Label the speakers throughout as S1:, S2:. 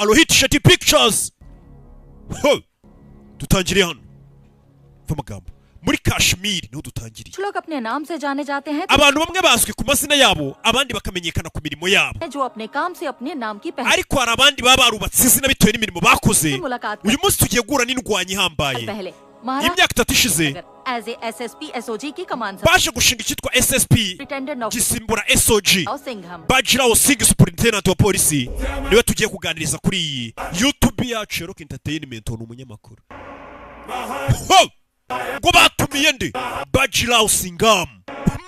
S1: Rohit Shetty Pictures. Ho! Dutangiriye hano. Va amagambo muri Kashmir niho dutangiriye.
S2: कुछ लोग अपने नाम से जाने जाते हैं तो
S1: Abantu bamwe bazwi ku mazina yabo, abandi bakamenyekana ku mirimo yabo.
S2: जो अपने काम से अपने नाम की पहचान
S1: Ariko hari abandi baba barubatse izina bitewe n'imirimo bakoze.
S2: मुलाकात
S1: Uyu munsi tugiye guhura n'indwanyi ihambaye.
S2: पहले
S1: Imyaka 3 ishize
S2: As a SSP SOG की कमान
S1: baje gushinga icyitwa SSP
S2: superintendent of
S1: gisimbura SOG.
S2: Singham.
S1: Bajirao Singh, superintendent wa polisi, niwe tugiye kuganiriza kuri iyi YouTube yacu ya Rock Entertainment. Ni umunyamakuru. Ho! Ngo batumiye nde? Bajirao Singham,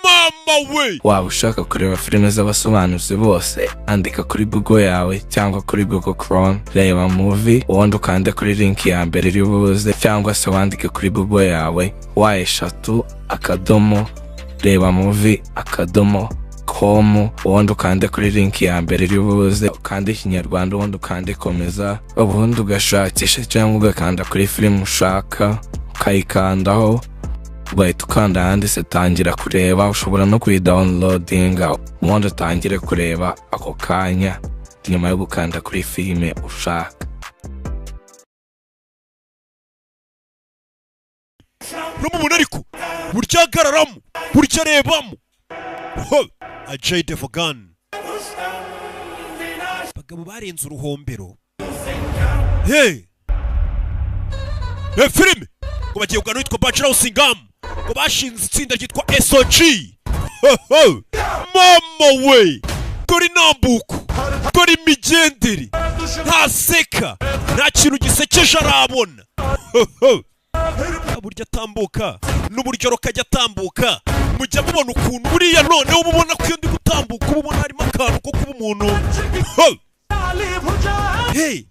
S1: mama we!
S3: Waba ushaka kureba filime z'abasobanuzi bose? Andika kuri Google yawe cyangwa kuri Google Chrome "Reba Movie", ubundi ukande kuri link ya mbere iri buze, cyangwa se wandike kuri Google yawe www.rebamovie.com, ubundi ukande kuri link ya mbere iri buze, ukande Ikinyarwanda, ubundi ukande komeza, ubundi ugashakisha cyangwa ugakanda kuri filime ushaka, ukayikandaho, ugahita ukanda ahanditse "Tangira kureba". Ushobora no kuyidownloadinga, ubundi utangire kureba ako kanya nyuma yo gukanda kuri filime ushaka.
S1: Uramubona ariko buryo ahagararamo, buryo arebamo. Ho! Ajay Devgan, abagabo barenze uruhombero. Hey, hey, filime ngo bagiye kuganira witwa Bajirao Singham, ngo bashinze itsinda ryitwa SOG. Ho, ho! Mama we, dore intambuko, dore imigendere, ntaseka, nta kintu gisekeje arabona. Ho, ho! Uburyo atambuka n'uburyo rukajya atambuka, mujya mubona ukuntu buriya noneho uba ubona ko iyo ndi gutambuka uba ubona harimo akantu ko kuba umuntu. Ho! Hey!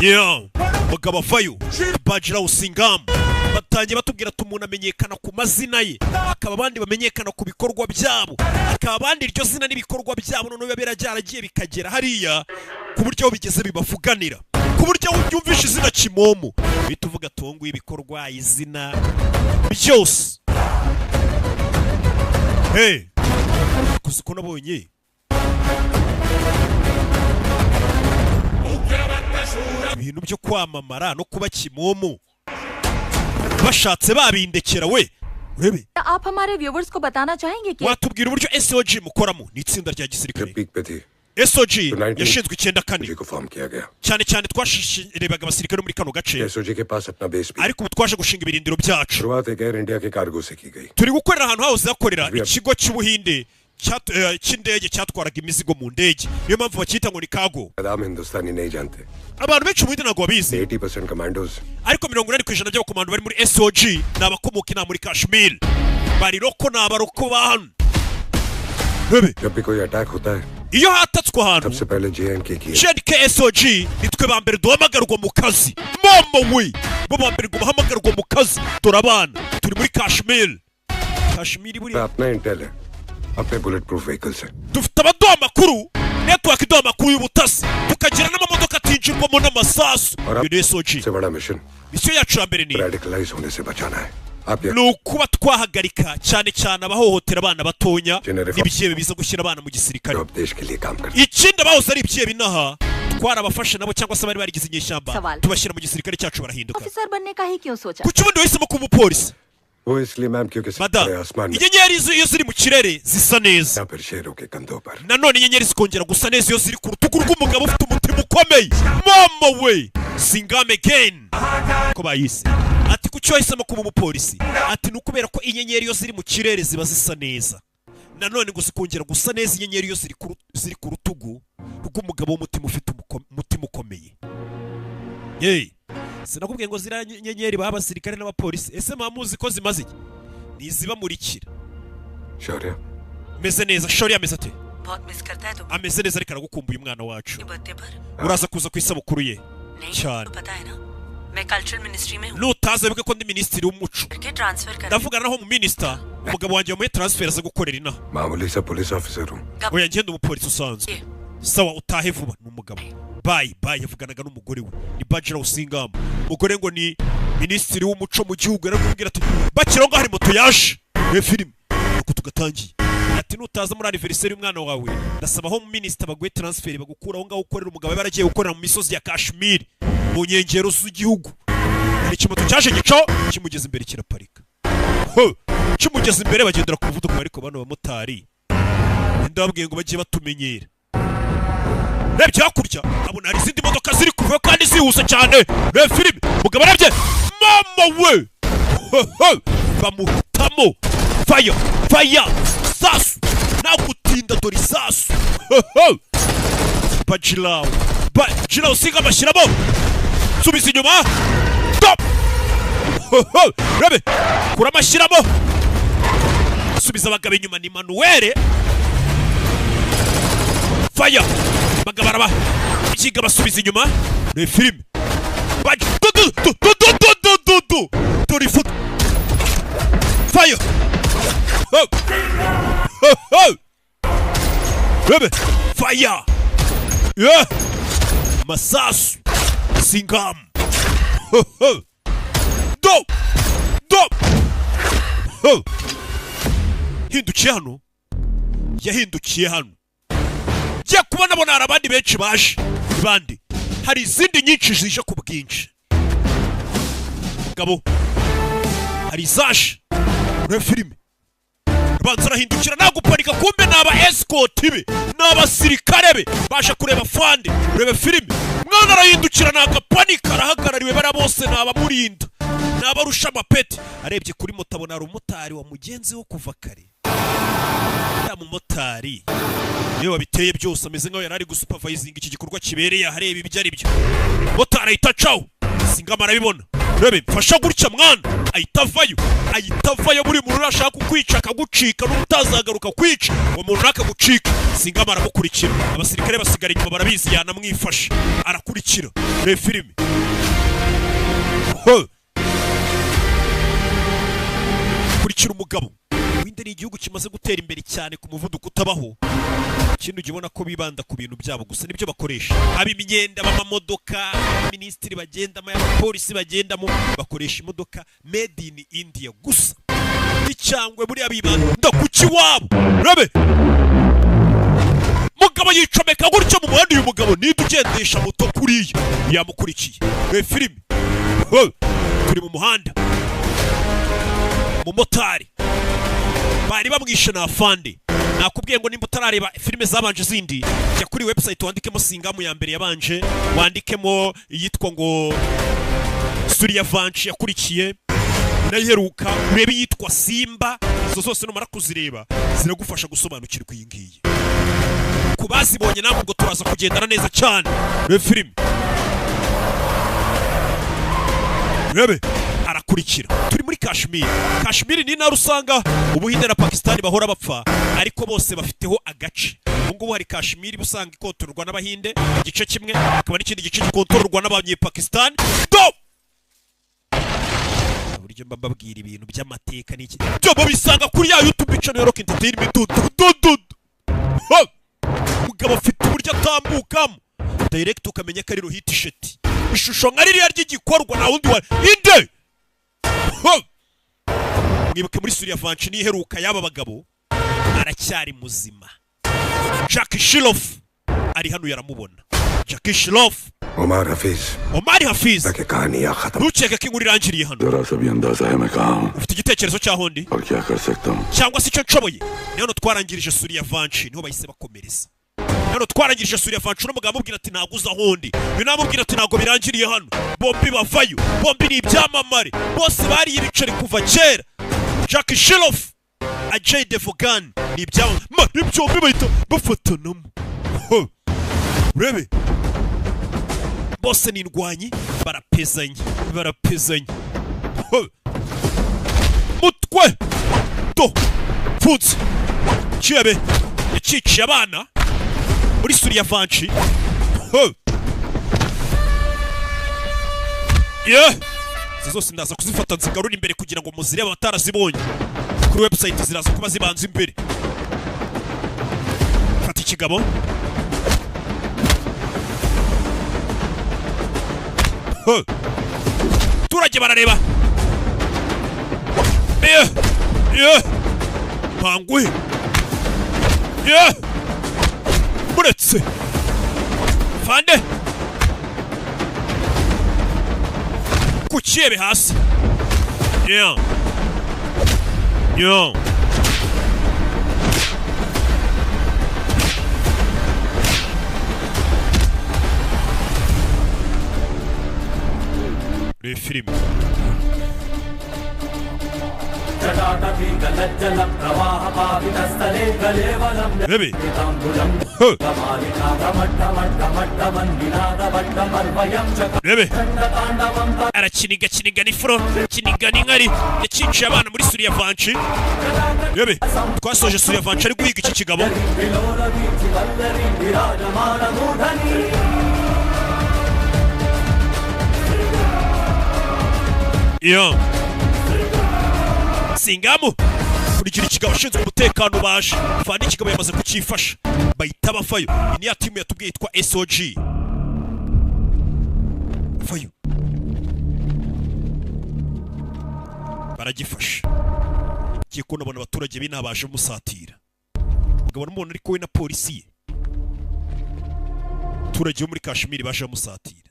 S1: Yeah. Mugabo avayo, Bajirao Singham. Batangiye batubwira ati umuntu amenyekana ku mazina ye, hakaba abandi bamenyekana ku bikorwa byabo, hakaba abandi iryo zina n'ibikorwa byabo noneho biba byaragiye bikagera hariya ku buryo aho bigeze bibavuganira, ku buryo aho ubyumvisha izina Kimomo uhita uvuga ati uwo nguwo ibikorwa, izina, byose. Hey, kuzi ko nabonye ibintu byo kwamamara no kuba Kimomo bashatse babindekera we, urebe.
S2: आप हमारे व्यूवर्स को बताना चाहेंगे कि
S1: Watubwira uburyo SOG mukoramo? Ni itsinda rya gisirikare.
S4: Peak पे थी
S1: SOG yashinzwe 94.
S4: को फॉर्म किया गया।
S1: Cyane cyane twashirebaga abasirikare bo muri kano gace,
S4: SOG के पास अपना बेस भी।
S1: ariko ubu twaje gushinga ibirindiro byacu.
S4: शुरुआत एक एयर इंडिया के कार्गो से की गई।
S1: Turi gukorera ahantu hahoze hakorera ikigo cy'Ubuhinde cy'indege cyatwaraga imizigo mu ndege, niyo mpamvu bacyita ngo ni cargo.
S4: आम हिंदुस्तानी नहीं जानते।
S1: Abantu benshi mu Buhinde ntabwo babizi.
S4: 80% commandos
S1: Ariko 80% by'abakomando bari muri SOG ni abakomoka inaha muri Kashmir, bari local, ni abaroko ba hano. Bebe.
S4: जब भी कोई अटैक होता है,
S1: Iyo hatatswe ahantu,
S4: सबसे पहले जे एंड के की
S1: JNK SOG nitwe ba mbere duhamagarwa mu kazi. Mama we, bo ba mbere ngo bahamagarwa mu kazi. Dore abana, turi muri Kashmir. Kashmir buriya
S4: अपना इंटेल है, अपने bullet proof vehicles है।
S1: Dufite abaduha amakuru, network iduha amakuru y'ubutasi, tukagira n'amamodoka atinjirwamo n'amasasu. Iyo ni SOG.
S4: से बड़ा mission
S1: Misiyo yacu ya mbere ni
S4: radicalise होने से बचाना है। आप ये
S1: ni ukuba twahagarika cyane cyane abahohotera abana batonya
S4: General-
S1: n'ibyihebe biza gushyira abana mu gisirikare.
S4: जो अब देश के लिए काम करते
S1: Ikindi, abahoze ari ibyihebe inaha twarabafashe nabo, cyangwa se bari barigize inyeshyamba,
S2: Sawal.
S1: tubashyira mu gisirikare cyacu, barahinduka.
S2: Officer बनने का ही क्यों सोचा?
S1: Kuki ubundi wahisemo kuba umupolisi?
S4: वो इसलिए मैम, क्योंकि
S1: Madamu,
S4: आसमान में
S1: inyenyeri iyo ziri mu kirere zisa neza.
S4: या फिर शेरों के कंधों पर।
S1: Nanone inyenyeri zikongera gusa neza iyo ziri ku rutugu rw'umugabo ufite umutima ukomeye. Mama we, Singham Again ko bayise. Ati kuki wahisemo kuba umupolisi? Ati ni ukubera ko inyenyeri iyo ziri mu kirere ziba zisa neza, nanone ngo zikongera gusa neza inyenyeri iyo ziri ku rutugu rw'umugabo w'umutima ufite umutima ukomeye. Yeee, sinakubwiye ngo ziriya nyenyeri baha abasirikare n'abapolisi, ese muba muzi ko zimaze iki? Ni izibamurikira.
S4: Shaurya.
S1: Meze neza. Shori ameze ate?
S5: बहुत मिस करता है तुम।
S1: Ameze neza, ariko aragukumbuye umwana wacu.
S5: Birthday पर।
S1: Uraza kuza ku isabukuru ye?
S5: नहीं।
S1: Cyane.
S5: तो पता है ना, मैं cultural ministry में हूँ।
S1: Nutaza wibuke ko ndi minisitiri w'umuco.
S5: करके transfer कर।
S1: Ndavugana naho mu minisita, umugabo wanjye wamuhe transfer aza gukorera inaha.
S4: मामूली सा पुलिस officer हूँ।
S1: Oya, ngenda umupolisi usanzwe. Sawa, utahe vuba. Ni umugabo. Bye bye. Yavuganaga n'umugore we, ni Bajira Usingam. Umugore ngo ni minisitiri w'umuco mu gihugu. Yaramubwira ati bakiraho ngaho hari moto yaje iyo filime, nuko tugatangiye. Ati Nutaza muri anniversaire y'umwana wawe, ndasaba home minister baguhe transfer, bagukura aho ngaho ukorera. Umugabo yari agiye gukorera mu misozi ya Kashmir, mu nkengero z'igihugu. Hari ikimoto cyaje gicaho, kimugeze imbere kiraparika. Ho! Kimugeze imbere bagendera ku muvuduko. Ariko bano bamotari ndababwiye ngo bajye batumenyera. Rebye hakurya, abona hari izindi modoka ziri kuva kandi zihuse cyane. Reba filime, mugabo arebye, mama we! Ho, ho! Bamuhitamo. Fire, fire, sasu, nagutinda, dore isasu. Ho, ho! Bajirawo, Bajirawo, singa amashyiramo, subiza inyuma, stop. Ho, ho! Rebe kura amashyiramo, subiza abagabo inyuma. Ni Manuel. Fire, abagabo araba byiga, basubiza inyuma. Ni filime. Du du du du du du du du du, dore ifoto. Fire. Ho ho ho! Rebe fire, yeah, masasu, singam. Ho ho! Do do ho! Hindukiye hano, yahindukiye hano, ngiye kubona abona hari abandi benshi baje. Bandi, hari izindi nyinshi zije ku bwinshi. Mugabo hari izaje. Urebe filime, abanza arahindukira, naguparika, kumbe ni aba escort be, ni abasirikare be baje kureba fande. Urebe filime, mwana arahindukira, nagapanika, arahagarariwe, bariya bose ni abamurinda, ni abarusha amapeti. Arebye kuri moto, abona hari umumotari wa mugenzi wo kuva kare. Ya mumotari niwe wabiteye byose, ameze nkaho yari ari gusupervisinga iki gikorwa kibereye aha, areba ibyo ari byo. Motari ahita acaho, Singama arabibona. Rebe mfasha gutya, mwana ahita avayo, ahita avayo. Buri muntu urashaka kukwica akagucika, n'utazagaruka kwica uwo muntu akagucika. Singama aramukurikira, abasirikare basigara inyuma, barabizi yanamwifasha. Arakurikira. Reba filime. Ho! Kurikira umugabo. Winde ni igihugu kimaze gutera imbere cyane ku muvuduko utabaho. Ikindi ujya ubona ko bibanda ku bintu byabo gusa, nibyo bakoresha, ab'imyenda, b'amamodoka, minisitiri bagendamo, abapolisi bagendamo, bakoresha imodoka made in India gusa. Icyangwe buriya bibanda ku kiwabo. Rabe mugabo yicomeka gutyo mu muhanda. Uyu mugabo ninde ugendesha moto kuriya yamukurikiye? Reba filime. Ho! Turi mu muhanda, umumotari bari bamwishe na afande. Nakubwiye ngo nimba utarareba filime zabanje zindi, jya kuri website wandikemo Singamu ya mbere yabanje, wandikemo iyitwa ngo Suryavanshi yakurikiye nayiheruka, urebe iyitwa Simba. Izo zose numara kuzireba ziragufasha gusobanukirwa iyi ngiyi. Ku bazibonye namwe ubwo turaza kugendana neza cyane. Reba filime, rebe arakurikira. Turi muri Kashmir. Kashmir ni intara usanga Ubuhinde na Pakistan bahora bapfa, ariko bose bafiteho agace. Ubu ngubu hari Kashmir usanga ikontororwa n'Abahinde igice kimwe, hakaba n'ikindi gice gikontororwa n'Abanyepakistan. Do uburyo mba mbabwira ibintu by'amateka n'iki byo babisanga kuri ya YouTube channel ya Rock Entertainment. Du du du du. Ho! Mugabo afite uburyo atambukamo direct, ukamenya ko ari Rohit Shetty. Ishusho nka ririya ry'igikorwa nta wundi wa inde. Ho! Mwibuke muri Suryavanshi n'iheruka y'aba bagabo, aracyari muzima. Jackie Shroff ari hano, yaramubona Jackie Shroff.
S4: Omar Hafeez.
S1: Omar Hafiz.
S4: ताकि कहानी खत्म।
S1: Ntukeke ko inkuru irangiriye hano.
S6: जरा सा भी अंदाजा है मैं कहाँ हूँ
S1: Ufite igitekerezo cy'aho ndi
S6: और क्या कर सकता हूँ?
S1: cyangwa se icyo nshoboye? Ni hano twarangirije Suryavanshi, niho bahise bakomereza. Hano twarangirije Suryavanshi, uno mugabo amubwira ati ntabwo uza aho ndi, uyu nawe amubwira ati ntabwo birangiriye hano. Bombi bavayo, bombi ni ibyamamare, bose bariye ibiceri kuva kera. Jackie Shroff, Ajay Devgan ni ibyamamare byombi, bahita bafatanamo. Ho! Urebe bose ni indwanyi, barapezanye, barapezanye. Ho! Mutwe do pfunze kirebe yaciciye abana muri Suryavanshi. Ho! Yeah! Izo zose ndaza kuzifata nzigarura imbere kugira ngo muzirebe. Abatarazibonye kuri website ziraza kuba zibanza imbere. Fata ikigabo. Ho! Abaturage barareba. Yeah! Yeah! Mpangwe Yeah! Muretse fande ku kirebe hasi. Yeah. Yeah. Reba filime. Rebe. Huh. Rebe. Arakiniga kiniga n'ifuro, kiniga n'inkari, yacinciye abana muri Suriya Vanci. Rebe. Twasoje Suriya Vanci ari guhiga iki kigabo. Iyo. Singamu kurikira ikigabo ashinzwe umutekano baje. Fandi ikigabo yamaze kucyifasha. Bahita bafayo. Iyi ni ya timu yatubwiye yitwa SOG. Fayo. Baragifasha. Kiye kubona abona abaturage b'inaha baje musatira. Mugabo n'umuntu ariko we na polisi ye. Abaturage bo muri Kashmir baje musatira.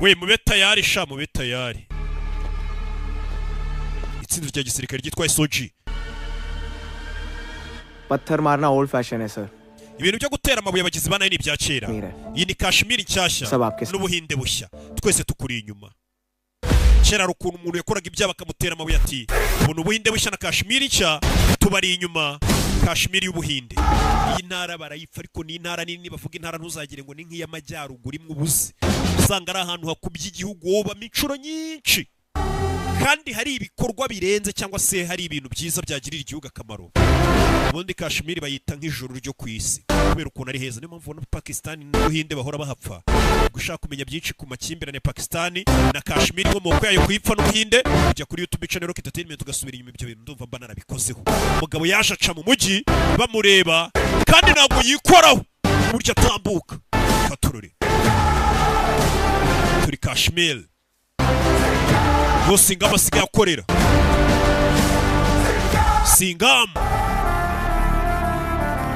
S1: We mube tayari sha, mube tayari. Itsinda rya gisirikare ryitwa SOG.
S7: पत्थर मारना old fashion है sir.
S1: Ibintu byo gutera amabuye abagizi ba nabi ni ibya kera. Iyi ni Kashmir nshyashya n'Ubuhinde bushya. Twese tukuri inyuma. Kera hari ukuntu umuntu yakoraga ibyaha bakamutera amabuye ati ubu Ubuhinde bushya na Kashmir nshya tubari inyuma. Kashmir y'Ubuhinde. Iyi ntara barayipfa ariko ni intara nini, bavuga intara ntuzagire ngo ni nk'iy'amajyaruguru imwe ubuze. Usanga ari ahantu hakubye igihugu wobamo inshuro nyinshi. Kandi hari ibikorwa birenze cyangwa se hari ibintu byiza byagirira igihugu akamaro. Ubundi Kashmir bayita nk'ijuru ryo ku isi kubera ukuntu ari heza. Niyo mpamvu ubona Pakistan n'Ubuhinde bahora bahapfa. Gushaka kumenya byinshi ku makimbirane Pakistan na Kashmir inkomoko yayo kuyipfa n'Ubuhinde, ujya kuri YouTube channel Rock Entertainment ugasubira inyuma ibyo bintu ndumva mba narabikozeho. Umugabo yaje aca mu mujyi bamureba kandi ntabwo yikoraho uburyo atambuka. Katurore turi Kashmir. Singamu asigaye akorera Singamu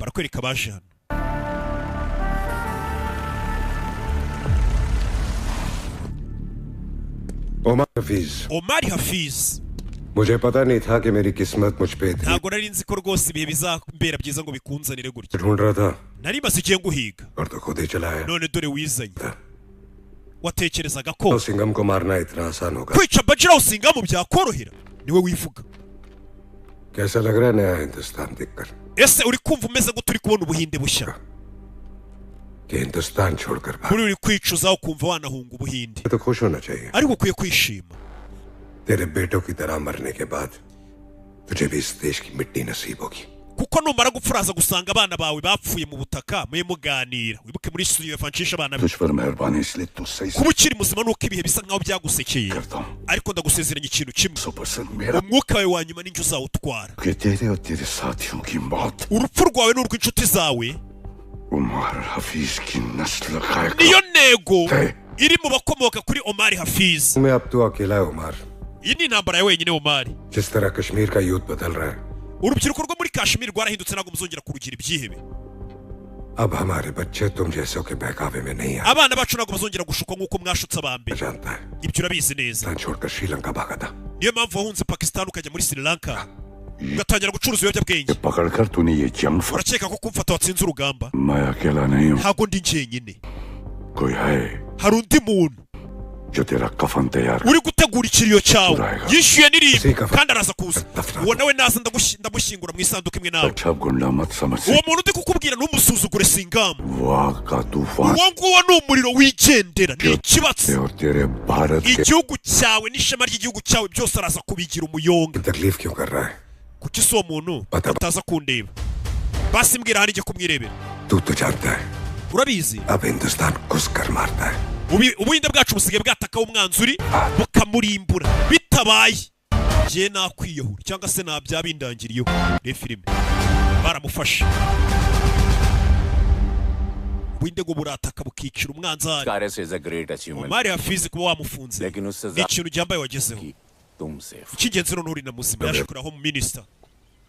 S1: barakwereka abaje hano.
S4: Omar Hafiz.
S1: Omar Hafiz.
S4: मुझे पता नहीं था कि मेरी किस्मत मुझ पे इतनी
S1: Ntabwo nari nzi ko rwose ibihe bizambera byiza ngo bikunzanire gutya.
S4: ढूंढ रहा था
S1: Nari maze igihe nguhiga.
S4: और तो खुद ही चला आया।
S1: None dore wizanye. Watekerezaga ko
S4: तो सिंघम को मारना इतना आसान होगा?
S1: kwica Bajirao Singamu byakorohera? Niwe wivuga.
S4: कैसा लग रहा है नया हिंदुस्तान देखकर?
S1: Ese uri kumva umeze gute uri kubona Ubuhinde bushya?
S4: कि हिंदुस्तान छोड़कर भाग
S1: Kuri uri kwicuza ukumva wanahunga Ubuhinde.
S4: तो खुश होना चाहिए।
S1: Ariko ukwiye kwishima.
S4: तेरे बेटों की तरह मरने के बाद तुझे भी इस देश की मिट्टी नसीब होगी।
S1: Kuko numara gupfa uraza gusanga abana bawe bapfuye mu butaka muye muganira. Wibuke muri studio yafancisha abana be.
S6: तुझ पर मेहरबानी इसलिए तुझसे ही
S1: Kuba ukiri muzima nuko ibihe bisa nkaho byagusekeye. Ariko ndagusezeranya ikintu kimwe. Umwuka wawe wa nyuma ninjye uzawutwara.
S6: कि तेरे और तेरे साथियों की मौत
S1: Urupfu rwawe n'urw'inshuti zawe
S6: Umar Hafeez की नस्ल खाएगा।
S1: niyo ntego iri mu bakomoka kuri Omar Hafiz.
S4: मैं अब तो अकेला है Omar.
S1: Iyi ni intambara ya wenyine Omar.
S4: जिस तरह कश्मीर का युद्ध बदल रहा है,
S1: Urubyiruko rwo muri Kashmir rwarahindutse ntabwo muzongera kurugira ibyihebe.
S4: अब हमारे बच्चे तुम जैसों के बहकावे में नहीं आते।
S1: Abana bacu ntabwo bazongera gushukwa nk'uko mwashutse abambere.
S4: जानता है
S1: Ibyo urabizi neza.
S4: छोड़कर श्रीलंका भागा था।
S1: Niyo mpamvu wahunze Pakistan ukajya muri Sri Lanka ugatangira gucuruza ibiyobyabwenge.
S6: पकड़कर तूने ये जंग फ-
S1: Urakeka ko kumfata watsinze urugamba?
S6: मैं अकेला नहीं हूँ,
S1: Ntabwo ndi njyenyine.
S6: कोई है
S1: Hari undi muntu
S6: जो तेरा कफन तैयार
S1: uri gutegura ikiriyo cyawe yishyuye n'irimbi kandi araza kuza. Uwo nawe naza ndamushyingura mu isanduku imwe nawe.
S6: अच्छा गुंडा मत समझ
S1: Uwo muntu ndi kukubwira ntumusuzugure Singamu.
S6: वाह का तूफान
S1: Uwo nguwo ni umuriro wigendera, ni ikibatsi.
S6: और तेरे भारत के
S1: Igihugu cyawe n'ishema ry'igihugu cyawe byose araza kubigira umuyonga.
S4: तकलीफ क्यों कर रहा है?
S1: Kuki si uwo muntu ataza kundeba? Basi mbwira ahari njye kumwirebera.
S4: तू तो जानता है
S1: Urabizi
S4: अब हिंदुस्तान घुस कर मारता है।
S1: Ubuhinde bwacu busigaye bwatakaho umwanzuri bukamurimbura. Bitabaye njye nakwiyahura cyangwa se nabyabindangiriyeho. Reba filime baramufashe. Ubuhinde ngo burataka bukicira umwanzari.
S8: Karis is a great achievement.
S1: Omar Hafiz kuba wamufunze
S8: लेकिन उससे
S1: ni ikintu gihambaye wagezeho.
S8: तुम safe.
S1: Icy'ingenzi noneho uri na muzima. Yaje kureba home minister.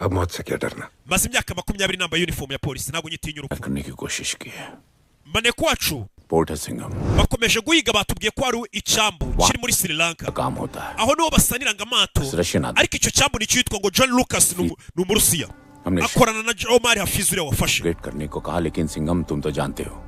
S4: अब मौत से क्या डरना?
S1: Maze imyaka 20 nambaye uniform ya polisi, ntabwo nyitinya urupfu.
S8: करने की कोशिश की है।
S1: Maneko wacu
S8: port है Singham.
S1: bakomeje guhiga, batubwiye ko hari icyambu kiri muri Sri Lanka.
S8: काम होता है।
S1: Aho niho basaniranga amato.
S8: Russian आदमी।
S1: Ariko icyo cyambu ni icyitwa ngo John Lucas, ni Umurusiya,
S8: हमने
S1: akorana na Omar Hafiz uriya wafashe.
S8: Great करने को कहा, लेकिन सिंघम, तुम तो जानते हो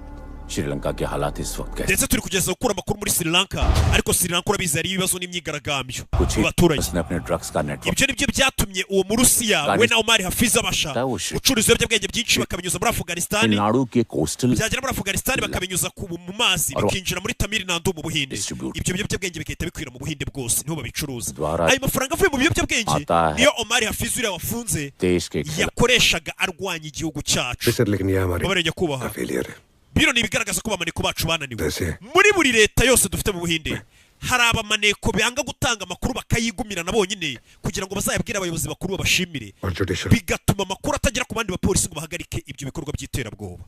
S8: श्रीलंका के हालात इस वक्त कैसे।
S1: Ndetse turi kugeza gukura amakuru muri Sri Lanka, ariko Sri Lanka urabizi hari ibibazo n'imyigaragambyo
S8: कुछ
S1: mu
S8: ही
S1: baturage.
S8: उसने अपने ड्रग्स का network
S1: Ibyo nibyo byatumye uwo Murusiya we na Omar Hafiz abasha gucuruza ibiyobyabwenge byinshi, bakabinyuza muri Afghanistan.
S8: Tamil Nadu के coastal
S1: Byagera muri Afghanistan bakabinyuza mu mazi, bikinjira muri Tamil Nadu mu Buhinde. Ibyo biyobyabwenge bigahita bikwira mu Buhinde bwose, niho babicuruza.
S8: द्वारा
S1: Ayo mafaranga avuye mu biyobyabwenge
S8: आता है।
S1: niyo Omar Hafiz uriya wafunze
S8: देश के खिलाफ
S1: yakoreshaga arwanya igihugu cyacu.
S4: Sir, लेकिन यह हमारी
S1: Babareye nyakubahwa,
S4: failure है।
S1: Bino ni ibigaragaza ko abamaneko bacu bananiwe.
S4: वैसे
S1: Muri buri leta yose dufite mu Buhinde hari abamaneko banga gutanga amakuru, bakayigumirana bonyine kugira ngo bazayabwire abayobozi bakuru babashimire,
S4: और judicial
S1: bigatuma amakuru atagera ku bandi bapolisi ngo bahagarike ibyo bikorwa by'iterabwoba.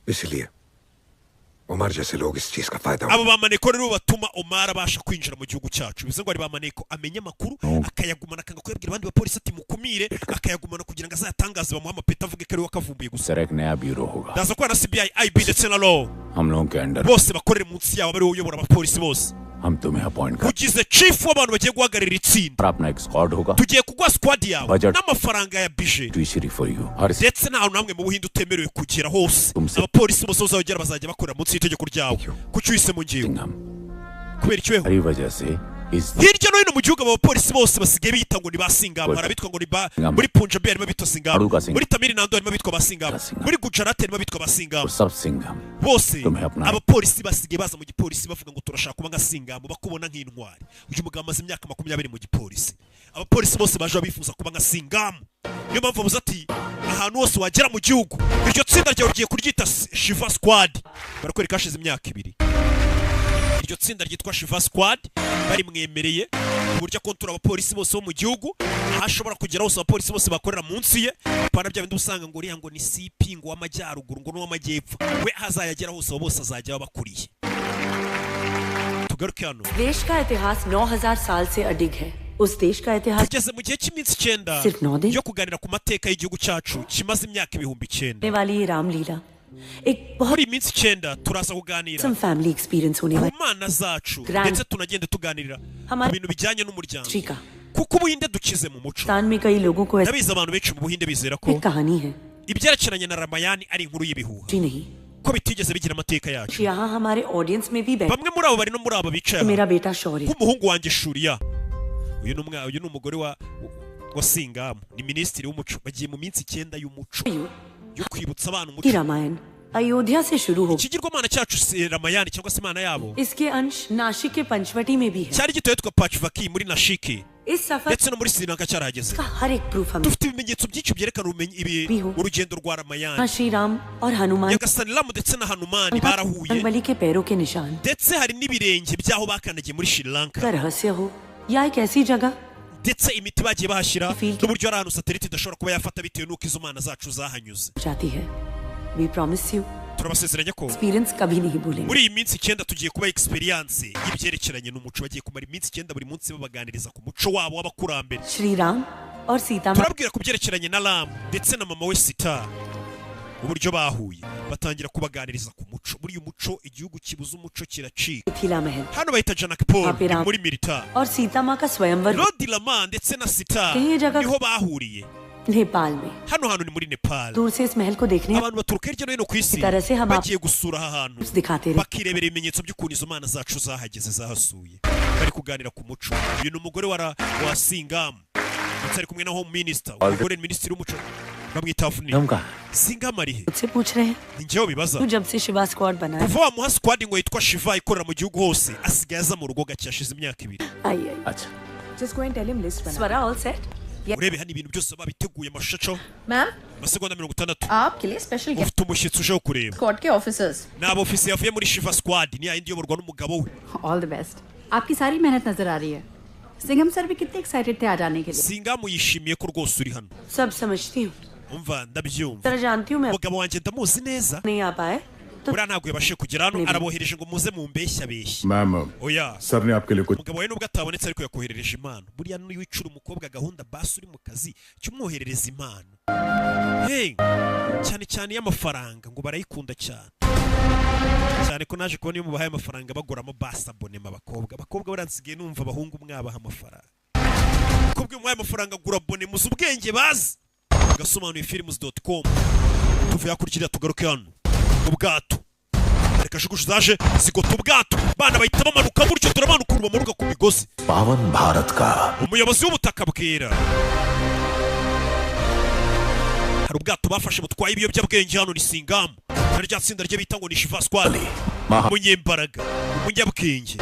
S4: इसलिए उमर जैसे लोग इस चीज का फायदा
S1: Abo bamaneko rero batuma Omar abasha kwinjira mu gihugu cyacu, bivuze ngo ari bamaneko amenya amakuru akayagumana, akanga kuyabwira abandi bapolisi ati mukumire, akayagumana kugira ngo azayatangaze bamuhe amapeti, avuge ko ari we wakavumbuye gusa.
S8: Sir, एक नया ब्यूरो होगा।
S1: Ndaza kubana na CBI, IB ndetse na law,
S8: हम लोगों के under.
S1: Bose bakorere munsi yawe, ari wowe uyobora abapolisi bose.
S8: हम तुम्हें अपॉइंट कर
S1: Ugize chief w'abantu bagiye guhagararira itsinda.
S8: और अपना एक स्क्वाड होगा।
S1: Tugiye kuguha squad yawe
S8: Budget.
S1: n'amafaranga ya budget.
S8: Judiciary for you her.
S1: Ndetse nta hantu hamwe mu Buhinde utemerewe kugera hose.
S8: Tumse-
S1: Abapolisi bose uzagera bazajya bakorera munsi y'itegeko ryawe. Kuki uhisemo ngewe? Kubera iki weho?
S8: हरी वजह से इस
S1: Hirya no hino mu gihugu aba bapolisi bose basigaye bita ngo ni ba Singamu. Hari abitwa ngo ni ba
S8: Singamu.
S1: muri Punjab harimo abitwa Singamu,
S8: Aruga Singamu.
S1: muri Tamil Nadu harimo abitwa ba Singamu, muri Gujarat harimo abitwa ba Singamu.
S8: सब सिंघम
S1: Bose
S8: तुम्हें अपना
S1: abapolisi basigaye baza mu gipolisi bavuga ngo turashaka kuba nka Singamu, bakubona nk'intwari. Uyu mugabo amaze imyaka 20 mu gipolisi, abapolisi bose baje bifuza kuba nka Singamu. Niyo mpamvu bavuze ati ahantu hose wagera mu gihugu, iryo tsinda ryawe ugiye kuryita Shiva Squad. Barakwereka hashize imyaka 2 iryo tsinda ryitwa Shiva Squad barimwemereye ku buryo akontora abapolisi bose bo mu gihugu, aho ashobora kugera hose abapolisi bose bakorera munsi ye. Apana bya bindi usanga ngo uriya ngo ni CP ngo w'amajyaruguru ngo n'uw'amajyepfo, we aho azayagera hose abo bose azajya babakuriye. Tugaruke hano.
S5: देश का इतिहास 9000 साल से अडिग है। उस देश का इतिहास
S1: Tugeze mu gihe cy'iminsi 9
S5: Sirf no din?
S1: yo kuganira ku mateka y'igihugu cyacu kimaze imyaka 9000.
S5: होने वाली ये रामलीला एक बहुत
S1: Muri iyi minsi 9 turaza kuganira
S5: some family experience होने
S1: ku
S5: वाली
S1: mana zacu,
S5: Grand.
S1: ndetse tunagende tuganirira ku
S5: Hamari-
S1: bintu bijyanye n'umuryango,
S5: history का
S1: kuko Ubuhinde dukize mu muco.
S5: Hindustan में कई लोगों को ऐसी
S1: Ndabizi abantu benshi mu Buhinde bizera ko
S5: एक कहानी है
S1: ibyerekeranye na Ramayani ari inkuru y'ibihuha,
S5: जी नहीं,
S1: ko bitigeze bigira amateka yacu.
S5: यहाँ हमारे ऑडियंस में भी बैठे
S1: Bamwe muri abo bari no muri aba bicaye aha,
S5: मेरा बेटा शौर्य
S1: nk'umuhungu wanjye Shuriya. Uyu ni umwa uyu ni umugore wa Singamu, ni minisitiri w'umuco. Bagiye mu minsi 9 y'umuco yo kwibutsa abana
S5: की
S1: umuco.
S5: Ramayan Ayodhya से शुरू हो
S1: Ikigirwamana cyacu si Ramayani cyangwa se imana yabo
S5: इसके अंश नासिक के पंचवटी में भी है।
S1: cyari gituye yitwa Pachvaki muri Nashiki,
S5: इस सफर
S1: ndetse no muri Sri Lanka cyarahageze.
S5: का हर एक प्रूफ हमें
S1: Dufite ibimenyetso byinshi byerekana ubumenyi ibi urugendo rwa Ramayani.
S5: हाँ, श्री राम और Hanuman
S1: Nyagasani Ramu ndetse na Hanumani barahuye,
S5: बलि के पैरों के निशान
S1: ndetse hari n'ibirenge by'aho bakandagiye muri Sri Lanka,
S5: का रहस्य हो या एक ऐसी जगह
S1: ndetse imiti bagiye bahashyira n'uburyo ari ahantu satelite idashobora kuba yafata bitewe n'uko izo mana zacu zahanyuze.
S5: जाती है। We promise you
S1: Turabasezeranya ko
S5: experience कभी नहीं भूलेंगे।
S1: Muri iyi minsi 9 tugiye kuba experience y'ibyerekeranye n'umuco. Bagiye kumara iminsi 9 buri munsi babaganiriza ku muco wabo w'abakurambere.
S5: Shri Ram और सीता माँ
S1: Turabwira ku byerekeranye na Ram ndetse na mama we Sita, uburyo bahuye, batangira kubaganiriza ku muco. Buriya umuco, igihugu kibuze umuco kiracika.
S5: Mithila Mahal
S1: Hano bahita Janakpur, ni
S5: Ram
S1: muri Milita.
S5: और सीता माँ का स्वयंवर
S1: Lord Rama ndetse na Sita
S5: Iyi jaga-
S1: niho bahuriye.
S5: Nepal में
S1: Hano hantu ni muri Nepal.
S5: दूर से इस महल को देखने
S1: Abantu baturuka hirya no hino ku isi
S5: तरह से हम
S1: bagiye gusura aha hantu,
S5: दिखाते रहे।
S1: Bakirebera ibimenyetso by'ukuntu izo mana zacu zahageze, zahasuye. Bari kuganira ku muco. Uyu ni umugore wa Singamu, ndetse ari kumwe na home minister. Umugore ni minisitiri w'umuco, bamwita Avni.
S8: Singham कहाँ है?
S1: Singamu ari he?
S5: मुझसे पूछ रहे हैं?
S1: Ni njyewe bibaza.
S5: तू जब से शिवा स्क्वाड बना है
S1: Kuva wamuha squad ngo yitwa Shiva ikorera mu gihugu hose, asigaye aza mu rugo gake, hashize imyaka 2.
S5: आई आई
S8: अच्छा।
S9: Just go and tell him list बना।
S5: Swara all set.
S1: Urebe hano ibintu byose babiteguye, amashusho.
S9: Ma'am,
S1: Amasegonda 60.
S9: आपके लिए special guest
S1: Ufite umushyitsi uje kureba.
S9: Squad के officers.
S1: Ni abofisiye bavuye muri Shiva Squad, ni yayindi iyoborwa n'umugabo we.
S2: All the best. आपकी सारी मेहनत नजर आ रही है। सिंघम सर भी कितने एक्साइटेड थे आज आने के लिए।
S1: Singamu yishimiye ko rwose uri hano.
S5: सब समझती हूँ।
S1: Umva, ndabyumva.
S5: तरह जानती हूँ मैं।
S1: Umugabo wanjye ndamuzi neza.
S5: नहीं आ पाए तो तो
S1: Buriya ntabwo yabashije kugera hano, arabohereje ngo muze mumbeshyabeshye.
S10: Ma'am,
S1: Oya.
S10: Sir ने आपके लिए कुछ
S1: Umugabo wawe nubwo atabonetse, ariko yakoherereje impano. Buriya niyo wicura umukobwa gahunda, basi uri mu kazi, jya umwoherereza impano. Hey, cyane cyane y'amafaranga, ngo barayikunda cyane cyane, ko naje kubona iyo mubahaye amafaranga baguramo basi abonema. Abakobwa buriya nsigaye numva abahungu mwabaha amafaranga. Umukobwa iyo umuhaye amafaranga agura abonema. Uzi ubwenge bazi. Gasobanuye films.com. Tuvuye hakurya, tugaruke hano mu bwato. Reka juguju zaje zigota ubwato, bana bahita bamanuka gutyo. Turamanuka ukuntu bamanuka ku migozi.
S8: पावन भारत का
S1: Umuyobozi w'ubutaka bwera, hari ubwato bafashe butwaye ibiyobyabwenge. Hano ni Singamu na rya tsinda rye bita ngo ni Shiva Squad. Umunyembaraga, umunyabwenge,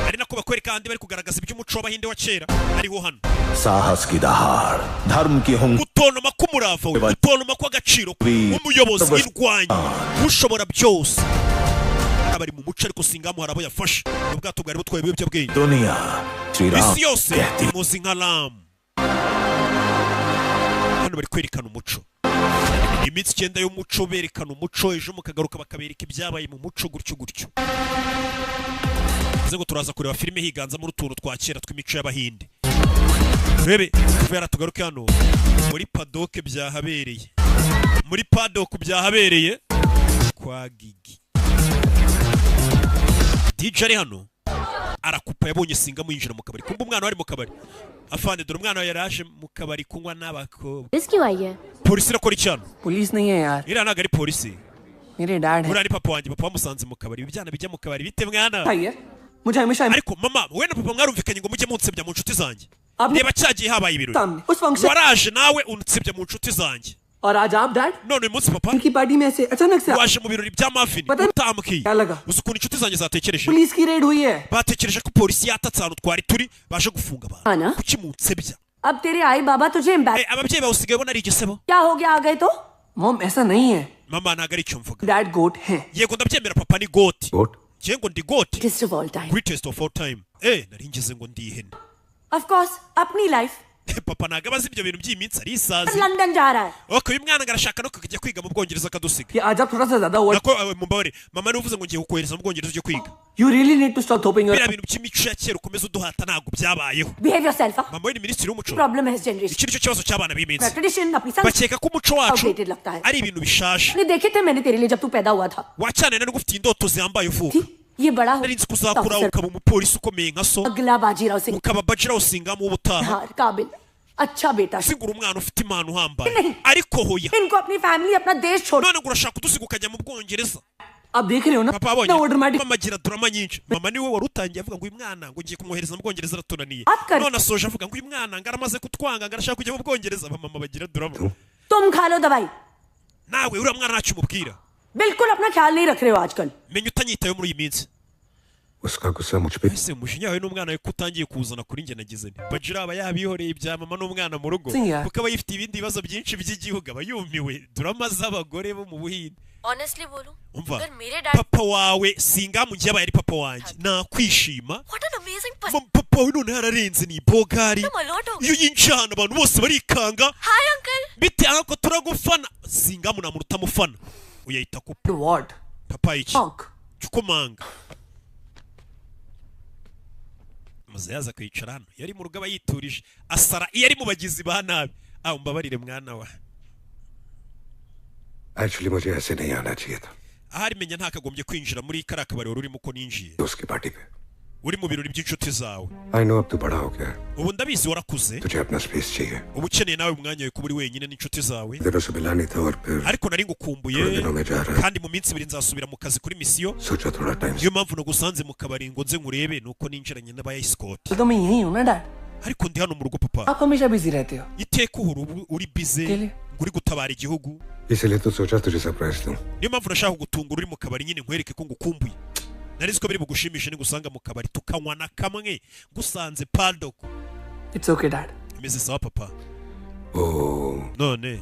S1: ari nako bakwereka ahandi bari kugaragaza iby'umuco w'Abahinde wa kera ariho hano.
S8: साहस की दहाड़, धर्म की हुंग
S1: Gutontoma k'umurava we, gutontoma kw'agaciro, umuyobozi, indwanyi, ushobora byose. Hano bari mu muco, ariko Singamu hari abo yafashe. Ubwato bwari butwaye ibiyobyabwenge.
S8: दुनिया श्री Ram
S1: Isi yose
S8: कहती
S1: imuzi nka Ramu. Hano bari kwerekana umuco, iminsi 9 y'umuco, berekana umuco. Ejo mukagaruka bakabereka ibyabaye mu muco, gutyo gutyo. Bivuze ngo turaza kureba filime higanzamo utuntu twa kera tw'imico y'Abahinde. Turebe tuve tugaruke hano muri paddock. Byahabereye muri paddock, byahabereye kwa Gigi. DJ ari hano arakupa, yabonye Singamu yinjira mu kabari. Kumva umwana wari mu kabari, afande, dore umwana yaraje mu kabari kunywa n'abakobwa.
S11: Police क्यों आई है?
S1: Polisi irakora iki hano?
S7: Police नहीं है यार।
S1: Iriya ntabwo ari polisi.
S7: मेरे dad है।
S1: Buriya ni papa wanjye. Papa wamusanze mu kabari. Ibi byana bijya mu kabari bite, mwana?
S7: है मुझे हमेशा
S1: Ariko mama, wowe na papa mwarumvikanye ngo mujye munsebya mu nshuti zanjye. Reba cyagiye habaye ibirori,
S7: सामने उस function
S1: waraje nawe unsebya mu nshuti zanjye.
S7: और आज आप dad
S1: None uyu munsi papa
S7: उनकी party में ऐसे अचानक से
S1: waje mu birori bya Mavin utambwiye. Uzi ukuntu inshuti zanjye zatekereje?
S7: Police की raid हुई है।
S1: Batekereje ko polisi yatatse ahantu twari turi, baje gufunga abantu. Kuki munsebya?
S5: अब तेरे आई बाबा तुझे embarrass
S1: Ababyeyi bawe usigaye ubona ari igisebo.
S5: क्या हो गया आ गए तो?
S7: Mom, ऐसा नहीं है।
S1: Mama, ntabwo ari icyo mvuga.
S7: Dad GOAT है।
S1: Yego, ndabyemera, papa ni GOAT. Njye ngo ndi GOAT, greatest of all time. Nari ngeze ngo ndi ihene.
S5: Of course अपनी life.
S1: Papa ntabwo abazi ibyo bintu by'iyi minsi, ari isazi.
S5: London जा रहा है।
S1: Okay, uyu mwana ngo arashaka no kujya kwiga mu Bwongereza akadusiga.
S7: ये आज आप थोड़ा सा ज्यादा over
S1: Nako mumbabarire mama, niwe uvuze ngo ngiye kukohereza mu Bwongereza ujye kwiga.
S7: You really need to stop थोपिंग
S1: Biriya bintu by'imico ya kera ukomeza uduhata ntabwo byabayeho.
S5: Behave yourself.
S1: Mama we ni minisitiri w'umuco.
S5: Problem है इस generation.
S1: Iki nicyo kibazo cy'abana b'iminsi.
S5: Tradition अपनी
S1: Bakeka ko umuco wacu
S5: outdated लगता है।
S1: Ari ibintu bishaje.
S5: नहीं देखे थे मैंने तेरे लिए जब तू पैदा हुआ था।
S1: Wacyane, nari ngufitiye indoto zihambaye uvuka.
S5: ये बड़ा हो
S1: Nari nzi ko uzakura ukaba umupolisi ukomeye nka so,
S5: अगला बाजीराव Singh
S1: ukaba Bajirawo Singamu w'ubutaha.
S5: हार काबिल अच्छा बेटा।
S1: Sigura umwana ufite impano uhambaye, ariko hoya.
S5: इनको अपनी family, अपना देश छोड़
S1: None ngo urashaka kudusiga ukajya mu Bwongereza.
S7: आप देख रहे हो ना
S1: Papa abonye mama agira drama nyinshi. Mama niwe wari utangiye avuga ngo uyu mwana ngo ngiye kumwohereza mu Bwongereza, aratunaniye. None asoje avuga ngo uyu mwana ngo aramaze kutwanga, ngo arashaka kujya mu Bwongereza. Abamama bagira drama.
S5: तुम खा लो दवाई।
S1: Nawe uriya mwana ntacyo umubwira.
S5: बिल्कुल अपना ख्याल नहीं रख रहे हो आजकल।
S1: Menya utanyitayeho muri iyi minsi.
S4: उसका गुस्सा मुझ पे
S1: Ese umujinya wawe n'umwana we ko utangiye kuwuzana kuri njye? Nagize nti Bajira aba yabihoreye ibya mama n'umwana mu rugo,
S7: Sinya.
S1: kuko aba yifitiye ibindi bibazo byinshi by'igihugu, aba yumiwe. Drama z'abagore bo mu Buhinde.
S11: Honestly बोलूं,
S1: Umva,
S11: अगर मेरे dad
S1: papa wawe Singamu ngiye abaye ari papa wanjye nakwishima.
S11: What an amazing person.
S1: Papa wawe none yararenze, ni bogari.
S11: तुम alert हो।
S1: Iyo yinjiye ahantu abantu bose barikanga.
S11: Hi uncle.
S1: Bite ako, turagufana. Singamu nta muntu utamufana. Uyahita kupa.
S7: What?
S1: Papa, iki ukomanga maze yaza kwicara hano. Iyo ari mu rugo aba yiturije, asara iyo ari mu bagizi ba nabi. Ah, umbabarire mwana wa.
S4: Actually मुझे ऐसे नहीं आना चाहिए था।
S1: Ahari menya ntakagombye kwinjira muri kariya kabari wari urimo uko ninjiye.
S4: उसकी party पे।
S1: Uri mu birori by'inshuti zawe.
S4: I know, अब तू बड़ा हो गया है।
S1: Ubu ndabizi warakuze.
S4: तुझे अपना space चाहिए।
S1: Uba ukeneye nawe umwanya wawe kuba uri wenyine n'inshuti zawe.
S4: दिनों से मिला नहीं था और फिर
S1: Ariko nari ngukumbuye,
S4: थोड़े दिनों में जा रहा है।
S1: kandi mu minsi 2 nzasubira mu kazi kuri misiyo.
S4: सोचा थोड़ा time
S1: Niyo mpamvu nagusanze mu kabari ngo nze nkurebe, nuko ninjiranye n'abayisikoti.
S7: तो मैं यही हूँ ना dad.
S1: Ariko ndi hano mu rugo, papa.
S7: आप हमेशा busy रहते हो।
S1: Iteka uhora ubu uri busy ngo uri gutabara igihugu.
S4: इसीलिए तो सोचा तुझे surprise दूं।
S1: Niyo mpamvu nashaka kugutungura uri mu kabari nyine, nkwereke ko ngukumbuye. Nari nzi ko biri bugushimishe nigusanga mu kabari tukanywa na kamwe, ngusanze paddock.
S7: It's okay dad.
S1: Imeze sawa, papa.
S4: Oh.
S1: None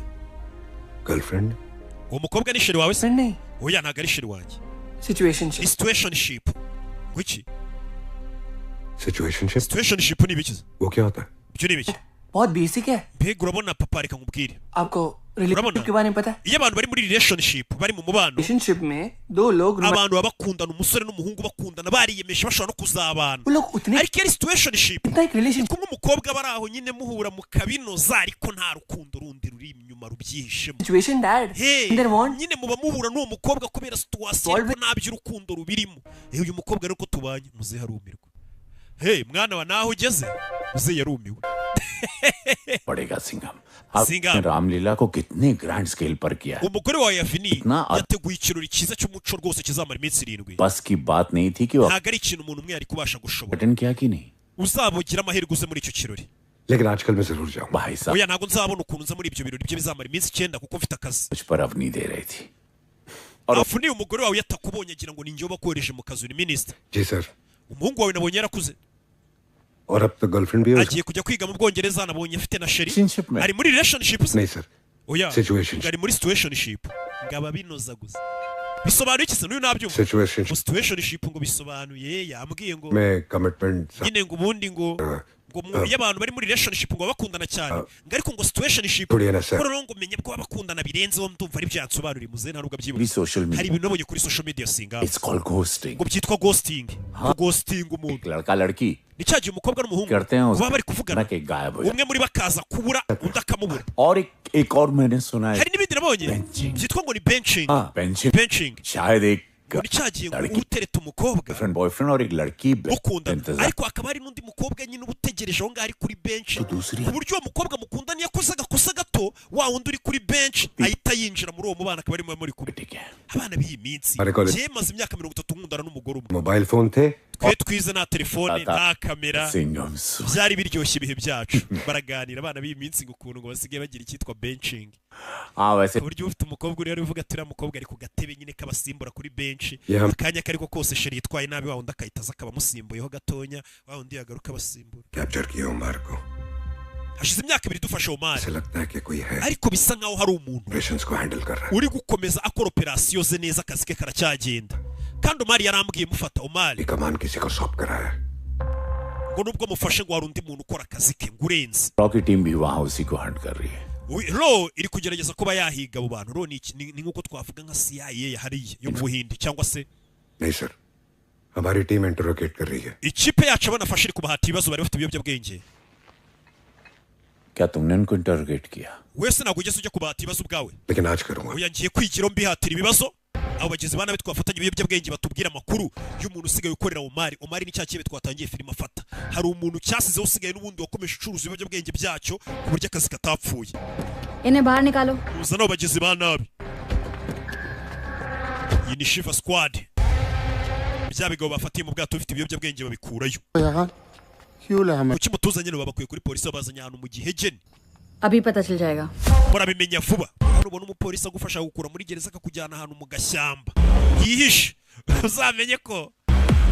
S4: girlfriend?
S1: Uwo mukobwa ni chérie wawe se? Oya, ntabwo ari chérie wanjye.
S7: Situationship.
S1: Ni situationship. Ngwiki?
S4: Situationship?
S1: Situationship ni ibiki?
S4: वो क्या होता है?
S1: Ibyo ni ibiki?
S7: बहुत basic है।
S1: Mbega urabona papa, reka nkubwire.
S7: आपको Relationship के बारे में पता है?
S1: Iyo abantu bari muri relationship, bari mu mubano,
S7: relationship में दो लोग
S1: abantu baba bakundana, umusore n'umuhungu bakundana, bariyemeje bashobora no kuzabana.
S7: वो लोग उतने
S1: Ariko iyo ari situationship,
S7: इतना एक relation
S1: kumwe umukobwa bari aho nyine muhura mukabinoza, ariko nta rukundo rundi ruri inyuma rubyihishemo.
S7: Situation dad.
S1: Hey,
S7: there want
S1: nyine muba muhura n'uwo mukobwa kubera situation, ariko nta by'urukundo rubirimo. Eh, uyu mukobwa rero ko tubanye, muzehe arumirwa. Hey, mwana wa, naho ugeze, muzehe yarumiwe.
S8: पड़ेगा सिंघम। आपने
S1: Singham.
S8: Ramlila को कितने grand scale पर किया है।
S1: Umugore wawe Yavini
S8: Na-
S1: yateguye ikirori cyiza cy'umuco rwose kizamara iminsi 7.
S8: बस की बात नहीं थी कि वो
S1: Ntabwo ari ikintu umuntu umwe yari kubasha gushobora.
S8: Attend किया कि नहीं।
S1: Uzabugira amahirwe uze muri icyo kirori.
S4: लेकिन आजकल मैं जरूर जाऊंगा।
S8: भाई साहब
S1: Oya, ntabwo nzabona ukuntu nza muri ibyo birori bye bizamara iminsi 9 kuko mfite akazi.
S8: मुझ पर अवनी दे रही थी।
S1: Afuniye umugore wawe yatakubonye agira ngo ni njye ubakohereje mu kazi, uri minisita.
S4: Ji sir.
S1: Umuhungu wawe nabonye yarakuze.
S4: और अब तो गर्लफ्रेंड भी है उसकी।
S1: Agiye kujya kwiga mu Bwongereza, nabonye afite na chérie.
S8: Relationship में
S1: Ari muri relationship se?
S4: नहीं sir.
S1: Oya,
S4: Situationship.
S1: ngo ari muri situationship, ngo aba binoza gusa. Bisobanuye iki se? N'uyu nabyumva.
S4: Situationship
S1: Ngo situationship ngo bisobanuye, yambwiye ngo
S4: में commitment
S1: nyine ngo ubundi ngo iyo abantu bari muri relationship ngo baba bakundana cyane, ngo ariko ngo situationship
S4: थोड़ी है ना sir.
S1: ko noneho ngo menye ko baba bakundana birenzeho. Ndumva ari byo yansobanuriye, muzehe nta nubwo abyibuka.
S8: भी social
S1: Hari
S8: media
S1: ibintu nabonye kuri social media, singa
S8: it's called ghosting.
S1: ngo byitwa ghosting, ghosting umuntu.
S8: एक लड़का लड़की
S1: Ni cya gihe umukobwa n'umuhungu
S8: करते हैं
S1: baba bari kuvugana,
S8: के गायब हो जाते
S1: umwe muri bo akaza kubura, undi akamubura.
S8: हैं। और एक एक और मैंने सुना है
S1: Hari n'ibindi nabonye
S8: Benching.
S1: byitwa ngo ni benching.
S8: हाँ benching.
S1: Benching
S8: शायद एक
S1: ngo ni cya gihe ngo
S8: लड़की
S1: uba utereta umukobwa
S8: girlfriend boyfriend और एक लड़की
S1: mukundana,
S8: इंतजार
S1: ariko hakaba hari n'undi mukobwa nyine uba utegereje aho ngaho ari kuri benshi,
S8: तो दूसरी
S1: ku buryo uwo mukobwa mukundana iyo akoze agakosa gato, wa wundi uri kuri benshi ahita yinjira muri uwo mubano, akaba arimo muri kumwe.
S8: ठीक है।
S1: Abana b'iyi minsi.
S4: Ariko-
S1: Njyewe maze imyaka 30 nkundana n'umugore umwe.
S4: Mobile phone थे।
S1: Twe twize nta telefone,
S8: Ata-
S1: nta kamera.
S8: Singham सु-
S1: Byari biryoshye ibihe byacu. Baraganira abana b'iyi minsi ngo ukuntu ngo basigaye bagira icyitwa benching,
S8: हाँ वैसे
S1: ku buryo ufite umukobwa uri uvuga ati uriya mukobwa ari ku gatebe nyine k'abasimbura kuri benshi,
S4: Yeah.
S1: akanya kariko kose chérie yitwaye nabi, wa wundi akahita aza akaba amusimbuyeho gatonya, wa wundi yagaruka abasimbura.
S4: Capture किया उमार को।
S1: Hashize imyaka 2 dufashe Omar,
S4: ऐसे लगता है कि कोई है
S1: ariko bisa nkaho hari umuntu
S4: operations को handle कर रहा है।
S1: uri gukomeza akora operasiyo ze neza, akazi ke karacyagenda. Kandi Omar yarambwiye mufata Omar
S4: ये कमान किसी को सौंप कर आया है।
S1: ngo nubwo mufashe ngo hari undi muntu ukora akazi ke ngo urenze.
S8: Raw की टीम भी वहां उसी को हंट कर रही है।
S1: Ro iri kugerageza kuba yahiga abo bantu. Ro ni iki? Ni nk'uko twavuga nka CIA ya hariya yo mu Buhinde cyangwa se
S4: नहीं सर, हमारी टीम इंटरोगेट कर रही है।
S1: Ikipe yacu banafashe iri kubahata ibibazo, bari bafite ibiyobyabwenge.
S8: क्या तुमने उनको इंटरोगेट किया?
S1: Wese ntabwo ugeze ujya kubahata ibibazo ubwawe?
S4: लेकिन आज करूंगा।
S1: Oya, ngiye kwigira mbihatira ibibazo abo bagizi ba nabi twafatanya ibiyobyabwenge, batubwira amakuru y'umuntu usigaye ukorera Omari. Omari ni cya kibe twatangiye filime afata, hari umuntu cyasizeho usigaye n'ubundi wakomeje ucuruza ibiyobyabwenge byacyo ku buryo akazi katapfuye.
S2: इन्हें बाहर निकालो।
S1: Muzana abo bagizi ba nabi. Iyi ni Shiva Squad, bya bigabo bafatiye mu bwato bifite ibiyobyabwenge babikurayo. Kuki mutuzanye? Babakuye kuri polisi, babazanye ahantu mu gihegeni.
S2: अभी पता चल जाएगा।
S1: Murabimenya vuba. Hano ubona umupolisi agufasha gukura muri gereza akakujyana ahantu mu gashyamba hihishe, uzamenye ko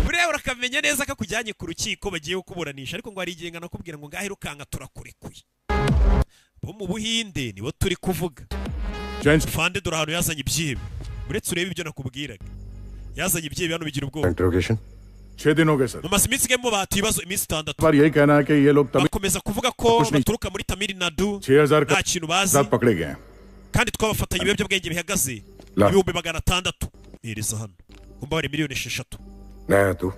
S1: buriya urakamenya neza ko akujyanye ku rukiko bagiye kukuburanisha. Ariko ngo hari igihe nakubwira ngo ngahe rukanga turakurekuye. Bo mu Buhinde nibo turi kuvuga. Fande, dore ahantu yazanye ibyihebe. Uretse urebe ibyo nakubwiraga, yazanye ibyihebe hano bigira ubwoba.
S4: Interrogation
S6: 6 दिन हो गए sir.
S1: Mumaze iminsi ingahe mubahata ibibazo? Iminsi 6.
S6: बार यही कहना है कि ये लोग Tamil
S1: Bakomeza kuvuga ko baturuka muri Tamil Nadu,
S6: 6000
S1: nta kintu bazi.
S6: साथ पकड़े गए हैं।
S1: Kandi twabafatanye ibiyobyabwenge bihagaze
S4: La.
S1: 600,000. Hereza hano umva, bari miliyoni 6.
S4: नया तू।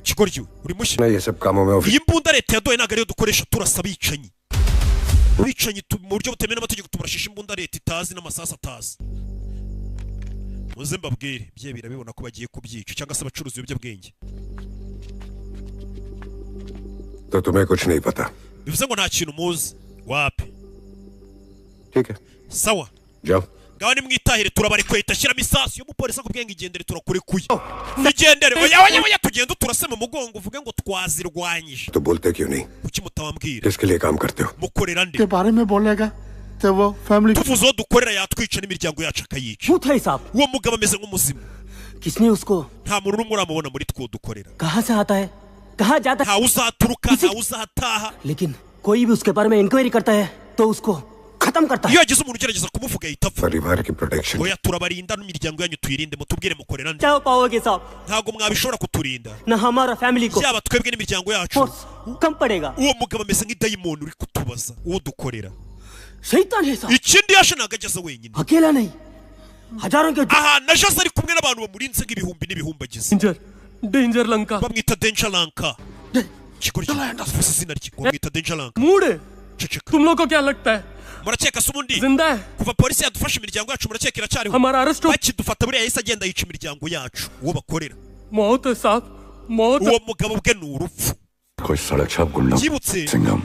S1: Kigoryi, uri mushya.
S4: ना ये सब कामों में office
S1: Iyi mbunda leta yaduhaye ntabwo ariyo dukoresha turasa abicanyi. Abicanyi mu buryo butemewe n'amategeko tubarashisha imbunda leta itazi n'amasasu atazi. Muze mbabwire, bye birabibona ko bagiye kubyica cyangwa se abacuruza ibiyobyabwenge.
S4: तो तुम्हें कुछ नहीं पता।
S1: Bivuze ngo nta kintu muzi wapi?
S4: ठीक है।
S1: Sawa.
S4: जाओ।
S1: Ngaho nimwitahire, turabarekuye. Ashyiramo isasu. Iyo umupolisi akubwiye ngo igendere, turakurekuye, igendere. Oya oya oya, tugende uturase mu mugongo uvuge ngo twazirwanyije.
S4: तो बोलते क्यों नहीं?
S1: Kuki mutabambwira?
S4: किसके लिए काम करते हो?
S1: Mukorera nde?
S10: के बारे में बोलेगा तो वो family
S1: Tuvuze uwo dukorera yatwica n'imiryango yacu akayica. Uwo mugabo ameze nk'umuzimu.
S7: किसने उसको
S1: Nta muntu n'umwe uramubona muri two dukorera.
S7: कहाँ से आता है, कहाँ जाता है?
S1: Ntawe uzaturuka, ntawe uzataha.
S7: लेकिन कोई भी उसके बारे में इंक्वायरी करता है तो उसको खत्म करता है।
S1: Iyo hagize umuntu ugerageza kumuvuga ahita apfa.
S4: परिवार की protection.
S1: Oya, turabarinda n'imiryango yanyu tuyirinde. Mutubwire mukorera nde.
S7: क्या पाओगे साहब?
S1: Ntabwo mwabishobora kuturinda,
S7: न हमारा family को
S1: yaba twebwe n'imiryango yacu.
S7: कम पड़ेगा।
S1: Uwo mugabo ameze nk'idayimoni uri kutubaza uwo dukorera.
S7: शैतान है साहब।
S1: Ikindi yashe ntabwo ageze wenyine.
S7: अकेला नहीं, हजारों के
S1: Ahantu aje aza ari kumwe n'abantu bamurinze nk'ibihumbi n'ibihumbi agize.
S12: Danger, danger Lanka.
S1: Bamwita Danger Lanka. Kigoryi uvuze izina rye ngo bamwita Danger Lanka.
S12: Mood है।
S1: Ceceka.
S12: तुम लोग को क्या लगता है?
S1: Murakeka se ubundi
S12: जिंदा है?
S1: Kuva polisi yadufashe imiryango yacu, murakeka iracyariho?
S12: हमारा arrest हो
S1: Bakidufata buriya yahise agenda yica imiryango yacu, uwo bakorera.
S12: मौत है साहब, मौत।
S1: Uwo mugabo bwe ni urupfu.
S6: कोई सड़क छाप गुंडा
S1: Byibutse
S6: Singham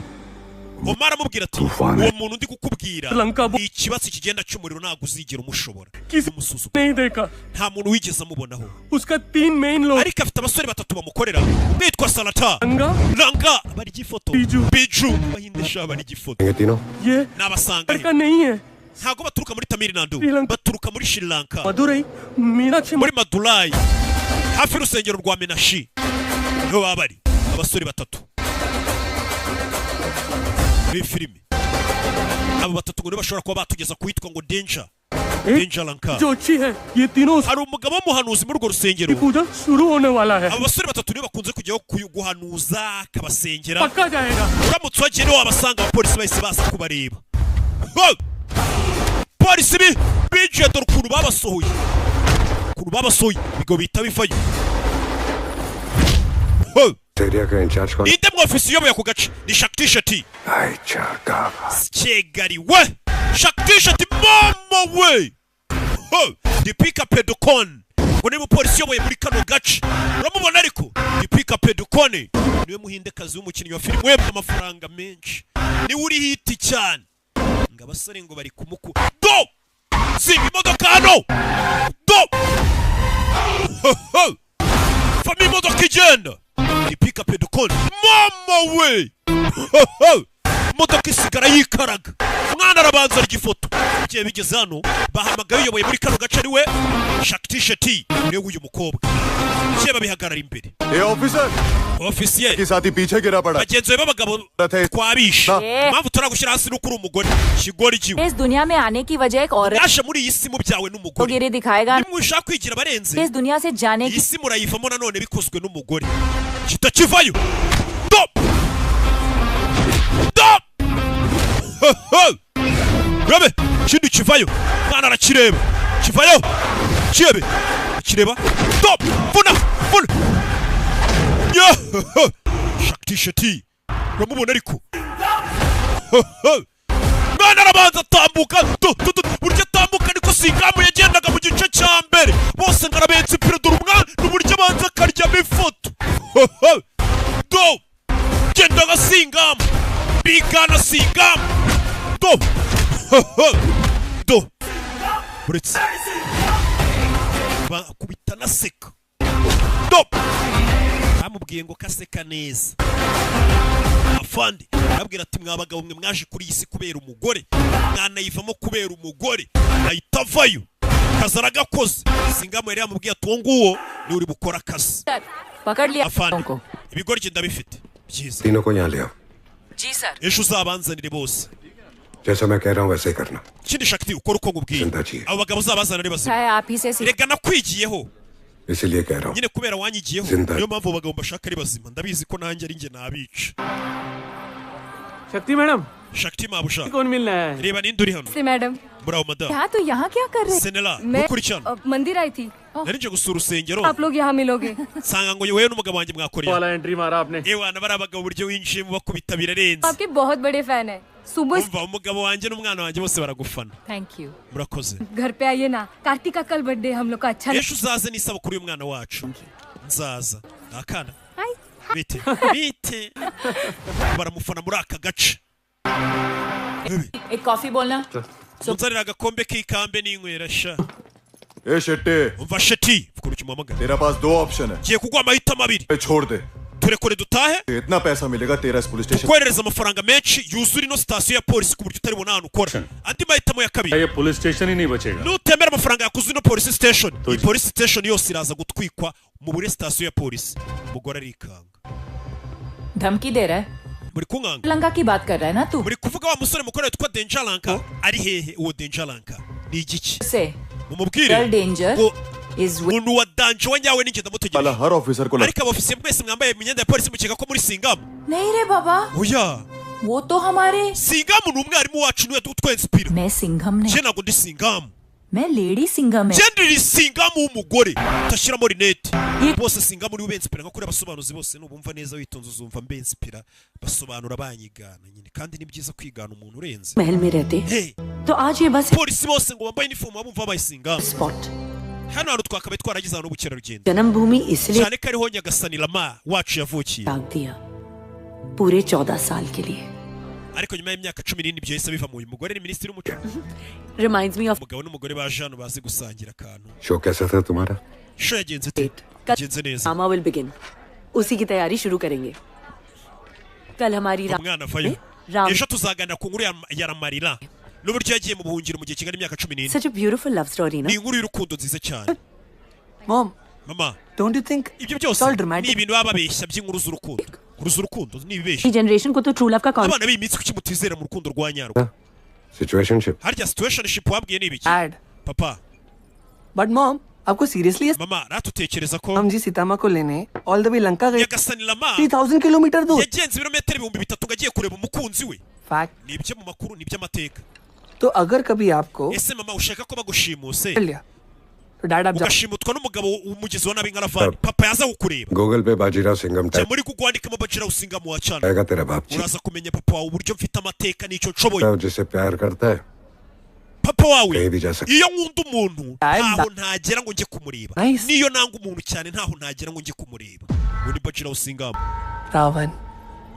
S1: Omar amubwira ati
S6: Tufani.
S1: Uwo muntu ndi kukubwira
S12: Lanka
S1: ni ikibatsi kigenda cy'umuriro, ntabwo uzigera umushobora.
S12: किसी
S1: Umusuzuma
S12: नहीं देखा।
S1: Nta muntu wigeze amubonaho.
S12: उसका तीन main लोग
S1: Ariko afite abasore batatu bamukorera, umwe yitwa Salata,
S12: Ranga,
S1: Ranga barya ifoto,
S12: Biju.
S1: Biju bahinde sha barya ifoto.
S4: ये तीनों
S12: ये
S1: N'abasanga
S12: लड़का नहीं है।
S1: ntabwo baturuka muri Tamil Nadu,
S12: Sri Lanka.
S1: Baturuka muri Sri Lanka,
S12: Madurai Meenakshi
S1: muri Madurai, hafi y'urusengero rwa Menashi niho baba bari abasore batatu muri filime. Abo batatu ngo nibo bashobora kuba batugeza ku witwa ngo Danger, Danger Lanka.
S12: जो अच्छी है, ये तीनों
S1: Hari umugabo w'umuhanuzi muri urwo rusengero.
S12: की पूजा शुरू होने वाला है।
S1: Abo basore batatu nibo bakunze kujyaho guhanuza akabasengera.
S12: पक्का जाएगा।
S1: Uramutse uhagiye niho wabasanga. Abapolisi bahise baza kubareba. Ho! Polisi binjiye, dore ukuntu babasohoye, ukuntu babasohoye ibigo bihita bivayo. Ho!
S4: Area का इंचार्ज कौन?
S1: Ninde mwofisi uyoboye ako gace? Ni Shakti Shati. Kigali we, Shakti Shati mama we. Ho! Deepika Padukone ngo niba umupolisi uyoboye muri kano gace uramubona, ariko Deepika Padukone niwe muhindekazi w'umukinnyi wa filime webwe amafaranga menshi, niwe uri hit cyane. Ngo abasore ngo bari kumuku do simba imodoka hano do. Ho, ho! Famo imodoka igenda. Deepika Padukone mama we. Ho, ho! Imodoka isigara yikaraga, umwana arabanza arya ifoto. Igihe bigeze hano bahamagaye uyoboye muri kano gace, ariwe Shakti Sheti, niwe w'uyu mukobwa. Igihe babihagarara imbere,
S13: A officer
S1: ofisiye
S13: के साथ ही पीछे गिरा पड़ा
S1: bagenzi be b'abagabo twabishe. Impamvu turagushyira hasi nuko uri umugore, kigore igiwe.
S14: इस दुनिया में आने की वजह एक औरत
S1: Yaje muri iyi si mubyawe n'umugore.
S14: गिरी दिखाएगा।
S1: Nimushaka kwigira abarenze,
S14: इस दुनिया से जाने
S1: iyi
S14: की
S1: si murayivamo nanone bikozwe n'umugore. Kitakivayo do do. Ho, ho! Urabe ikindi kivayo, mwana arakireba, kivayo kirebe kireba do vuna vuna Yo! Ho, ho! Shakti Sheti uramubona ariko. Ho, ho! Mwana arabanza atambuka do do do, buryo atambuka niko Singamu yagendaga mu gice cya mbere bose ngo arabenze ipira. Dore umwana n'uburyo abanza akaryamo ifoto. Ho, ho! Do genda nka Singamu, bigana Singamu do. Ho, ho! Do uretse bakubita naseka do, bamubwiye ngo kaseka neza afande. Arabwira ati mwa bagabo mwe mwaje kuri iyi si kubera umugore, mwanayivamo kubera umugore. Ahita avayo, akazi aragakoze. Singamu yari yamubwiye ati uwo nguwo niwe uri bukora akazi.
S14: पकड़ लिया
S1: Afande, ibigoryi ndabifite byiza.
S4: तीनों को यहाँ ले आओ।
S14: जी sir.
S1: Ejo uzabanzanire bose.
S4: जैसा मैं कह रहा हूँ वैसे ही करना।
S1: Ikindi Shakti, ukora uko nkubwiye.
S4: जिंदा चाहिए।
S1: Abo bagabo uzabazanire bazima.
S14: है आप ही से सीख
S1: Rega nakwigiyeho.
S4: इसीलिए कह रहा हूँ।
S1: Nyine kubera wanyigiyeho,
S4: Zinda.
S1: niyo mpamvu abo bagabo mbashaka ari bazima. Ndabizi ko nanjye ari njye nabica.
S12: Shakti madam.
S1: Shakti mabuja,
S12: कौन मिलना है?
S1: Reba ninde uri hano.
S9: से madam.
S1: Muraho madamu.
S9: यहाँ तो यहाँ क्या कर रहे?
S1: Senela,
S9: मैं
S1: mukurikirana.
S9: मंदिर आई थी।
S1: Nari nje gusura urusengero,
S9: आप लोग यहाँ मिलोगे।
S1: nsanga ngo wowe n'umugabo wanjye mwakoreye.
S12: वाला एंट्री मारा आपने।
S1: Ewana bari abagabo, uburyo winjiyemo bakubita birarenze.
S9: आपके बहुत बड़े फैन है सुबह।
S1: Umva, umugabo wanjye n'umwana wanjye bose baragufana.
S14: Thank you.
S1: Murakoze.
S9: घर पे आइए ना, कार्तिक का कल बर्थडे, हम लोग का अच्छा।
S1: Ejo uzaze n'isabukuru y'umwana wacu, nzaza. Ni akana bite bite, baramufana muri aka gace.
S14: एक कॉफी बोलना।
S1: Munzanira agakombe k'ikambe n'inywera sha.
S13: A Shetty.
S1: Umva Sheti, vuga ukimuhamagara.
S13: तेरा पास दो option है।
S1: Ngiye kuguha amahitamo abiri.
S13: छोड़ दे।
S1: Turekure dutahe,
S13: इतना पैसा मिलेगा तेरा इस police station.
S1: Koherereza amafaranga menshi yuzura ino sitasiyo ya polisi ku buryo utari bubone ahantu ukora. Andi mahitamo ya kabiri,
S15: ये पुलिस स्टेशन ही नहीं बचेगा।
S1: Nutemera amafaranga yakuzuye ino polisi station, iyi polisi station yose iraza gutwikwa mu buri sitasiyo ya polisi. Umugore arikanga.
S14: धमकी दे रहा है?
S1: Muri kunkanga?
S14: Lanka की बात कर रहा है ना तू?
S1: Muri kuvuga wa musore mukuru witwa Danger Lanka? Ari hehe uwo Danger Lanka? Ni igiki?
S14: से
S1: Mumubwire
S14: Real danger
S1: ngo
S14: is
S1: umuntu wa danger wa nyawe ninjye ndamutegereje.
S13: हर officer को
S1: Ariko abofisiye mwese mwambaye imyenda ya polisi mukeka ko muri Singamu?
S14: नहीं रे बाबा।
S1: Oya.
S14: वो तो हमारे
S1: Singham ni umwarimu wacu, niwe utwensipira.
S14: मैं सिंघम नहीं
S1: Njye ntabwo ndi Singham.
S14: मैं lady Singham है
S1: Njye ndi Singham w'umugore utashyiramo rinete. Bose Singham niwe ubensipira, nka kuri abasobanuzi bose. Nubumva neza witonze uzumva mbensipira, basobanura banyigana nyine, kandi ni byiza kwigana umuntu urenze.
S5: महल में रहते
S1: Hey,
S5: तो आज ये बस
S1: polisi bose ngo bambaye inifomu bumva babaye Singham. Hano hantu twakabaye twaragize ahantu h'ubukerarugendo,
S5: जन्मभूमि इसलिए
S1: cyane ko ariho Nyagasani Rama wacu yavukiye.
S5: त्याग दिया पूरे 14 साल के लिए।
S1: Ariko nyuma y'imyaka 14 ibyo yahise biva mu uyu mugore ni minisitiri w'umuco.
S5: Reminds me of
S1: Umugabo n'umugore baje hano bazi gusangira akantu.
S4: Show कैसा था तुम्हारा?
S1: Show yagenze ite? Yagenze neza.
S5: Drama will begin, उसी की तैयारी शुरू करेंगे। कल हमारी
S1: Umwana avayo.
S5: Ram
S1: Ejo tuzaganira ku nkuru ya Ramarira n'uburyo yagiye mu buhungiro mu gihe kingana imyaka 14.
S5: Such a beautiful love story ना।
S1: Ni inkuru y'urukundo nziza cyane.
S15: Mom,
S1: Mama,
S15: don't you think
S1: ibyo byose ni ibintu baba babeshya by'inkuru z'urukundo. Inkuru z'urukundo ni ibibeshya.
S5: Generation को तो true love का
S1: Abana b'iyi minsi, kuki mutizera mu rukundo rwa nyarwo?
S4: Situationship.
S1: Harya situationship wabwiye ni ibiki?
S15: Ad.
S1: Papa.
S15: But mom, आपको seriously
S1: Mama, ratutekereza ko
S15: Ram ji Sita को लेने all the way Lanka गए,
S1: Nyagasani Rama
S15: 3000 kilometre दूर।
S1: yagenze ibirometero 3000 ngo agiye kureba umukunzi we?
S15: Fact.
S1: Ni ibyo mu makuru, ni iby'amateka.
S15: तो अगर कभी आपको
S1: Ese mama, ushaka ko bagushimuse,
S15: लिया तो dad आप जा
S1: ugashimutwa n'umugabo umugizi wa nabi nka Ravani, papa yaza kukureba?
S4: Google पे Bajirao Singham
S1: Jya
S4: type
S1: muri Google wandikamo Bajirao Singham wacana.
S4: आएगा तेरा बाप जी
S1: Uraza kumenya papa wawe, uburyo mfite amateka n'icyo nshoboye.
S4: जिसे प्यार करता है
S1: Papa wawe,
S4: कहीं भी जा सकता।
S1: iyo nkunda umuntu ntaho ntagera ngo njye kumureba, niyo nanga umuntu cyane ntaho ntagera ngo njye kumureba. Ubu ni Bajirao Singham.
S15: Ravan.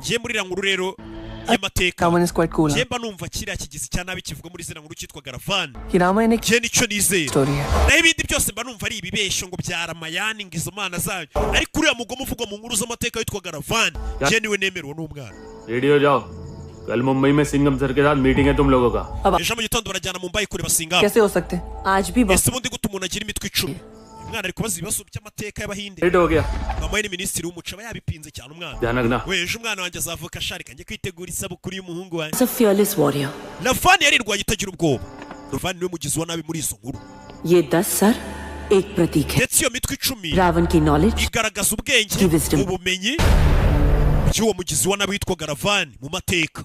S1: Ngiye muri iriya nkuru rero y'amateka.
S15: Ravan is quite cool.
S1: Njye mba numva kiriya kigizi cya nabi kivuga muri ziriya nkuru cyitwa Garavani.
S15: कि रामायण एक
S1: Njye nicyo nizera.
S15: Story है।
S1: Naho ibindi byose mba numva ari ibibeshyo ngo bya Ramayani, ngo izo mana zayo, ariko uriya mugome uvugwa mu nkuru z'amateka witwa Garavani, njye niwe nemerewe n'umwana.
S12: Radio जाओ, कल मुंबई में सिंघम सर के साथ मीटिंग है तुम लोगों का।
S1: Ejo mu gitondo barajyana Mumbai kureba Singham.
S15: कैसे हो सकते?
S5: आज भी
S1: Ese ubundi gute umuntu agira imitwe 10? Umwana ari kubaza ibibazo by'amateka y'Abahinde.
S12: Late हो गया।
S1: Mama we ni minisitiri w'umuco, aba yabipinze cyane umwana.
S12: ध्यान रखना।
S1: We, ejo umwana wanjye azavuka asharika, njye kwitegura isabukuru y'umuhungu wanjye.
S5: A fearless warrior.
S1: Ravani yarirwanye itagira ubwoba. Ravani niwe mugizi wa nabi muri izo nkuru.
S5: ये 10 सर एक प्रतीक है।
S1: Ndetse iyo mitwe 10
S5: Ravan की knowledge
S1: igaragaza ubwenge,
S5: की wisdom.
S1: ubumenyi by'uwo mugizi wa nabi witwaga Ravani mu mateka.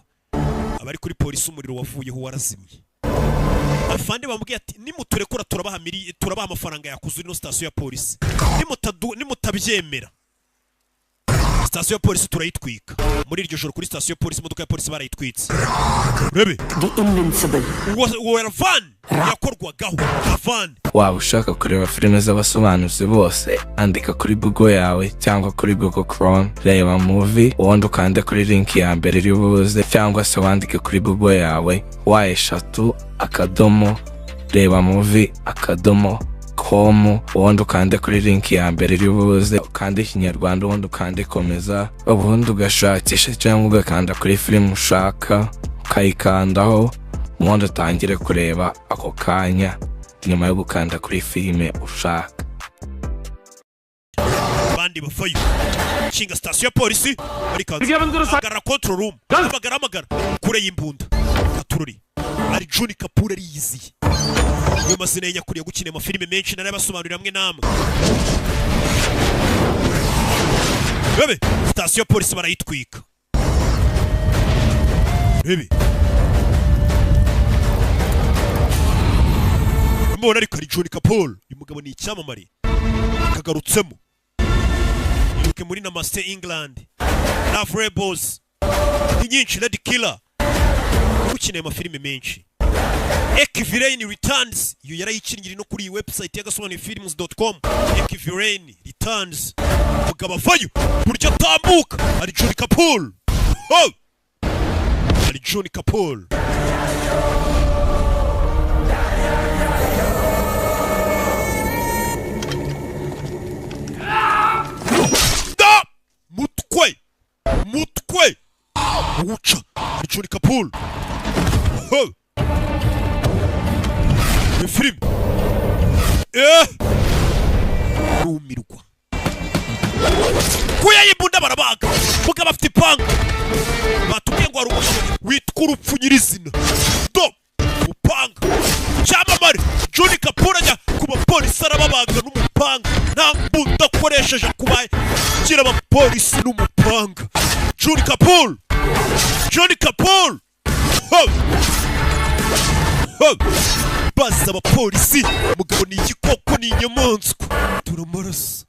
S1: Abari kuri polisi, umuriro wavuyeho warazimye. Afande bamubwiye ati: "Nimuturekura turabaha turabaha amafaranga yakuze ino sitasiyo ya polisi. Nimutabyemera, sitasiyo ya polisi turayitwika." Muri iryo joro kuri sitasiyo ya polisi, imodoka ya polisi barayitwitse. Urebe
S5: The invincible.
S1: Uwo Ravani yakorwagaho Ravani.
S3: Waba ushaka kureba filime z'abasobanuzi bose, andika kuri Google yawe cyangwa kuri Google Chrome "reba movie", ubundi ukande kuri link ya mbere iri buze, cyangwa se wandike kuri Google yawe www.rebamovie.com, ubundi ukande kuri link ya mbere iri buze, ukande Ikinyarwanda, ubundi ukande komeza, ubundi ugashakisha cyangwa ugakanda kuri filime ushaka, ukayikandaho, ubundi utangire kureba ako kanya nyuma yo gukanda kuri filime ushaka.
S1: Abandi bavayo, kinga sitasiyo ya polisi barikanze, hamagara control room, hamagara, hamagara kure y'imbunda katururi. Ari Juni Kapoor, ariyiziye, niyo mazina ye nyakuri. Gukina amafilime menshi narayabasobanurira amwe n'amwe. Bebe, sitasiyo ya polisi barayitwika. Bebe mubona, ariko ari Juni Kapoor. Uyu mugabo ni icyamamare kagarutsemo. Ibuke muri Namaste England, Love Rebels, ni nyinshi, Lady Killer, ukeneye amafilime menshi. Ek Villain Returns, iyo yarayikinnye, iri no kuri iyi website y'agasobanuyefilms.com. Ek Villain Returns, mugabo avayo buryo atambuka ari Juni Kapoor. Oh! Ari Juni Kapoor. Da! Mutwe, mutwe uca ari Juni Kapoor. Oh! Ni filime rumirwa kuya y'imbunda barabaga. Mugabo afite ipanga, batubwiye ngo hari umugabo witwa urupfu nyirizina. Do umupanga, cyamamare Juni Kapoor ajya ku bapolisi arababaga n'umupanga, nta mbunda akoresheje, kubagira Polisi n'umupanga. John Kapoor, John Kapoor. Ho! Ho! Baza abapolisi. Umugabo ni igikoko, ni inyamaswa. Dore amaraso,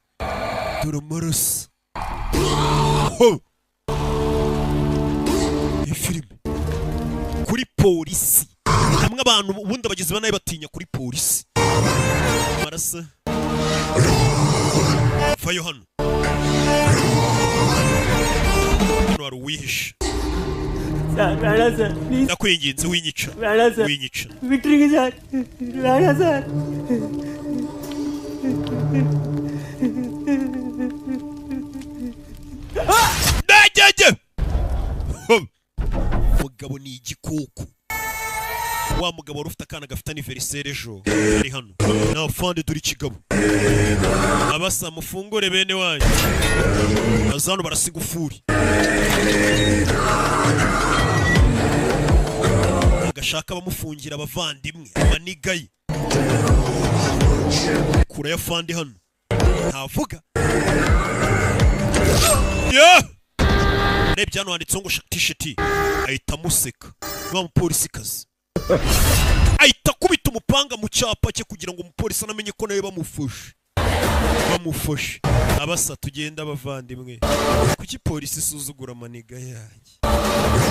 S1: dore amaraso. Ho! Iyi filime kuri polisi hamwe abantu ubundi abagizi ba nabi batinya kuri polisi. Amaraso vayo hano. Hano hari uwihishe.
S7: Sir Rana sir please.
S1: Ndakwinginze, winyica.
S7: Rana sir.
S1: Winyica.
S7: Victory के साथ Rana sir.
S1: Ndagege mugabo ni igikoko. Wa mugabo wari ufite akana gafite anniversaire ejo ari hano na fande. Dore ikigabo. Abasa mufungure bene wanyu. Bazano barasiga ufuri agashaka bamufungira abavandimwe amaniga ye. Kura ya fandi hano ntavuga. Yeah! Rebye hano handitseho ngo Shakti Sheti, ahita amuseka. Wa mupolisikazi ahita akubita umupanga mu cyapa cye kugira ngo umupolisi anamenye ko nawe bamufashe, bamufashe. Abasa tugenda abavandimwe. Kuki polisi isuzugura amaniga yanjye?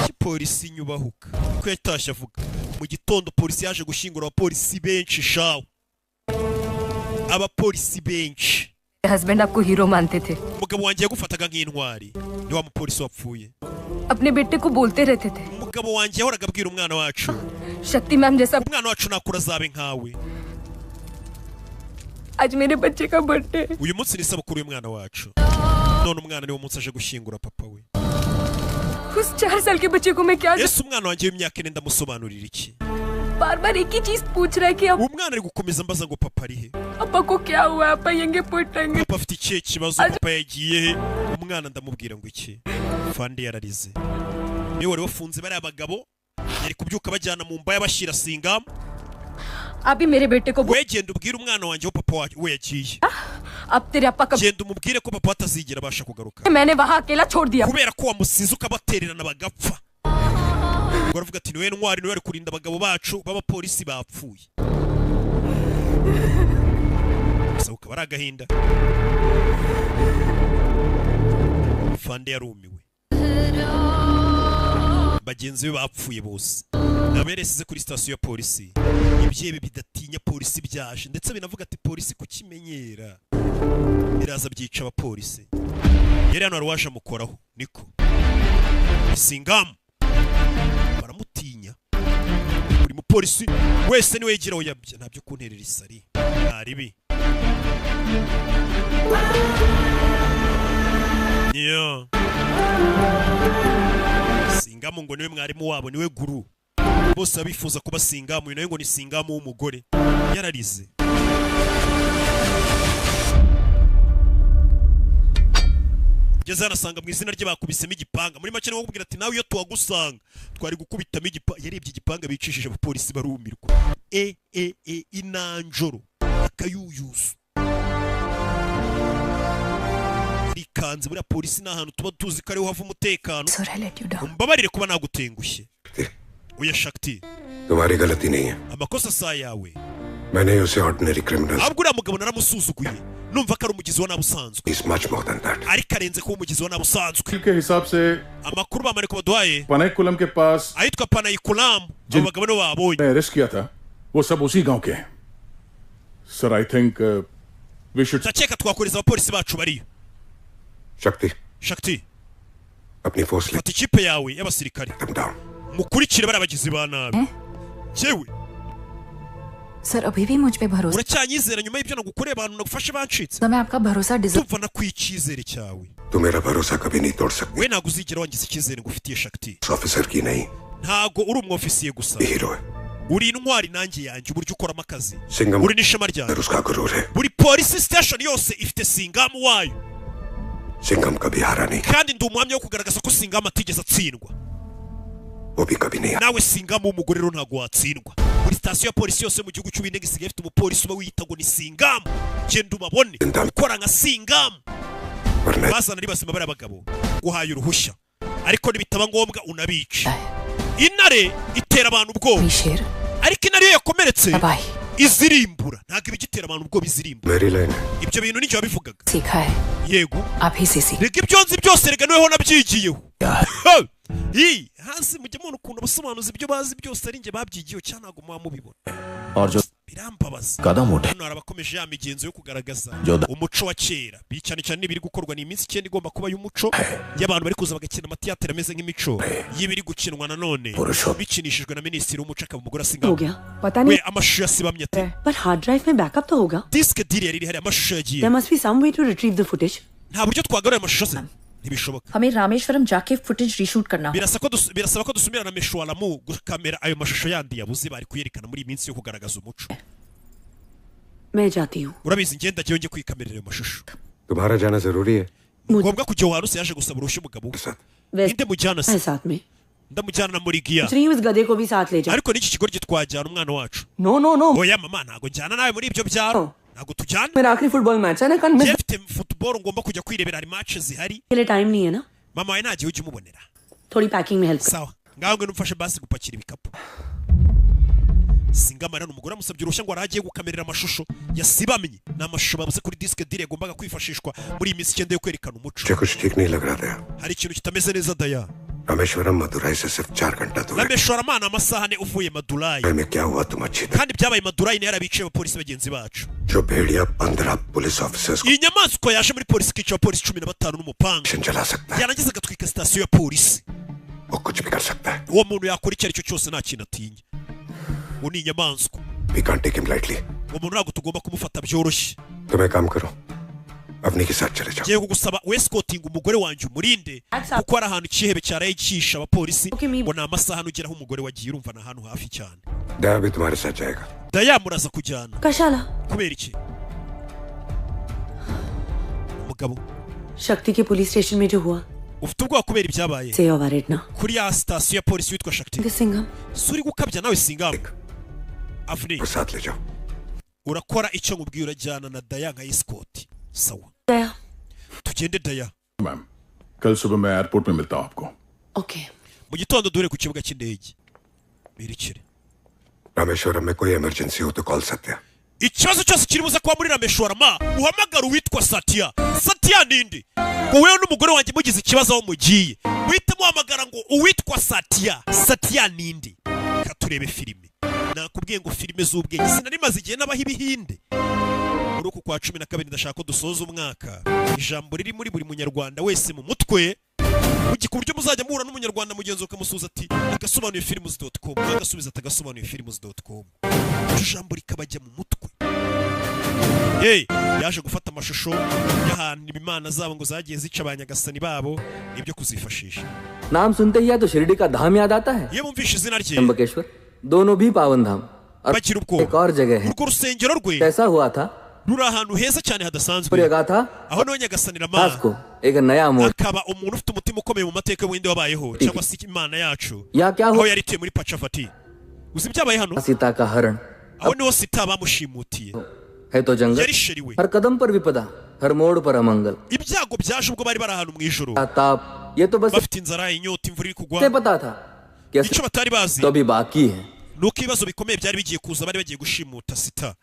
S1: Kuki polisi inyubahuka? Ko yatashye avuga mu gitondo polisi yaje gushyingura abapolisi benshi shawe, abapolisi benshi.
S9: Husband आपको हीरो मानते थे।
S1: Umugabo wanjye yagufataga nk'intwari, ni wa mupolisi wapfuye.
S9: अपने बेटे को बोलते रहते थे
S1: Umugabo wanjye yahoraga abwira umwana wacu,
S9: Shakti ma'am जैसा।
S1: Umwana wacu nakura azabe nkawe.
S9: आज मेरे बच्चे का birthday.
S1: Uyu munsi ni isabukuru y'umwana wacu. None umwana niwo munsi aje gushyingura papa we.
S9: उस 4 साल के बच्चे को मैं क्या
S1: Ese umwana wanjye w'imyaka 4 ndamusobanurira iki?
S9: बार बार एक ही चीज पूछ रहा है कि अब
S1: Umwana ari gukomeza ambaza ngo papa ari he?
S9: पापा को क्या हुआ है, पाएंगे पोटेंगे।
S1: Papa afite ikihe kibazo? Papa yagiye he? Umwana ndamubwira ngo iki? Fandi yararize. Niwe wari wafunze bariya bagabo, yari kubyuka bajyana mu mbaya bashyira Singamu.
S9: आप ही मेरे बेटे को
S1: We genda ubwire umwana wanjye aho papa we yagiye.
S9: अब तेरे पापा का
S1: Genda umubwire ko papa atazigera abasha kugaruka
S9: मैंने वहाँ अकेला छोड़ दिया।
S1: Kubera ko wamusize ukabatererana bagapfa. Ubwo aravuga ati niwe ntwari, niwe wari kurinda abagabo bacu b'abapolisi bapfuye. Gusa ukaba ari agahinda. Fande yarumiwe, bagenzi be bapfuye bose naberesize kuri sitasiyo ya polisi. Ibyebe bidatinya polisi byaje, ndetse binavuga ati polisi kukimenyera biraza byica abapolisi. Yari hano, wari waje amukoraho niko Singamu baramutinya. Buri mupolisi wese niwe yegeraho yabye ntabyo kunterera isari ntaribi. Yeah. Singamu ngo niwe mwarimu wabo, niwe guru. Bose abifuza kuba Singamu, uyu nawe ngo ni Singamu w'umugore. Yararize. Ngeze hano asanga mu izina rye bakubisemo igipanga. Muri make niwo kubwira ati nawe iyo tuwagusanga twari gukubitamo igipanga. Yarebye igipanga bicishije abapolisi barumirwa. E e e inanjoro akayuyuzo. Rikanze buriya polisi ni ahantu tuba tuzi ko ariho hava umutekano. Umbabarire kuba nagutengushye. Oya Shakti,
S4: तुम्हारी गलती नहीं है।
S1: Amakosa si ayawe.
S4: मैंने उसे ordinary criminal
S1: Ahubwo uriya mugabo naramusuzuguye numva ko ari umugizi wa nabi usanzwe,
S4: is much more than that.
S1: Ariko arenze kuba umugizi wa nabi usanzwe.
S13: के हिसाब से
S1: Amakuru bamariko baduhaye,
S13: Panaikulam के पास
S1: ahitwa Panayikulamu, abo bagabo nibo babonye.
S13: ने अरेस्ट किया था वो सब उसी गांव के हैं। Sir, I think we should
S1: Ndakeka twakohereza abapolisi bacu bariyo.
S4: Shakti,
S1: Shakti,
S4: अपनी फोर्स ले
S1: fata ikipe yawe y'abasirikare mukurikire bariya bagizi ba nabi. Yewe,
S14: sir अभी भी मुझ पे भरोसा
S1: uracyanyizera nyuma y'ibyo nagukoreye, abantu nagufashe bancitse?
S14: मैं आपका भरोसा deserve
S1: Ndumva nakwiye icyizere cyawe.
S4: तू मेरा भरोसा कभी नहीं तोड़ सकती।
S1: We ntabwo uzigera wangiza icyizere ngufitiye, Shakti.
S4: Officer की नहीं,
S1: Ntabwo uri umwofisiye gusa,
S4: hero है।
S1: Uri intwari nanjye yanjye, uburyo ukoramo akazi,
S4: Singham
S1: uri n'ishema ryanjye.
S4: उसका गुरूर है।
S1: Buri polisi station yose ifite Singamu wayo,
S4: Singham कभी हारा नहीं,
S1: kandi ndi umuhamya wo kugaragaza ko Singamu atigeze atsindwa.
S4: वो भी कभी नहीं।
S1: Nawe Singamu w'umugore rero ntabwo watsindwa. Buri sitasiyo ya polisi yose mu gihugu cy'Ubuhinde isigaye ifite umupolisi uba wiyita ngo ni Singamu. Genda ubabone ukora nka Singamu. Bazana ari bazima bari abagabo, guhaye uruhushya, ariko nibitaba ngombwa unabica. Intare itera abantu ubwoba, ariko intare iyo yakomeretse izirimbura, ntabwo iba igitera abantu ubwoba, izirimbura.
S4: मेरी line है।
S1: Ibyo bintu nicyo wabivugaga.
S14: सीखा है।
S1: Yego.
S14: आप ही से सीख।
S1: Reka ibyo nzi byose, reka niweho nabyigiyeho. Hi, hasi mujye mubona ukuntu abasobanuzi ibyo bazi byose ari njye babyigiyeho, cyangwa ntabwo muba mubibona.
S8: और जो
S1: Birambabaza.
S8: कदम उठे
S1: Hano hari abakomeje ya migenzo yo kugaragaza
S8: Joda.
S1: umuco wa kera. Cyane cyane n'ibiri gukorwa ni iminsi 9 igomba kuba y'umuco y'abantu bari kuza bagakina amatiyatere ameze nk'imico y'ibiri gukinwa nanone bikinishijwe na minisitiri w'umuco akaba umugore
S5: हो
S1: asinga
S5: गया पता नहीं
S1: we amashusho yasibamye ate?
S5: पर hard drive में बैकअप तो होगा।
S1: Disque diri yari iri hariya, amashusho yagiye.
S5: There must be some way to retrieve the footage.
S1: Nta buryo twagarura amashusho se? Ntibishoboka.
S14: हमें रामेश्वरम जाके footage reshoot करना होगा।
S1: Birasaba ko dusubira na Meshwaramu gukamera ayo mashusho yandi yabuze bari kuyerekana muri iyi minsi yo kugaragaza umuco.
S5: मैं जाती हूँ।
S1: Urabizi, ngenda njyewe njye kwikamerera ayo mashusho.
S4: तुम्हारा जाना जरूरी है।
S1: Ngombwa kujya waruse yaje gusaba uruhushya umugabo we. Ninde mujyana
S5: है
S1: se?
S5: साथ में।
S1: Ndamujyana na Murigiya.
S5: कुछ नहीं, उस गधे को भी साथ ले जा।
S1: Ariko n'iki kigoryi twajyana umwana wacu?
S15: No no no.
S1: Oya mama, ntabwo njyana nawe muri ibyo byaro, ntabwo tujyana.
S15: मेरा आखिरी football match है ना कल miss.
S1: Njye mfite football ngomba kujya kwirebera, hari match zihari.
S5: के लिए टाइम नहीं है ना।
S1: Mama wawe nta gihe ujya umubonera.
S5: थोड़ी पैकिंग में help.
S1: Sawa, ngaho ngwino umfashe basi gupakira ibikapu. Singamara umugore amusabye uruhushya ngo aragiye gukamerera amashusho yasibamye, ni amashusho babuze kuri disque diri yagombaga kwifashishwa muri iyi minsi 9 yo kwerekana umuco.
S4: मुझे कुछ ठीक नहीं लग रहा था।
S1: Hari ikintu kitameze neza Daya.
S4: Rameswaram Madurai से सिर्फ 4 घंटा दूर है।
S1: Rameshwaramana amasaha 4 uvuye Madurai.
S4: में क्या हुआ तुम अच्छी तरह।
S1: Kandi byabaye Madurai niyo yarabicaye abapolisi bagenzi bacu.
S4: जो भेड़िया 15 police officers
S1: Iyi nyamaswa yaje muri polisi ikica abapolisi 15 n'umupanga,
S4: को जला सकता है,
S1: yarangiza agatwika sitasiyo ya polisi.
S4: वो कुछ भी कर सकता है।
S1: Uwo muntu yakora icyo ari cyo cyose, nta kintu atinya, uwo ni inyamaswa.
S4: We can't take him lightly.
S1: Uwo muntu ntabwo tugomba kumufata byoroshye.
S4: तुम एक काम करो, अवनी के साथ चले जाओ।
S1: Ngiye kugusaba wesikotinga umugore wanjye umurinde, kuko hari ahantu ikihebe cyaraye cyishe abapolisi, ngo ni amasaha nugeraho umugore wagiye, urumva ni ahantu hafi cyane.
S4: दया भी तुम्हारे साथ जाएगा।
S1: Daya muraza kujyana.
S5: कशाला।
S1: Kubera iki umugabo?
S5: शक्ति के पुलिस स्टेशन में जो हुआ
S1: Ufite ubwoba kubera ibyabaye
S5: से worried ना।
S1: Kuri ya sitasiyo ya polisi witwa Shakti.
S5: Singham.
S1: Si uri gukabya nawe Singamu Avni?
S4: साथ ले जाओ।
S1: Urakora icyo nkubwiye, urajyana na Daya nka esikoti, sawa?
S5: Daya.
S1: Tugende Daya.
S13: Ma'am कल सुबह मैं एयरपोर्ट में मिलता हूँ आपको।
S5: Okay.
S1: Mu gitondo duhure ku kibuga cy'indege berekere.
S4: Rameswaram में कोई इमरजेंसी हो तो call Satya.
S1: Ikibazo cyose kiri buze kuba muri Rameshwarama uhamagara uwitwa Satya. Satya ninde? Ngo wewe n'umugore wanjye mugize ikibazo aho mugiye muhite muhamagara ngo uwitwa Satya. Satya ninde? Reka turebe filime. Nakubwiye ngo filime z'ubwenge sinari maze igihe n'abaho ibihinde. Muri uku kwa 12 ndashaka ko dusoza umwaka ijambo riri muri buri munyarwanda wese mu mutwe, ku buryo muzajya muhura n'umunyarwanda mugenzi ukamusuhuza ati agasobanuye films.com, agasubiza ati agasobanuye films.com, iryo jambo rikabajya mu mutwe. Hey, yaje gufata amashusho y'ahantu imana zabo ngo zagiye zica abanyagasani babo nibyo kuzifashisha.
S15: नाम सुनते ही या तो शिरडी का धाम याद आता है,
S1: Iyo bumvishe izina rye
S15: Trimbakeshwar, दोनों भी पावन धाम और
S1: bagira ubwoba.
S15: एक और जगह है।
S1: Urwo rusengero rwe
S15: कैसा हुआ था?
S1: ruri ahantu heza cyane hadasanzwe.
S15: और ये था
S1: Aho niho Nyagasani
S15: दास
S1: Rama
S15: को एक नया मोड़
S1: akaba umuntu ufite umutima ukomeye mu mateka y'ubuhinde wabayeho cyangwa se imana yacu,
S15: या क्या
S1: aho
S15: हुआ?
S1: yari ituye muri Pachavati. Uzi ibyabaye hano?
S15: Sita का हरण
S1: Aho niho Sita bamushimutiye,
S15: है तो जंगल,
S1: yari sheri we.
S15: हर कदम पर विपदा, हर मोड़ पर अमंगल।
S1: Ibyago byaje ubwo bari bari ahantu mu ijoro,
S15: ताप ये तो बस
S1: bafite inzara, inyota, imvura iri kugwa.
S15: इसे पता था कि
S1: Icyo batari bazi
S15: तो अभी बाकी है।
S1: Nuko ibibazo bikomeye byari bigiye kuza, bari bagiye gushimuta Sita.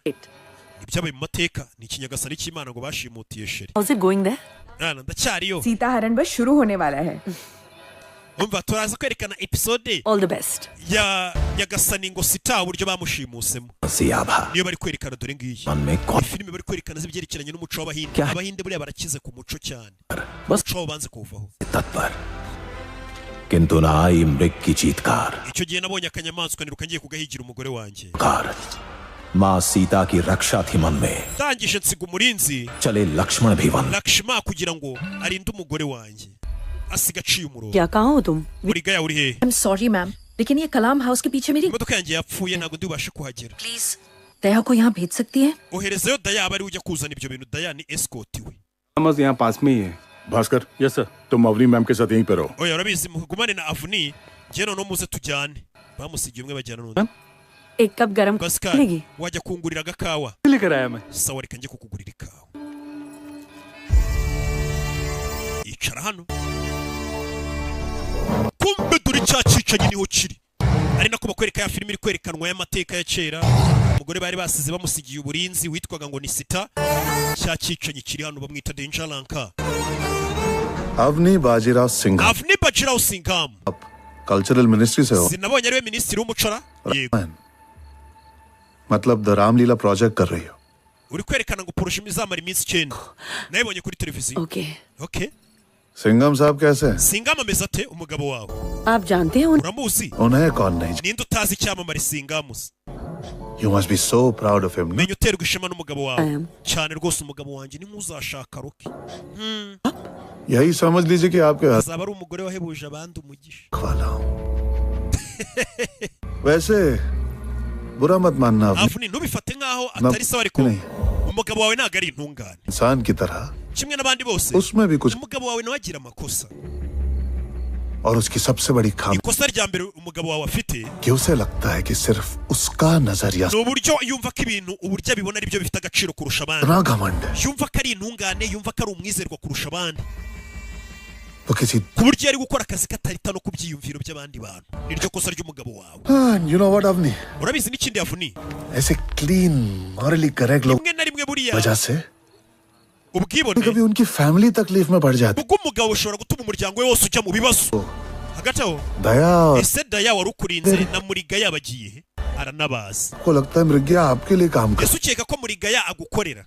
S1: Ibyabaye mu mateka ni ikinyagasani cy'Imana ngo bashimutiye sheri.
S5: How's it going there?
S1: Mwana, ndacyariyo.
S9: Sita हरण बस शुरू होने वाला है।
S1: Umva, turaza kwerekana episode
S5: All the best.
S1: Ya Nyagasani ngo Sita uburyo bamushimusemo,
S8: सियाभा
S1: niyo bari kwerekana dore ngiyi.
S8: मन में कौन
S1: Filime bari kwerekana z'ibyerekeranye n'umuco w'Abahinde.
S8: Kya?
S1: Abahinde buriya barakize ku muco cyane,
S8: बस
S1: umuco wabo banze kuwuvaho.
S8: तत्पर किंतु न आई मृग की चीतकार।
S1: Icyo gihe nabonye akanyamaswa niruka ngiye kugahigira umugore wanjye.
S8: Car माँ सीता की रक्षा थी मन में।
S1: Ndangije nsiga umurinzi
S8: चले लक्ष्मण भी one.
S1: Lakshma kugira ngo arinde umugore wanjye, asiga aciye umurongo.
S5: क्या कहाँ हो तुम?
S1: Murigaya uri hehe?
S14: I am sorry ma'am, लेकिन ये कलाम हाउस के पीछे मेरी
S1: Imodoka yanjye yapfuye, ntabwo ndi bubashe kuhagera.
S14: Please दया को यहाँ भेज सकती है?
S1: Oherezayo Daya aba ariwe ujya kuzana ibyo bintu. Daya ni escort we.
S13: बस यहाँ पास में ही है। भास्कर। Yes sir. तुम अवनी मैम के साथ यहीं पर रहो।
S1: Oya urabizi, mugumane na Avni, njye noneho muze tujyane. Bamusigiye umwe bajyana n'undi.
S5: एक कप गरम
S1: Pascal,
S5: मिलेगी?
S1: Wajya kungurira agakawa?
S12: लेकर आया मैं।
S1: Sawa, reka njye kukugurira ikawa. Yicara hano, kumbe dore cya cyicanyi niho kiri, ari nako bakwereka ya filime iri kwerekanwa y'amateka ya kera. Umugore bari basize bamusigiye uburinzi witwaga ngo ni Sita. Cya cyicanyi kiri hano, bamwita Danger Lanka.
S10: Avani Bajirao Singh.
S1: Avni Bajirao Singham.
S10: Cultural ministry से हो?
S1: Sinabonye ariwe minisitiri w'umuco ra? Yego.
S10: मतलब the Ramlila project कर रही हो?
S1: Uri kwerekana ngo projet izamara iminsi 9, nayibonye kuri televiziyo. Okay.
S10: Singham साहब कैसे हैं?
S1: Singham ameze ate, umugabo wawe?
S5: आप जानते हैं?
S1: Uramuzi?
S10: उन्हें कौन नहीं?
S1: Ninde utazi icyamamare Singham se?
S10: You must be so proud of him.
S1: Menya uterwa ishema n'umugabo wawe cyane rwose. Umugabo wanjye ni nk'uzashaka Rocky.
S10: यही समझ लीजिए कि आपके
S1: Azaba ari umugore wahebuje abandi umugisha.
S10: वाला हूँ। वैसे बुरा मत मानना Avani.
S1: Avni, ntubifate nk'aho atari sawa, ariko
S10: नहीं,
S1: umugabo wawe ntabwo ari intungane.
S10: इंसान की तरह
S1: Kimwe n'abandi bose,
S10: उसमें भी कुछ
S1: umugabo wawe nawe agira amakosa.
S10: और उसकी सबसे बड़ी खामी
S1: Ikosa rya mbere umugabo wawe afite
S10: कि उसे लगता है कि सिर्फ उसका नजरिया
S1: ni uburyo yumva ko ibintu uburyo abibona ari byo bifite agaciro kurusha abandi.
S10: इतना घमंड है।
S1: Yumva ko ari intungane, yumva ko ari umwizerwa kurusha abandi,
S10: वो किसी
S1: ku buryo iyo ari gukora akazi katarita no ku byiyumviro by'abandi bantu. Niryo kosa ry'umugabo wawe.
S10: You know what Avani,
S1: Urabizi n'ikindi, Avni?
S10: ऐसे clean morally correct लोग
S1: Rimwe na rimwe buriya
S10: वजह से
S1: ubwibone
S10: कभी उनकी फैमिली तकलीफ में पड़ जाती।
S1: bw'umugabo bushobora gutuma umuryango we wose ujya mu bibazo. Hagati aho,
S10: दया और
S1: ese Daya wari ukurinze na Murigaya bagiye he? Aranabazi.
S10: को लगता है मृग्या आपके लिए काम कर
S1: Ese ukeka ko Murigaya agukorera?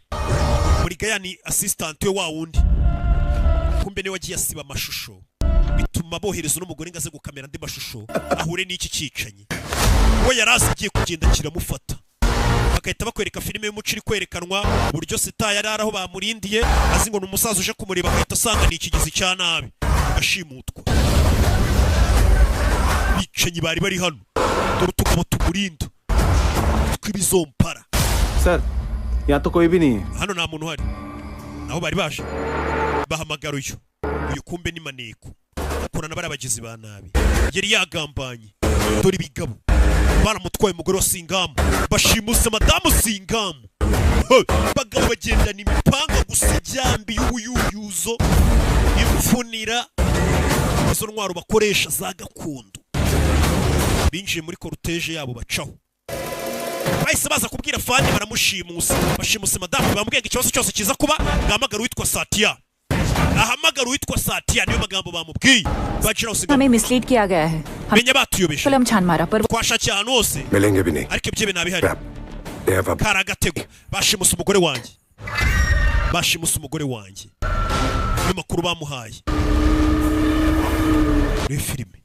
S1: Murigaya ni assistant we wa wundi, kumbe niwe wagiye asiba amashusho, bituma bohereza n'umugore ngo aze gukamera andi mashusho ahure n'iki cyicanyi. We yari azi agiye kugenda kiramufata. Bagahita bakwereka filime y'umuco iri kwerekanwa uburyo Sita yari ari aho bamurindiye, azi ngo ni umusaza uje kumureba, agahita asanga ni ikigizi cya nabi, agashimutwa. Bicanyi bari bari hano, dore utugabo tumurinda tw'ibizompara.
S12: Sir, यहाँ तो कोई भी नहीं है।
S1: Hano nta muntu uhari. Naho bari baje bahamagara uyu. Uyu kumbe ni maneko, akorana bari abagizi ba nabi yari yagambanye. Dore ibigabo baramutwaye umugore wa Singamu, bashimuse madamu Singamu. He, bagabo bagendana imipanga gusa, ijyambi y'ubuyuyuzo, imfunira, izo ntwaro bakoresha za gakondo. Binjiye muri cortège yabo bacaho, bahise baza kubwira fani baramushimusa, bashimuse madamu. Bamubwiye ngo ikibazo cyose kiza kuba ngahamagara uwitwa Satya, ahamagara uwitwa Satya. Niyo magambo bamubwiye. Bajira Singamu.
S2: हमें mislead किया गया है।
S1: Menya batuyobeje.
S2: Film छान मारा पर
S1: Twashakiye ahantu hose,
S4: मिलेंगे भी नहीं।
S1: ariko ibyo ntabihari.
S4: They have a
S1: Kari agatego. Bashimuse umugore wanjye, bashimuse umugore wanjye. Niyo makuru bamuhaye muri filime.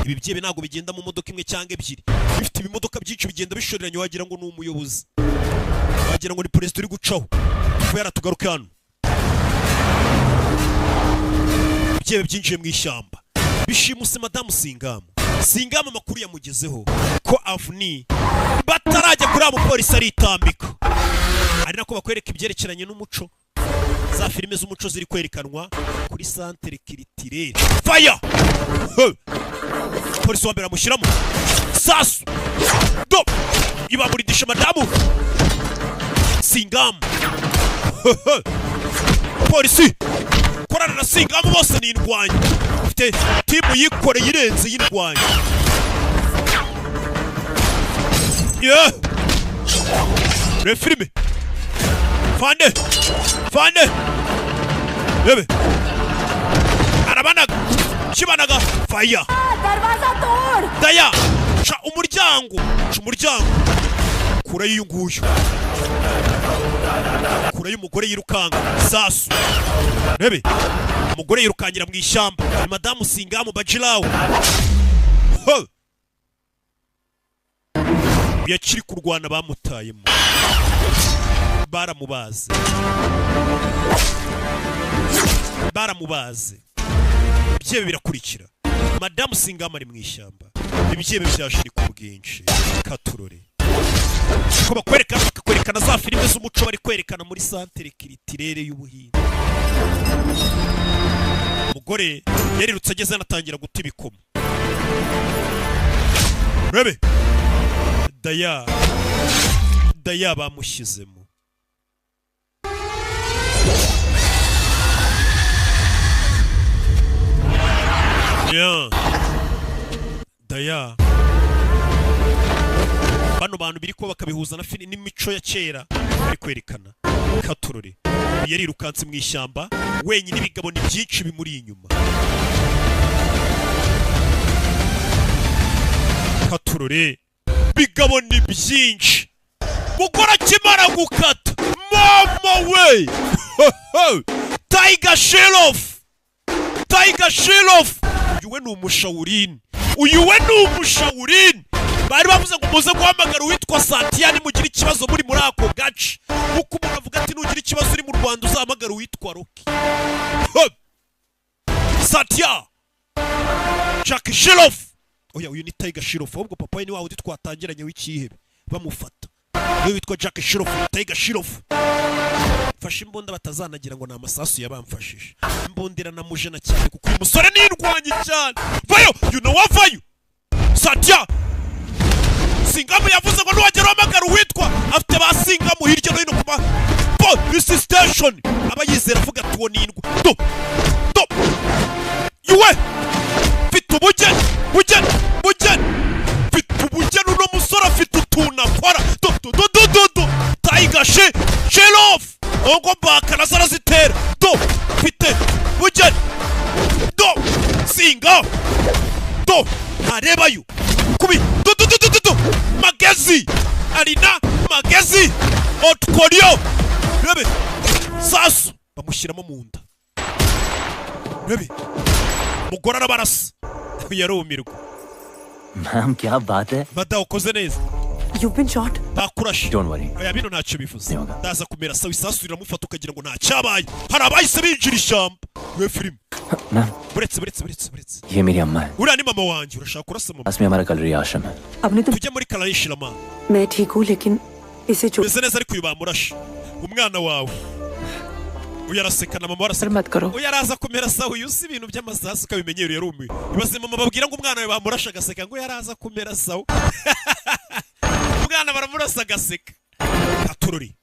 S1: Ibi byebe ntabwo bigenda mu modoka imwe cyangwa ebyiri, bifite ibimodoka byinshi bigenda bishoreranye, wagira ngo ni umuyobozi, wagira ngo ni perezida uri gucaho. Tuvuye yaratugaruke hano, ibyebe byinjiye mu ishyamba bishimuse madamu Singamu. Singamu amakuru yamugezeho ko Avni batarajya kuri abo mupolisi aritambika, ari nako bakwereka ibyerekeranye n'umuco, za filime z'umuco ziri kwerekanwa kuri centre culturelle. Fire! He! Polisi wa mbere amushyiramo sasu do ibamuridisha madamu Singamu. He, he! Polisi korana na Singamu bose ni indwanyi, ufite timu yikoreye irenze y'indwanyi. Yeah! Reba filime. Fande! Fande! Rebe! Arabanaga! Kibanaga! Fire!
S2: दरवाजा तोड़।
S1: Daya! Ca umuryango! Ca umuryango! Kure y'uyu nguyu. Kure y'umugore yirukanka. Sasu! Rebe! Umugore yirukankira mu ishyamba. Ni Madamu Singamu Bajirawo. Ho! Yakiri kurwana bamutayemo, baramubaze, baramubaze. Ibyebe birakurikira madamu Singamu ari mu ishyamba. Ibyebe byashiri ku bwinshi. Katurore ko bakwereka, bakakwerekana za filime z'umuco bari kwerekana muri centre culturelle y'Ubuhinde. Umugore yarirutse ageze anatangira guta ibikomo. Rebe Daya, Daya bamushyizemo. Yeah. Daya bano bantu biri kuba bakabihuza na filimi n'imico ya kera bari kwerekana. Katurore yarirukanse mu ishyamba wenyine, ibigabo ni byinshi bimuri inyuma. Katurore bigabo ni byinshi. Mugore akimara gukata, mama we, Tiger Shroff, Tiger Shroff, uyu we ni umushawurini, uyu we ni umushawurini. Bari bavuze ngo muze guhamagara uwitwa Satya nimugira ikibazo muri ako gace. Nkuko umuntu avuga ati nugira ikibazo uri mu Rwanda uzahamagara uwitwa Rocky. Satya Jack Shroff. Oya, uyu ni Tiger Shroff, ahubwo papa we ni wa wundi twatangiranye w'ikihebe bamufata. Niwe witwa Jack Shroff, Tiger Shroff. Mfashe imbunda batazanagira ngo ni amasasu yabamfashije. Imbunda iranamujena cyane kuko uyu musore ni indwanyi cyane. Vayo, you know what, vayo. Satya Singamu yavuze ngo nuwagera uhamagara uwitwa afite ba Singamu hirya no hino ku ma police station. Aba yizera avuga ati uwo ni indwa. Do do yuwe mfite ubugeni, bugeni, bugeni, mfite ubugeni. Uno musore afite utuntu akora. Do do do do do do Tiger Shroff ngo baka nazo arazitera. Do mfite bugeni, do Singa do ntarebayo kubi do do do do do magezi arina magezi otkoryo rebe sasu bamushyiramo mu nda. Rebe mugora arabarasa yarumirwa.
S7: Ma'am क्या बात है.
S1: Mada ukoze neza.
S5: You've been shot.
S1: Bakurashe.
S7: Don't worry.
S1: Oya bino ntacyo bivuze. Ndaza kumera sawa, isasu riramufata ukagira ngo nta cyabaye. Hari abahise binjira ishyamba. We film.
S7: Ma'am
S1: Buretse buretse buretse buretse.
S7: ये मेरी अम्मा है.
S1: Uriya ni mama wanjye, urashaka kurasa mama?
S7: पास में हमारा कलरी आश्रम है.
S5: आपने तो
S1: Tujye muri Kalari
S5: मैं ठीक हूँ लेकिन इसे चोट
S1: Meze neza ariko uyu bamurashe. Umwana wawe. Uyu araseka na mama araseka.
S5: मत करो.
S1: Uyu araza kumera sawa, uyu si ibintu by'amasasu ukabimenyera yarumiwe. Ibaze mama babwira ngo umwana we bamurashe agaseka ngo yaraza kumera sawa. Umwana baramurasa agaseka. Katurori.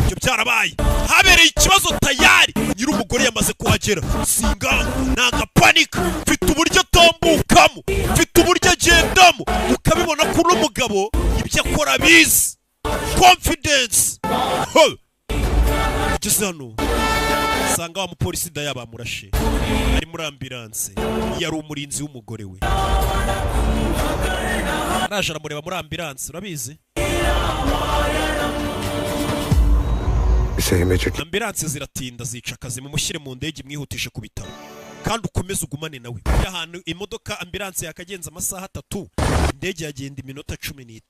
S1: Ibyo byarabaye. Habereye ikibazo tayari. Nyir'umugore yamaze kuhagera. Singa nanga panika. Mfite uburyo atambukamo, mfite uburyo agendamo. Ukabibona ko uno mugabo ibyo akora abizi. Confidence. Ageze hano sanga wa mupolisi daya bamurashe. Ari muri ambulance. Yari umurinzi w'umugore we. Araje aramureba muri ambulance, urabizi? Ambulance ziratinda zica akazi, mumushyire mu ndege mwihutishe ku bitaro. Kandi ukomeze ugumane nawe. Uri ahantu imodoka ambulance yakagenza amasaha 3, indege yagenda iminota 15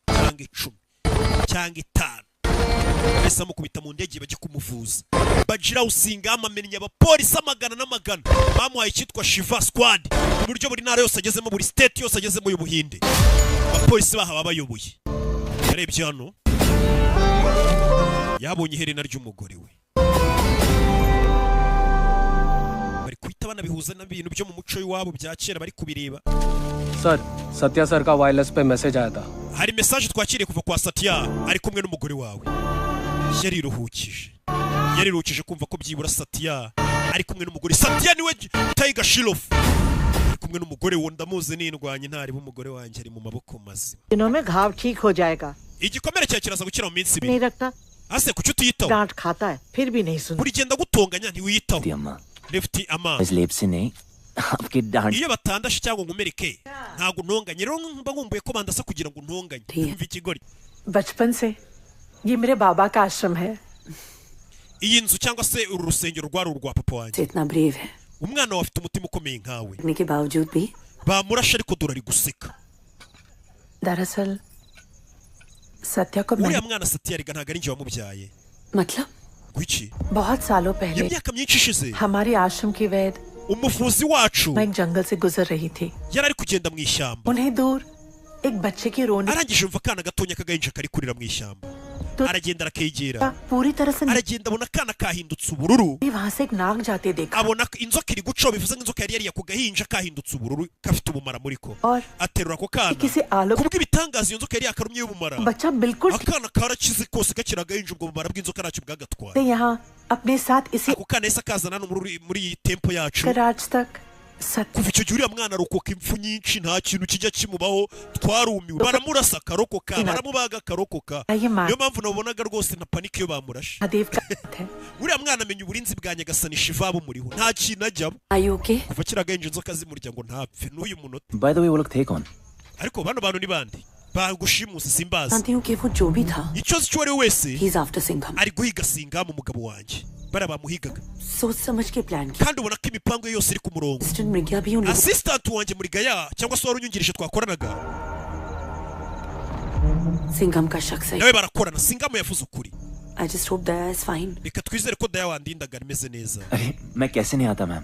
S1: cyangwa 10 cyangwa 5. Ese amukubita mu ndege bajye kumuvuza. Bajira usingama amenya abapolisi amagana n'amagana bamuhaye icyitwa Shiva Squad. Uburyo buri ntara yose agezemo, buri state yose agezemo y'Ubuhinde, abapolisi baha babayoboye. Yarebye hano yabonye iherena ry'umugore we. Bari kwita banabihuza n'ibintu byo mu muco w'iwabo bya kera bari kubireba.
S16: Sir Satya sir का wireless पे message आया था.
S1: Hari message twakiriye kuva kwa Satya ari kumwe n'umugore wawe. Yariruhukije. Yariruhukije kumva ko byibura Satya ari kumwe n'umugore. Satya niwe Tiger Shroff. Ari kumwe n'umugore wo ndamuzi nindwanye ntari b'umugore wanjye ari mu maboko mazima.
S17: दिनों में घाव ठीक हो जाएगा.
S1: Igikomere cyawe kiraza gukira mu minsi
S17: नहीं
S1: ibiri.
S17: रखता.
S1: Ase kuki utiyitaho?
S17: डांट खाता है फिर भी नहीं सुनता.
S1: Buri genda gutonganya ntiwiyitaho.
S7: अम्मा
S1: Lefty ama.
S7: इस लेप से नहीं आपकी डांट.
S1: Iyo batandashe cyangwa nkomereke ntago ntonganye, rero mba nkumbuye ko bandasa kugira ngo ntonganye. Umva ikigori.
S18: बचपन से ये मेरे बाबा का आश्रम है.
S1: Iyi nzu cyangwa se uru rusengero rwari urwa papa wanjye.
S5: इतना brave है
S1: Umwana wawe afite umutima ukomeye nkawe.
S5: करने के बावजूद भी.
S1: Bamurashe ariko dore ari guseka.
S18: दरअसल सत्या को
S1: Uriya
S18: मैं
S1: mwana Satya erega ntago ari njye wamubyaye.
S5: मतलब
S1: Gwiki?
S18: बहुत सालों पहले
S1: Imyaka myinshi ishize
S18: हमारे आश्रम की वैद
S1: umuvuzi wacu
S18: मैं एक जंगल से गुजर रही थी.
S1: yari ari kugenda mu ishyamba.
S18: उन्हें दूर एक बच्चे की रोने
S1: Arangije yumva akana gatonya k'agahinja kari kurira mu ishyamba. Aragenda arakegera.
S18: पूरी तरह से
S1: Aragenda abona akana kahindutse ubururu.
S18: वहां से एक नाग जाते देखा.
S1: Abona inzoka iri gucaho, bivuze ngo inzoka yari yariye ku gahinja kahindutse ubururu kafite ubumara muri ko. Aterura ako kana.
S18: किसी आलोक
S1: Kubw'ibitangaza iyo nzoka yari yakarumye y'ubumara.
S18: बच्चा बिल्कुल
S1: Akana karakize kose kakiri agahinja, ubwo bumara bw'inzoka ntacyo bwagatwaye.
S18: यहाँ अपने साथ इसे
S1: Ako kana yahise akazana hano muri iyi tempo yacu.
S18: कर आज तक
S1: Kuva icyo gihe uriya mwana arokoka impfu nyinshi, nta kintu kijya kimubaho. Twarumiwe, baramurasa akarokoka, baramubaga akarokoka. Niyo mpamvu nabonaga rwose na panique iyo bamurashe.
S18: Mahadev का हाथ है।
S1: Uriya mwana amenya uburinzi bwa Nyagasani Shiva bumuriho, nta kintu ajyamo.
S5: Are you okay?
S1: Kuva kiriya gahinja inzoka zimurya ngo ntapfe n'uyu munota.
S8: By the way, वो लोग थे कौन?
S1: Ariko bano bantu ni bande bagushimuse? Simbazi.
S5: जानती हूँ कि वो जो भी था,
S1: Icyo nzi cyo uwo ari we wese
S5: he's after Singham.
S1: ari guhiga Singamu, umugabo wanjye, bariya bamuhigaga.
S5: सोच समझ के plan किया।
S1: Kandi ubona ko imipango ye yose iri ku murongo.
S5: Assistant Mrigaya भी उन लोगों
S1: Assistant wanjye muri gaya cyangwa se wari unyungirije twakoranaga,
S5: Singham का शख्स है।
S1: nawe barakorana. Singamu yavuze ukuri.
S5: I just hope Daya is fine.
S1: Reka twizere ko Daya wandindaga ameze neza.
S8: अरे, मैं कैसे नहीं आता ma'am?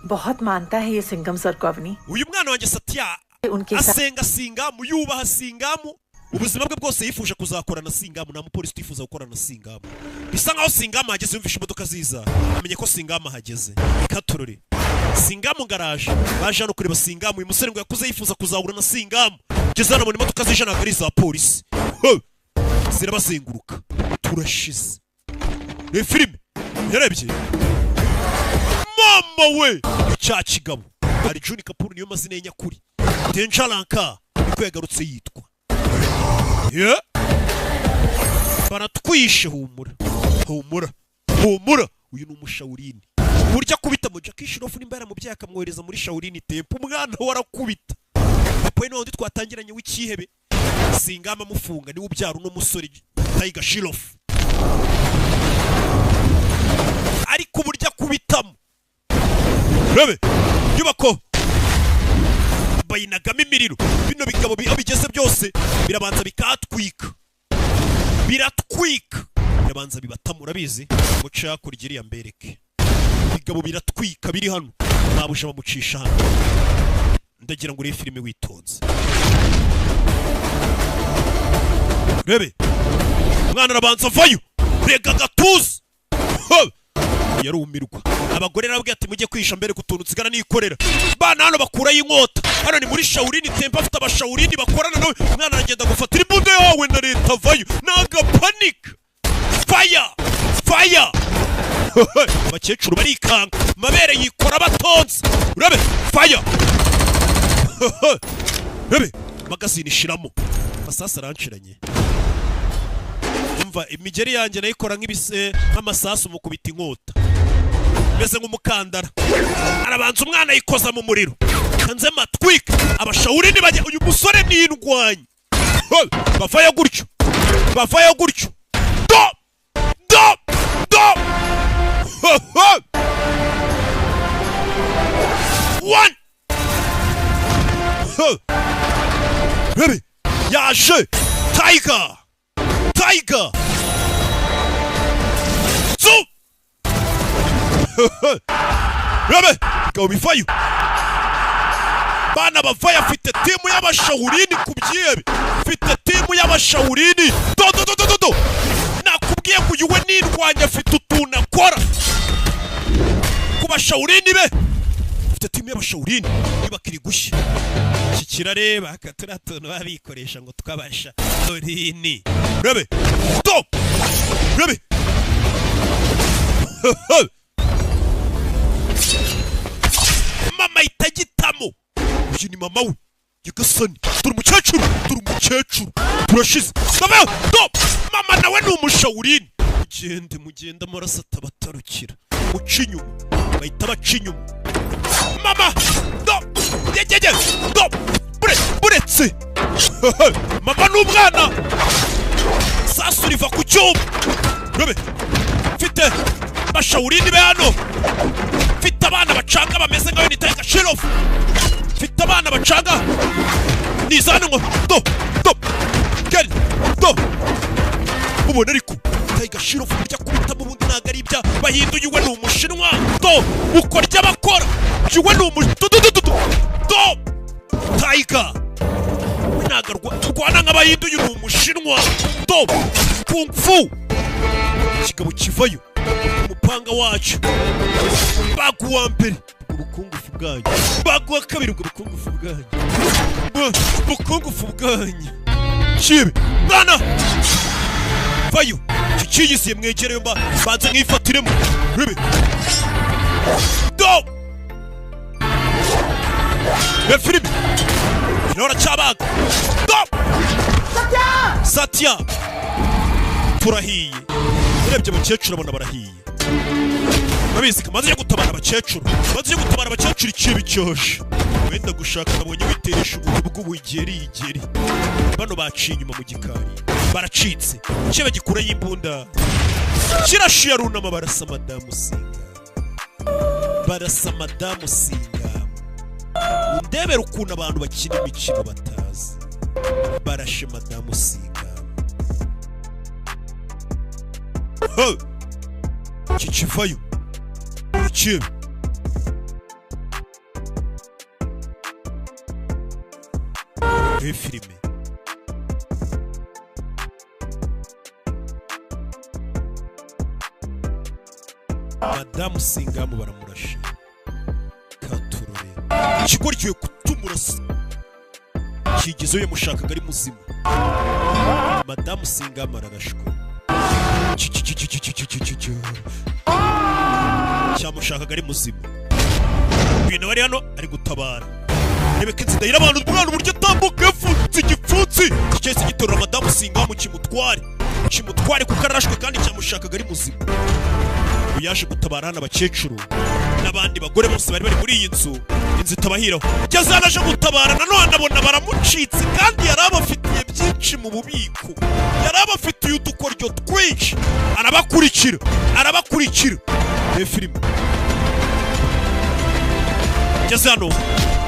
S18: बहुत मानता है ये सिंघम सर को Avani.
S1: Uyu mwana wanjye Satya
S18: उनके साथ
S1: asenga Singamu, yubaha Singamu, ubuzima bwe bwose yifuje kuzakorana Singamu. Nta mupolisi utifuza gukorana na Singamu. Bisa nkaho Singamu ahageze, yumvishe imodoka ziza amenye ko Singamu ahageze. Katurore Singamu ngaraje, baje hano kureba Singamu. Uyu musore ngo yakuze yifuza kuzahura na Singamu. Ngeze hano mbona imodoka zije, ntabwo ari iza polisi. Huh! Zirabazenguruka, turashize. Ni filime yarebye mama we cya kigabo hari Juni Kapuru, niyo mazina ye nyakuri. Denjaranka niko yagarutse yitwa. Yeah. Baratwishe. Humura, humura, humura. Uyu ni umushawurini burya akubita mu Jackie Shroff, nimba yaramubyaye akamwohereza muri Shaolin Temple. Umwana we arakubita. Papa we ni wundi twatangiranye w'icyihebe, Singama amufunga, niwe ubyara uno musore Tiger Shroff, ariko uburyo akubitamo, rebe nyubako bayinagamo imiriro. Bino bigabo aho bigeze byose birabanza bikatwika, biratwika, birabanza bibatama. Urabizi, muce hakurya iriya mbereke. Bigabo biratwika biri hano, babuje bamucisha hano. Ndagira ngo urebe filime witonze. Rebe umwana arabanza avayo, rega agatuza. Ho! Yarumirwa. Abagore arababwira ati: "Mujye kwihisha mbere ku tuntu nsigara nikorera." Bana hano bakurayo inkota. Hano ni muri Shaolin Temple, afite abashawurini bakorana nawe. Umwana aragenda gufatira imbunda yawe na leta, avayo n'agapanika. Fire, fire! Abakecuru barikanga, amabere yikora batonze. Urabe, fire, urabe magazine ishiramo amasasu aranciranye. Umva, imigeri yanjye nayikora nk'ibise, nk'amasasu mukubita inkota meze nk'umukandara. Arabanza umwana yikoza mu muriro kanze matwika. Abashawurini bajya, uyu musore ni indwanyi. Ho! Bavayo gutyo, bavayo gutyo, do do do. Ho, ho! One. Ho! Baby yaje Tiger, Tiger Zu. Rebe bikaba bivayo, bana bavayo. Afite team y'abashawurini ku byebe, afite team y'abashawurini. Do do do do do do. Nakubwiye ngo uyu we nirwanya, afite utuntu akora ku bashawurini be. Afite team y'abashawurini. Nyubako iri gushya, iki kirareba aka turiya tuntu baba bikoresha ngo twabasha urini. Rebe do, rebe. Mama ahita agitamo. Uyu ni mama we. Nyagasani, dore umukecuru, dore umukecuru, turashize. Mama do, mama nawe ni umushawurini. Mugende, mugende, amaraso atabatarukira. Muca inyuma, bahita baca inyuma. Mama do, yegege do, bure buretse mama n'umwana, sasu riva ku cyuma. Rebe, mfite bashawurini be hano, mfite abana bacanga bameze nkayo ni Tiger Shroff. Mfite abana bacanga nizana ngo do do gel do. Ubona ariko Tiger Shroff burya kubitamo ubundi ntabwo ari ibya bahinduye. We ni umushinwa. Do, uko ry'abakora we ni umu do do do do do do. Tiger we ntabwo arwana nk'abahinduye, ni umushinwa. Do, kung fu. Ikigabo kivayo, umupanga wacu baguwa mbere ubukungufu bwanyu, baguwa kabiri ubwo bukungufu bwanyu, bukungufu bwanyu. Kibe mwana vayo kikiyisiye, mwegereyo mba banze mwifatiremo. Rebe do. Iyo filime irora cyabaga. Stop! Satya, turahiye. Urebye abakecuru abona barahiye. Urabizi, kamaze yo gutabara abakecuru, maze yo gutabara abakecuru, ikibi cyoshe wenda gushaka nabonye witeresha ubuntu bw'ubugeri igeri. Bano baciye inyuma mu gikari, baracitse. Kiba gikurayo imbunda, kirashiye, arunama, barasa madamu Singa, barasa madamu Singa. Undebera ukuntu abantu bakina imikino batazi. Barashe madamu Singa. Ho! Kikivayo ikibi. Iyi filime madamu Singamu baramurashe. Katurore ikigoryi kutumurasa kigezeyo, yamushakaga ari muzima. Madamu Singamu ararashwe. Cyamushakaga ari muzima. Uyu nawe ari hano ari gutabara. Rebe ko inzira y'abantu, umwana uburyo atambuka yafutse igipfunsi cyahise gitorera madamu Singamu, kimutware, kimutware kuko ararashwe kandi cyamushakaga ari muzima. Uyu yaje gutabara hano abakecuru n'abandi bagore bose bari bari muri iyi nzu, inzu itabahiraho. Ngeze hano aje gutabara nanone abona baramucitse, kandi yari abafitiye byinshi mu bubiko, yari abafitiye udukoryo twinshi. Arabakurikira, arabakurikira. Reba filime. Ngeze hano,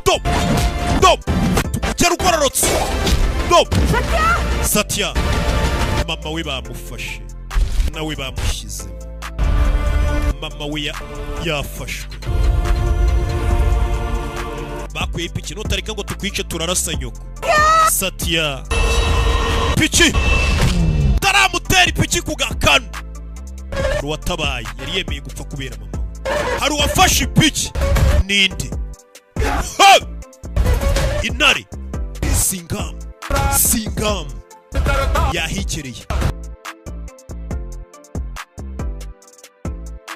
S1: do do ugera ugororotse, do Satya. Mama we bamufashe, nawe bamushyizemo. Mama we yafashwe, bakuye ipiki. Nutareka ngo tukwice turarasa nyoko. Satya piki taramutera ipiki ku gakanu. Hari uwatabaye, yari yemeye gupfa kubera mama we. Hari uwafashe ipiki ninde? Ha! Intare Singamu, Singamu yahikereye.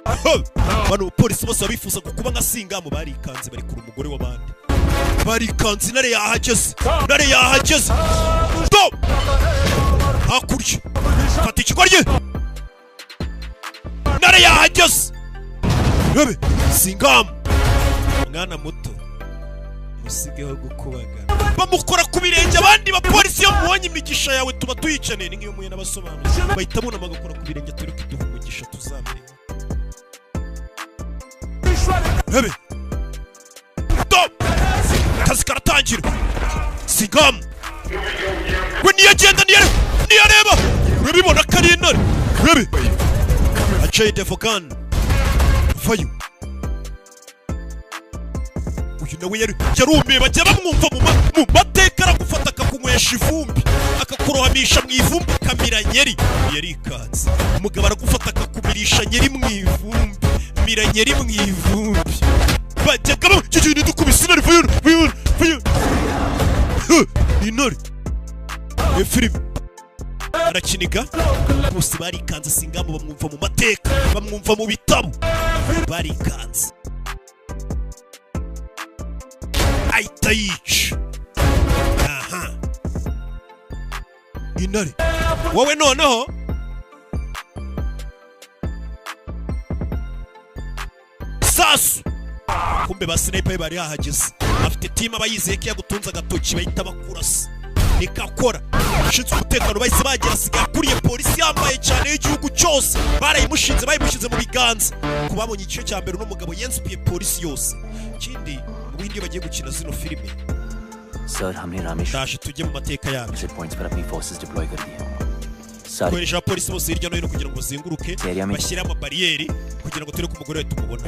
S1: Ha! Bano polisi bose bifuza kuba nka Singamu barikanze, bari kure umugore w'abandi, barikanze. Intare yahageze, intare yahageze. Stop! Hakurya fata ikigoryi. Intare yahageze. Rebe Singamu, mwana muto musigeho gukubagana. Bamukora ku birenge abandi bapolisi. Iyo mubonye imigisha yawe tuba tuyikeneye. Ni nk'iyo muhuye n'abasobanuzi bahita bunama bagakora ku birenge, turi kuduha umugisha tuzamenya. Rebe stop! Akazi karatangira. Singamu we niyo agenda, niyo niyo areba, urabibona ko ari intare. Rebe Ajay Devgan vayo. Uyu nawe yari yarumiye, bajya bamwumva mu mateka. Aragufata akakunywesha ivumbi, akakurohamisha mu ivumbi, ukamira nyeri. Yarikanze. Umugabo aragufata akakumirisha nyeri mu ivumbi, mira nyeri mu ivumbi. Bajyaga icyo dukubise intare. Vayo, vayo, vayo. Intare. Iyo filime arakiniga bose barikanze. Singamu bamwumva mu mateka, bamwumva mu bitabo, barikanze. Ahita yica. Aha intare wowe noneho sasu. Kumbe ba sniper bari hahageze, afite team aba yizeye ko yagutunze agatoki bahita bakurasa nikakora. Abashinzwe umutekano bahise bagera. Asigaye akuriye polisi yambaye cyane y'igihugu cyose, barayimushinze, bayimushyize mu biganza. Ku babonye igice cya mbere, uno mugabo yensupiye polisi yose. Ikindi, mu Buhinde iyo bagiye gukina zino filime,
S19: sir हमने Rameshwar
S1: ndaje tujye mu mateka yabyo,
S19: points पर अपनी forces deploy कर दी हैं सारे
S1: kohereje abapolisi bose hirya no hino kugira ngo bazenguruke, bashyire amabariyeri kugira ngo turebe ko umugore we tumubona.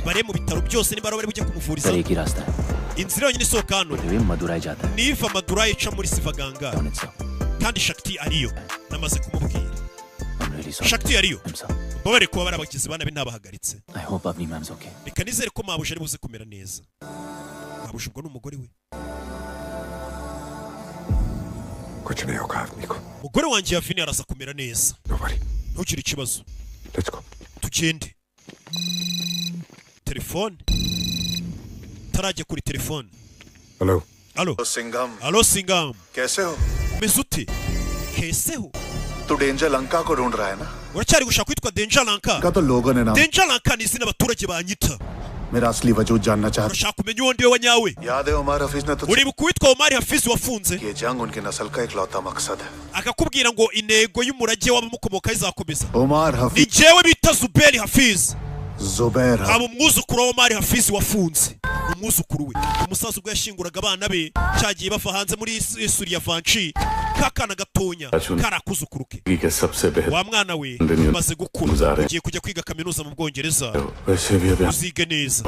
S1: Bare mu bitaro byose niba bari bujye kumuvuriza.
S19: Sir एक ही रास्ता है
S1: Inzira yonyine isohoka hano
S19: वे मदुराई जाता है
S1: niva Madurayi ica muri Sivaganga, kandi Shakti ariyo namaze kumubwira.
S19: I'm really sorry.
S1: Shakti ariyo. Mbabare kuba bari abagizi ba nabi ntabahagaritse.
S19: I hope Avni ma'am's okay.
S1: Reka nizere ko mabuja ari buze kumera neza. Mabuja ubwo ni umugore we.
S4: कुछ नहीं होगा आदमी को.
S1: Umugore wanjye Yavini araza kumera neza, ntugire ikibazo. Tugende. Telefone, tarajya kuri telefone.
S4: Hello.
S1: Allo.
S10: Singham.
S1: Allo Singham.
S10: कैसे हो?
S1: Umeze ute? Keseho.
S10: तू danger Lanka को ढूंढ रहा है ना?
S1: Uracyari gushaka witwa Danger Lanka?
S10: का तो लोगों ने नाम
S1: Danger Lanka ni izina abaturage banyita.
S10: मेरा असली वजूद जानना चाहता।
S1: Urashaka kumenya uwo ndiwe wa nyawe?
S10: याद है उमर हफीज ने तो
S1: Uribuka uwitwa Omar Hafiz wafunze?
S10: ये जंग उनकी नस्ल का इकलौता मकसद है।
S1: Akakubwira ngo intego y'umurage w'abamukomokaho izakomeza.
S10: Omar
S1: Ni
S10: Hafeez
S1: njyewe bita Zuberi Hafiz.
S10: Zubair
S1: Aba umwuzukuru wa Omar Hafiz wafunze. Umwuzukuru we. Umusaza ubwo yashinguraga abana be cyagiye bava hanze muri Suriya Vanchi kakana gatonya karakuzukuru ke.
S13: के सबसे बेहतर
S1: Wa mwana we
S13: दिन
S1: umaze gukura
S13: गुजारे
S1: ugiye kujya kwiga kaminuza mu Bwongereza,
S13: वैसे भी अभी
S1: uzige neza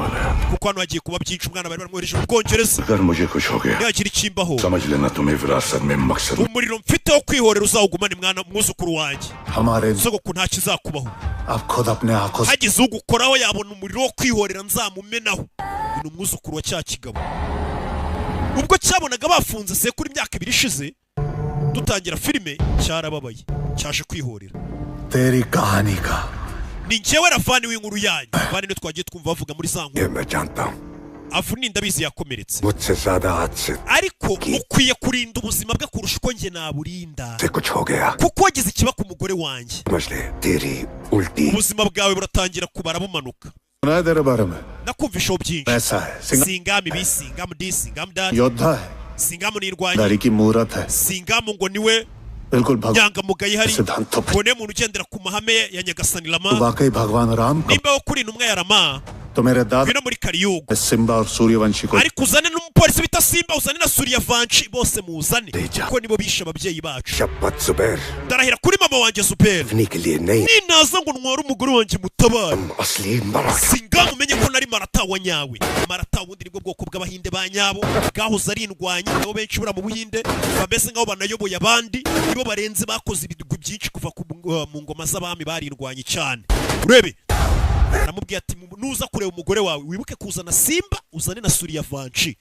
S1: kuko hano hagiye kuba byinshi. Umwana bari baramwohereje mu Bwongereza.
S6: अगर मुझे कुछ हो गया
S1: Nihagira ikimbaho,
S6: समझ लेना तुम्हें विरासत में मकसद
S1: umuriro mfite wo kwihorera uzawugumane mwana mwuzukuru wanjye.
S10: हमारे
S1: Sogokuru nta kizakubaho.
S10: आप खुद अपने आंखों से
S1: Hagize ugukoraho yabona umuriro wo kwihorera nzamumenaho. Uyu ni umwuzukuru wa cya kigabo ubwo cyabonaga bafunze sekuru imyaka 2 ishize dutangira filime, cyarababaye cyaje kwihorera.
S10: तेरी कहानी का
S1: Ni njyewe Ravani w'inkuru yanyu. Ravani niwe twagiye twumva bavuga muri za
S4: ये
S1: nkuru.
S4: मैं जानता हूँ।
S1: Avuni ndabizi yakomeretse,
S4: मुझसे ज्यादा आज से
S1: ariko ukwiye kurinda ubuzima bwe kurusha uko njye naburinda,
S4: से कुछ हो गया
S1: kuko wagize ikiba ku mugore wanjye,
S4: समझ ले तेरी उल्टी
S1: ubuzima bwawe buratangira kubara bumanuka.
S10: सुना है तेरे बारे में।
S1: Nakumvishaho byinshi.
S10: ऐसा है Singham
S1: Singamu ibi, Singamu di, Singamu dati,
S10: योद्धा है,
S1: Singamu nirwanya,
S10: दारी की मूरत है,
S1: Singamu ngo niwe
S10: बिल्कुल भगवान
S1: nyangamugayo ihari,
S10: सिद्धांतों पर
S1: ngo niwe muntu ugendera ku mahame ya Nyagasani Rama.
S10: वाकई भगवान राम का
S1: Nimba wo kuri intumwa ya Rama,
S10: तो मेरे दादा
S1: ngwino muri Kariyugu,
S10: Simba और सूर्यवंशी को
S1: ariko uzane n'umupolisi bita Simba, uzane na Suriya Vanchi, bose muzane kuko nibo bishe ababyeyi bacu.
S4: शपथ Zubair
S1: Ndarahira kuri mama wanjye Zuberi,
S4: अपनी के लिए नहीं
S1: ninaza ngo ntware umugore wanjye mutabare,
S4: असली Maratha
S1: Singamu umenye ko nari Marata wa nyawe. Marata ubundi nibwo bwoko bw'Abahinde ba nyabo bwahoze ari indwanyi, nabo benshi bura mu Buhinde bameze nk'aho banayoboye abandi, nibo barenze bakoze ibigwi byinshi kuva mu ngoma z'abami, barindwanye cyane. Urebe aramubwiye ati nuza kureba umugore wawe wibuke kuzana Simba, uzane na Suriya Vanchi.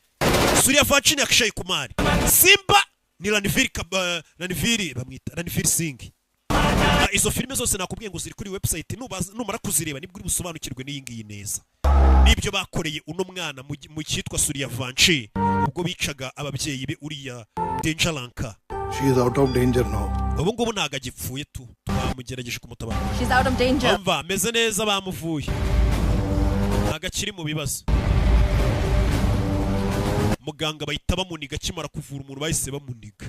S1: Suriya Vanchi ni Akshay Kumar, Simba ni Ranveer Ranveer bamwita Ranveer Singh. Izo filime zose nakubwiye ngo ziri kuri website, numara kuzireba nibwo uri busobanukirwe n'iyi ngiyi neza nibyo bakoreye uno mwana mu cyitwa Suriya Vanchi ubwo bicaga ababyeyi be uriya Danger Lanka.
S10: She is out of danger now.
S1: Ubu ngubu ntabwo agipfuye tu, twamugerageje kumutabara.
S14: She's out of danger.
S1: Umva ameze neza, bamuvuye ntabwo akiri mu bibazo. Muganga bahita bamuniga, akimara kuvura umuntu bahise bamuniga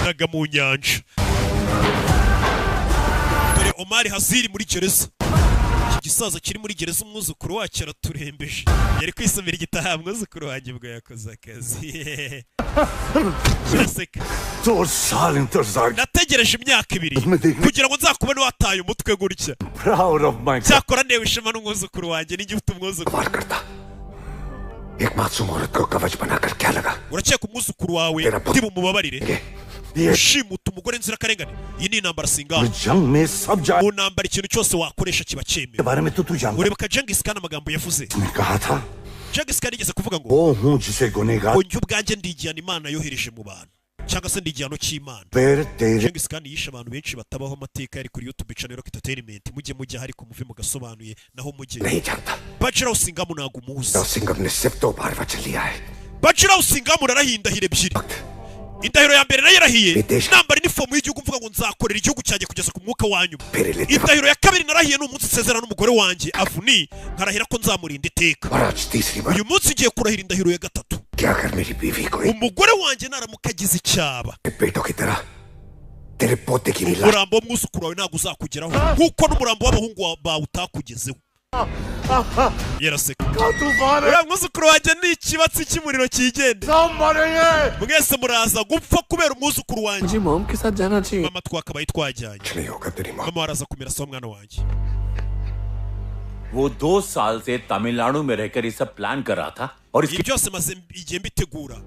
S1: naga mu nyanja. Dore Omar Haziri muri gereza, iki gisaza kiri muri gereza umwuzukuru wacyo araturembeje, yari kwisomera igitaha mwuzukuru wanjye ubwo yakoze akazi. Araseka.
S6: 2 साल इंतजार
S1: Nategereje imyaka 2 kugira ngo nzakubone wataye umutwe gutya.
S6: Proud of my
S1: Cyakora ntewe ishema n'umwuzukuru wanjye nijye ufite umwuzukuru.
S4: एक मासूम औरत को कवच बनाकर क्या लगा?
S1: Urakeka umwuzukuru wawe ntibumubabarire ushimuta umugore nzirakarengane? Iyi ni intambara Singamu.
S6: जंग में सब जा
S1: Mu ntambara ikintu cyose wakoresha kiba cyemewe.
S6: के बारे में तो तू जानता
S1: Uribuka Genghis Khan amagambo yavuze?
S6: ने कहा था
S1: Genghis Khan yigeze kuvuga ngo
S6: वो हूँ जिसे गुनेगार
S1: ngo njye ubwanjye ndi igihano Imana yohereje mu bantu, cyangwa se ndi igihano cy'Imana.
S6: पैर तेरे
S1: Genghis Khan yishe abantu benshi batabaho amateka yari kuri YouTube channel Rock Entertainment, mujye mujya ariko muve mugasobanuye naho mujye.
S4: नहीं जानता।
S1: Bajirao Singamu ntabwo umuzi.
S4: Singham ने सिर्फ 2 बार वचन लिया है।
S1: Bajirao Singamu narahindahira ebyiri. Indahiro ya mbere narayirahiye nambara inifomu y'igihugu mvuga ngo nzakorera igihugu cyanjye kugeza ku mwuka wa nyuma. Indahiro ya kabiri narahiye ni umunsi nsezerana n'umugore wanjye Avuni, nkarahira ko nzamurinda iteka.
S4: और आज तीसरी बार
S1: Uyu munsi ngiye kurahira indahiro ya gatatu,
S4: क्या अगर मेरी बीवी को एक
S1: umugore wanjye naramuka agize icyaba,
S4: बेटों की तरह तेरे पोते की भी लाश
S1: umurambo w'umwuzukuru wawe ntabwo uzakugeraho nk'uko n'umurambo w'abahungu bawe utakugezeho. Yaraseka. Uriya mwuzukuru wanjye ni ikibatsi cy'umuriro cyigende, mwese muraza gupfa kubera umwuzukuru wanjye.
S3: मुझे mom के साथ जाना चाहिए।
S1: Mama twakabaye twajyanye,
S4: नहीं होगा तेरी माँ।
S1: mama araza kumera sawa mwana wanjye.
S8: वो 2 साल से तमिलनाडु में रहकर ये सब प्लान कर रहा था और
S1: Ibi
S8: इसकी
S1: byose maze igihe mbitegura.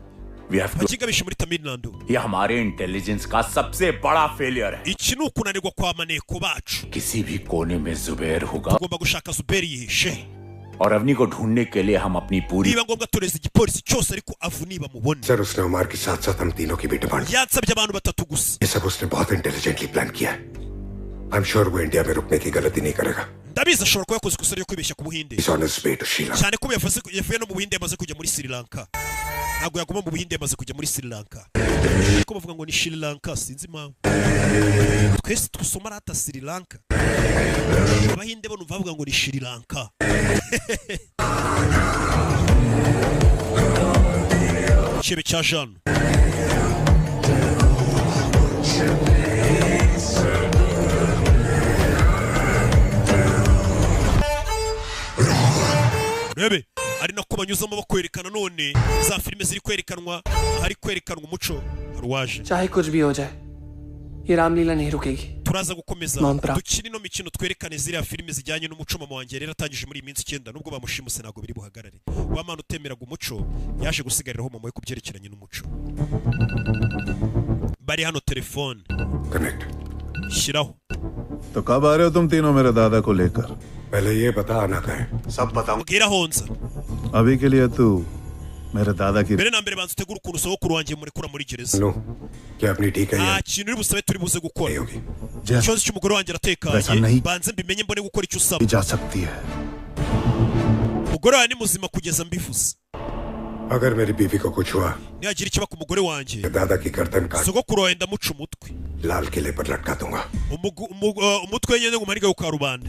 S8: We have to
S1: Abakinga bishe muri Tamil Nadu.
S8: ये हमारे इंटेलिजेंस का सबसे बड़ा फेलियर है।
S1: Iki ni ukunanirwa kwa maneko bacu.
S8: किसी भी कोने में जुबैर होगा
S1: Tugomba gushaka Zuberi yihishe,
S8: और अवनी को ढूंढने के लिए हम अपनी पूरी
S1: niba ngombwa tureza igipolisi cyose, ariko Avuni bamubone.
S4: Sir उसने उमार के साथ साथ हम तीनों की भी demand
S1: Yansabye abantu batatu gusa.
S4: ये सब उसने बहुत इंटेलिजेंटली प्लान किया है। I am sure वो इंडिया में रुकने की गलती नहीं करेगा।
S1: Ndabizi ashobora kuba yakoze ikosa ryo kwibeshya ku Buhinde.
S4: He's on his way to Sri Lanka.
S1: Cyane ko yavuye no mu Buhinde, yamaze kujya muri Sri Lanka. Ntabwo yaguma mu Buhinde, yamaze kujya muri Sri Lanka. Ariko bavuga ngo ni Sri Lanka, sinzi impamvu twese dusoma rata Sri Lanka. Abahinde bo numva bavuga ngo ni Sri Lanka. Ikirebe cya Jean rebe ari nako banyuzamo bakwerekana none za filime ziri kwerekanwa, ahari kwerekanwa umuco hari uwaje.
S16: चाहे कुछ भी हो जाए ये रामलीला नहीं रुकेगी।
S1: Turaza gukomeza
S16: Mampra.
S1: Dukine ino mikino, twerekane ziriya filime zijyanye n'umuco. Mama wanjye rero atangije muri iyi minsi 9, nubwo bamushimuse ntabwo biri buhagarare. Wa mwana utemeraga umuco yaje gusigariraho mama we ku byerekeranye n'umuco. Bari hano, telefone shyiraho.
S10: तो कब आ रहे हो तुम तीनों मेरे दादा को लेकर?
S4: पहले ये बता आना का है।
S10: सब बताऊं।
S1: Mbwira honza.
S10: अभी के लिए तू मेरे दादा की
S1: Mbere na mbere banza utegure ukuntu sogokuru wanjye murekura muri gereza.
S4: No क्या अपनी ठीक है
S1: Nta kintu uri busabe turi buze gukora.
S10: जैसा
S1: Ikibazo cy'umugore wanjye
S10: वैसा
S1: aratekanye.
S10: नहीं
S1: Banze mbimenye mbone gukora icyo usaba.
S10: जा सकती है।
S1: Umugore wawe ni muzima kugeza mbivuze.
S4: अगर मेरी बीवी को कुछ हुआ
S1: Nihagira ikiba ku mugore wanjye,
S4: तो दादा की गर्दन काट
S1: sogokuru wawe ndamuca umutwe.
S4: लाल किले पर लटका दूंगा।
S1: Umutwe wenyine ngo umanike ku karubanda.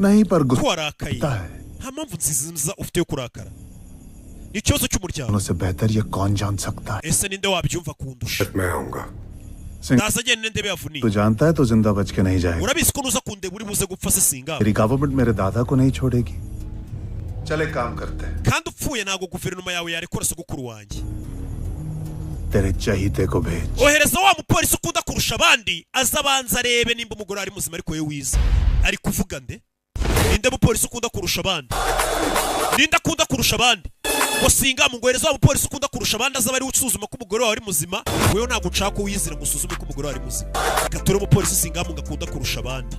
S10: नहीं पर
S1: Ko warakaye
S10: गुस्सा है।
S1: Nta mpamvu nziza ufite yo kurakara, ni ikibazo cy'umuryango.
S10: से बेहतर ये कौन जान सकता है?
S1: Ese ninde wabyumva kundusha?
S4: मैं आऊंगा।
S10: Singh
S1: Ndaza agenda ndebe yavuniye.
S10: तू जानता है तो जिंदा बच के नहीं जाएगा।
S1: Urabizi ko nuza kundeba uri buze gupfa se singamba?
S10: मेरी गवर्नमेंट मेरे दादा को नहीं छोड़ेगी। चले काम करते हैं।
S1: Kandi upfuye ntabwo guverinoma yawe yarekura sogokuru wanjye.
S10: तेरे चहीते को भेज।
S1: Ohereza wa mupolisi ukunda kurusha abandi, aza abanza arebe nimba umugore ari muzima. Ariko wowe wiza ari kuvuga nde? Ninde mupolisi ukunda kurusha abandi? Ninde akunda kurusha abandi? Ngo singamu ngo ohereza wa mupolisi ukunda kurusha abandi aza ari usuzuma ko umugore wawe ari muzima. Wewe ntabwo nshaka ko wiyizira ngo usuzume ko umugore wawe ari muzima. Reka ture umupolisi singamu ngo akunda kurusha abandi.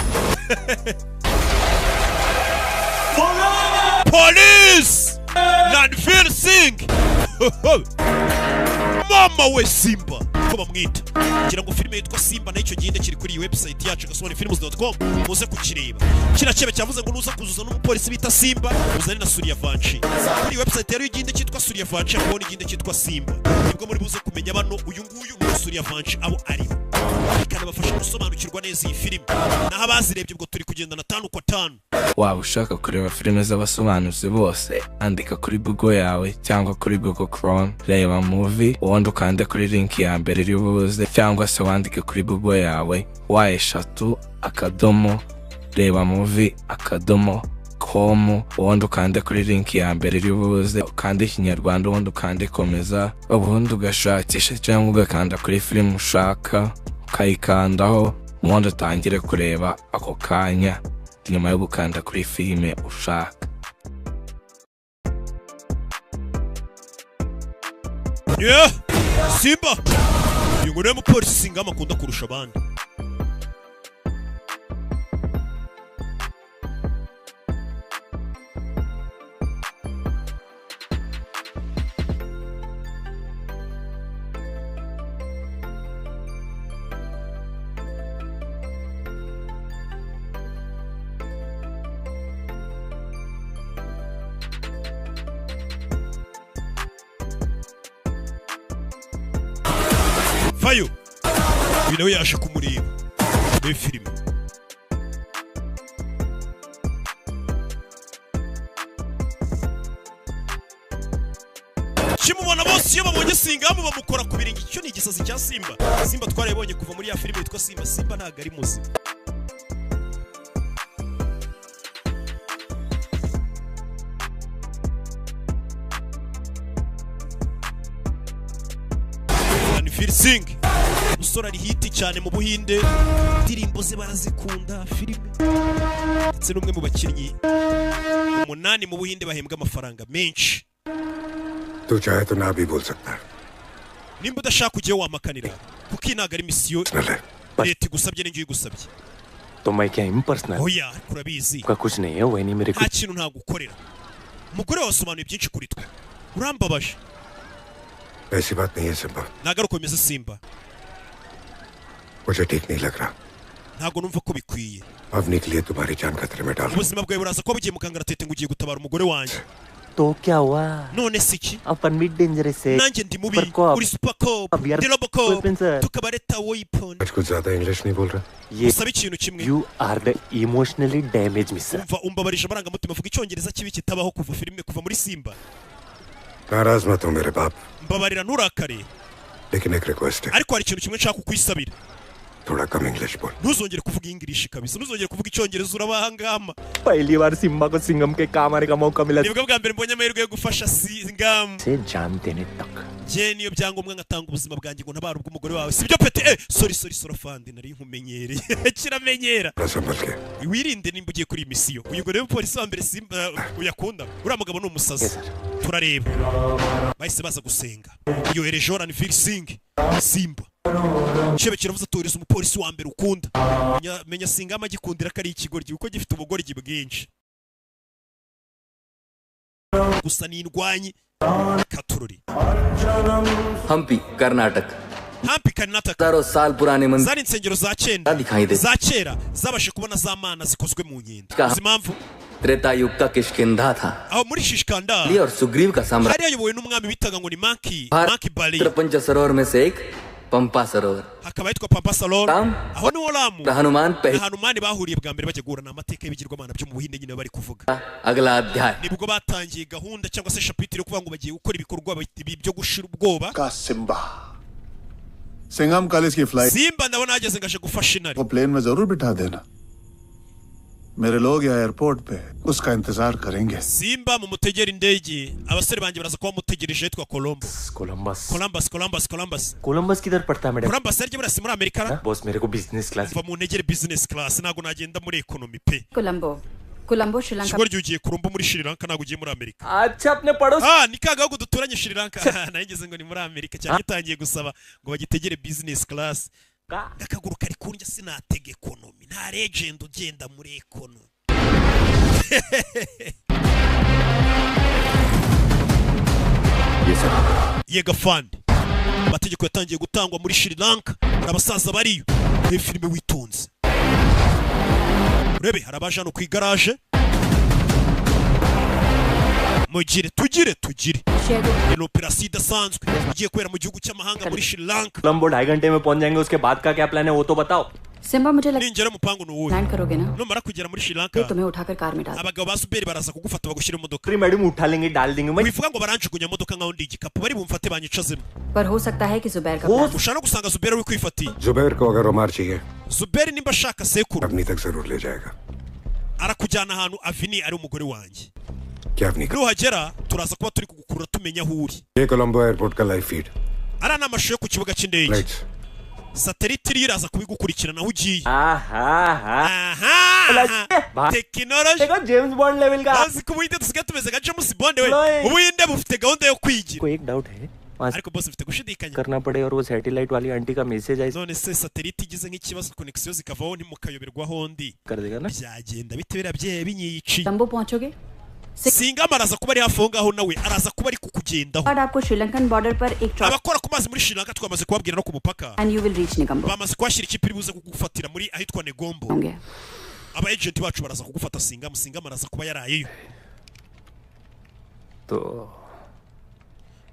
S1: Police Ranveer Singh, mama we, Simba ko bamwita, ngira ngo filime yitwa Simba nayo icyo gihinde kiri kuri iyi website yacu gasobanifilms.com, muze kukireba. Kiriya cyebe cyavuze ngo nuza kuzuza n'umupolisi bita Simba, uzane na Surya Vanchi. Kuri iyi website rero igihinde cyitwa Surya Vanchi hariho n'igihinde cyitwa Simba, nibwo muri buze kumenya bano uyu nguyu ni Surya Vanchi abo aribo, bikanabafasha gusobanukirwa neza iyi filime. Naho abazirebye ubwo turi kugendana tanu kwa tanu.
S3: Waba ushaka kureba filime z'abasobanuzi bose, andika kuri Google yawe cyangwa kuri Google Chrome reba movie, ubundi ukande kuri link ya mbere iri buze, cyangwa se wandike kuri Google yawe www.rebamovie.com, ubundi ukande kuri link ya mbere iri buze, ukande Ikinyarwanda, ubundi ukande komeza, ubundi ugashakisha cyangwa ugakanda kuri filime ushaka ukayikandaho, ubundi utangire kureba ako kanya nyuma yo gukanda kuri filime ushaka.
S1: Yeah! Simba! Uyu ngo niwe mupolisi Singama akunda kurusha abandi. Vayo! Uyu nawe yaje kumureba muri filime. Kimubona bose iyo babonye Singamu bamukora ku birenge. Icyo ni igisazi cya Simba. Simba twarayibonye kuva muri ya filime yitwa Simba. Simba ntabwo ari muzima. Ranveer Singh umusore ari hiti cyane mu Buhinde, indirimbo ze barazikunda, filime, ndetse n'umwe mu bakinnyi 8 mu Buhinde bahembwa amafaranga menshi.
S4: तू चाहे तो ना भी बोल सकता है।
S1: Nimba udashaka ugiye wamakanira, kuko iyi ntabwo ari misiyo leta igusabye n'injye uyigusabye.
S12: तो मैं क्या impersonal
S1: Oya, ariko urabizi
S12: का कुछ नहीं है वही नहीं मेरे
S1: nta kintu ntagukorera. Umugore wawe asobanuye byinshi kuri twe, urambabaje.
S4: ऐसी बात नहीं है Simba,
S1: Ntabwo ari uko bimeze Simba.
S4: मुझे ठीक नहीं लग रहा।
S1: Ntabwo numva ko bikwiye.
S4: Avani के लिए तुम्हारी जान खतरे में डाल
S1: Ubuzima bwawe buraza kuba bugiye mu kangaratete ngo ugiye gutabara umugore wanjye.
S20: तो क्या हुआ?
S1: None se iki?
S20: अपन भी डेंजरस है।
S1: Nanjye ndi mubi.
S20: पर cop.
S1: Uri super cop,
S20: अब यार
S1: ndi robocop,
S20: weapon sir.
S1: Tukaba leta weapon.
S4: आज कुछ ज्यादा इंग्लिश नहीं बोल रहा।
S20: ये
S1: Usaba ikintu kimwe.
S20: You are the emotionally damage mister.
S1: Umva, umbabarije amarangamutima, avuga icyongereza kibi kitabaho kuva filime, kuva muri Simba.
S4: नाराज मत हो मेरे बाप,
S1: Mbabarira, nturakare,
S4: लेकिन एक रिक्वेस्ट है।
S1: ariko hari ikintu kimwe nshaka kukwisabira.
S4: थोड़ा कम इंग्लिश बोल।
S1: Ntuzongere kuvuga English kabisa, ntuzongere kuvuga icyongereza, urabahangama.
S20: पहली बार सिम्बा को सिंघम के काम आने का मौका मिला।
S1: Nibwo bwa mbere mbonye amahirwe yo gufasha Singam.
S20: से जान देने तक।
S1: Njye niyo byangombwa ngatanga ubuzima bwanjye ngo ntabare ubw'umugore wawe, sibyo pete? Sorry, sorry, sorry afande, nari nkumenyereye, kiramenyera.
S4: संभल के।
S1: Wirinde nimba ugiye kuri iyi misiyo. Uyu ngo rero polisi wa mbere Simba uyakunda, uriya mugabo ni umusazi. Turareba bahise baza gusenga, yohereje Ranveer Singh Simba. Chebe kiravuze, atohereza umupolisi wa mbere ukunda. Menya Singama agikundira ko ari ikigoryi kuko gifite ubugoryi bwinshi gusa ni indwanyi katururi.
S15: Hampi Karnataka.
S1: Hampi Karnataka.
S15: हजारों साल पुराने मंदिर
S1: Zari insengero za cyenda
S15: दिखाई दे।
S1: za kera zabashe kubona za mana zikozwe mu nkende.
S15: Ka-
S1: Uzi impamvu?
S15: Treta युग का किष्किंधा था।
S1: Aho muri Shishkanda
S15: बलि और सुग्रीव का साम्राज्य।
S1: hari hayobowe n'umwami bitaga ngo ni Manki Manki Bali.
S15: पंच सरोवर में से एक पंपा सरोवर।
S1: Hakaba hitwa Pampa Salon, aho niho Ramu
S15: Hanuman
S1: na
S15: पहले
S1: Hanumani bahuriye bwa mbere bajya guhura. Ni amateka y'ibigirwamana byo mu Buhinde nyine bari kuvuga.
S15: अगला अध्याय।
S1: Nibwo batangiye gahunda cyangwa se chapitre yo kuvuga ngo bagiye gukora ibikorwa byo gushira ubwoba.
S10: का Simba Singham कल इसकी flight
S1: Simba ndabona yageze ngaje gufasha intare.
S10: को प्लेन में जरूर बिठा देना। मेरे लोग यहाँ एयरपोर्ट पे उसका इंतजार करेंगे।
S1: Simba mumutegera indege, abasore banjye baraza kuba bamutegereje yitwa Colombo.
S20: Columbus.
S1: Columbus, Columbus, Columbus.
S20: Columbus किधर पड़ता है madam?
S1: Columbus yaryo burasi muri Amerika ra?
S20: Boss मेरे को business class.
S1: Mva mu ntegere business class, ntabwo nagenda muri economy pe.
S2: Colombo, Colombo Sri Lanka.
S1: Ikigo ryugiye Colombo muri Sri Lanka, ntabwo ugiye muri Amerika.
S20: अच्छा अपने पड़ोस।
S1: Ah, ni ka gahugu duturanye Sri Lanka. Nayigeze ngo ni muri Amerika cyane, gitangiye gusaba ngo bagitegere business class. Akaguru kari kundya, sinatega economy, nta legend ugenda muri economy. Yega fund, amategeko yatangiye gutangwa muri Sri Lanka, hari abasaza bariyo. Reba filime witonze, urebe hari abaje hano ku igaraje. Mugire tugire tugire, ni operasiyo idasanzwe igiye kubera mu gihugu cy'amahanga muri Sri Lanka.
S20: Colombo 2.5 घंटे में पहुंच जाएंगे, उसके बाद का क्या प्लान है वो तो बताओ।
S2: Simba मुझे लग
S1: Ninjira umupangu ni uwuhe?
S2: Land करोगे ना?
S1: Numara kugera muri Sri Lanka,
S2: तुम्हें उठाकर कार में डाल।
S1: abagabo ba Suberi baraza kugufata bagushyira mu modoka.
S20: Madam उठा लेंगे डाल देंगे मैं।
S1: Wivuga ngo baranjugunya modoka nkaho ndi igikapu, bari bumfate banyicazemo.
S2: पर हो सकता है कि जुबैर का plan।
S1: Ushobora no gusanga Zuberi uri kwifatiye.
S4: Zubair को अगर उमार चाहिए,
S1: Zuberi nimba ashaka sekuru,
S4: Avani तक जरूर ले जाएगा।
S1: arakujyana ahantu Avini ari umugore wanjye.
S4: क्या अवनी का?
S1: Nuhagera turaza kuba turi kugukurura tumenya aho uri.
S4: ये कोलंबो एयरपोर्ट का live feed.
S1: Ariya ni amashusho yo ku kibuga cy'indege.
S4: Lights.
S1: Satelite iriyo iraza kubigukurikirana aho ugiye.
S20: Aha,
S1: tekinoloji.
S20: देखो James bond level का।
S1: Azi ko ubuhinde dusigaye tumeze nka James Bond we.
S20: Loye.
S1: Ubuhinde bufite gahunda yo kwigira.
S20: को एक डाउट है वहाँ
S1: Ariko boss, mfite gushidikanya.
S20: करना पड़े और वो सैटेलाइट वाली आंटी का मैसेज आए
S1: None se satelite igize nk'ikibazo, connexion zikavaho, ntimukayoberwa aho ndi,
S20: कर देगा ना?
S1: Byagenda bite? Biriya byehe binyiciye.
S2: Colombo पहुंचोगे
S1: Singama araza kuba ari hafi aho ngaho, nawe araza kuba ari kukugendaho.
S2: बाद आपको श्रीलंकन बॉर्डर पर एक
S1: Abakora ku mazi muri Sri Lanka twamaze kubabwira no ku mupaka,
S2: and you will reach Negombo.
S1: bamaze kuhashyira ikipe iri buze kugufatira muri ahitwa Negombo.
S2: होंगे।
S1: Aba agent bacu baraza kugufata. Singama, Singama araza kuba yarayeyo.
S20: तो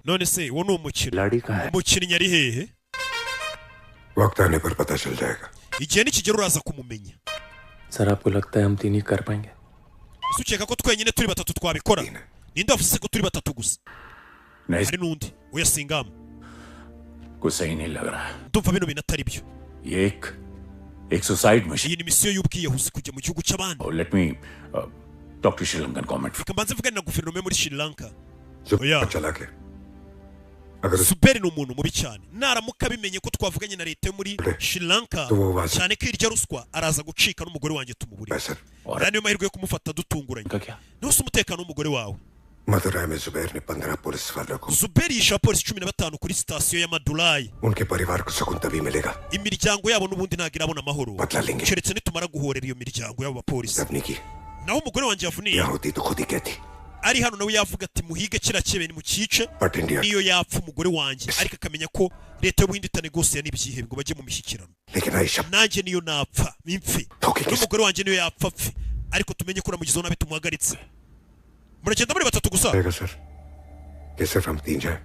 S1: None se uwo ni umukino?
S20: लड़ी कहाँ है?
S1: Umukinnyi ari hehe?
S4: वक्त आने पर पता चल जाएगा।
S1: Igihe nikigera uraza kumumenya.
S20: Sir आपको लगता है हम तीन ही कर पाएंगे?
S1: Ese ukeka ko twenyine turi batatu twabikora? Ninde wavuze ko turi batatu gusa?
S8: नहीं।
S1: Hari n'undi. Oya Singama,
S8: कुछ सही नहीं लग रहा है।
S1: Ndumva bino bintu atari byo.
S8: ये एक एक suicide mission.
S1: Iyi ni misiyo y'ubwiyahuzi, kujya mu gihugu cy'abandi.
S8: Let me talk to Sri Lankan government.
S1: Reka mbanze mvugane na guverinoma yo muri Sri Lanka.
S4: Zubair चला के अगर उस
S1: Zuberi ni umuntu mubi cyane, naramuka abimenye ko twavuganye na leta yo muri Sri Lanka,
S4: Tububaze.
S1: cyane ko irya ruswa, araza gucika n'umugore wanjye tumubure. Aya niyo mahirwe yo kumufata dutunguranye. Ntuse umutekano w'umugore wawe?
S4: Madurai में जुबैर ने 15 पुलिस वालों को
S1: Zuberi yishe abapolisi 15 kuri sitasiyo ya Madurai.
S4: उनके परिवार को सुकून तभी मिलेगा।
S1: Imiryango yabo n'ubundi ntabwo irabona amahoro, keretse nitumara guhorera iyo miryango y'abo bapolisi.
S4: अपनी की
S1: Naho umugore wanjye yavuniye,
S4: यह होती तो खुद ही कहती।
S1: Ari hano nawe yavuga ati muhige kiriya cyebe nimucyice,
S4: But India
S1: niyo yapfa umugore wanjye, ariko akamenya ko leta y'Ubuhinde itanegosiya n'ibyihebe ngo bajye mu mishyikirano.
S4: लेकिन Ayesha
S1: Nanjye niyo napfa impfe, n'umugore wanjye niyo yapfa apfe, ariko tumenye ko uramugizeho nabi tumuhagaritse. Muragenda muri batatu gusa.
S4: रहेगा sir कि सिर्फ हम तीन जाए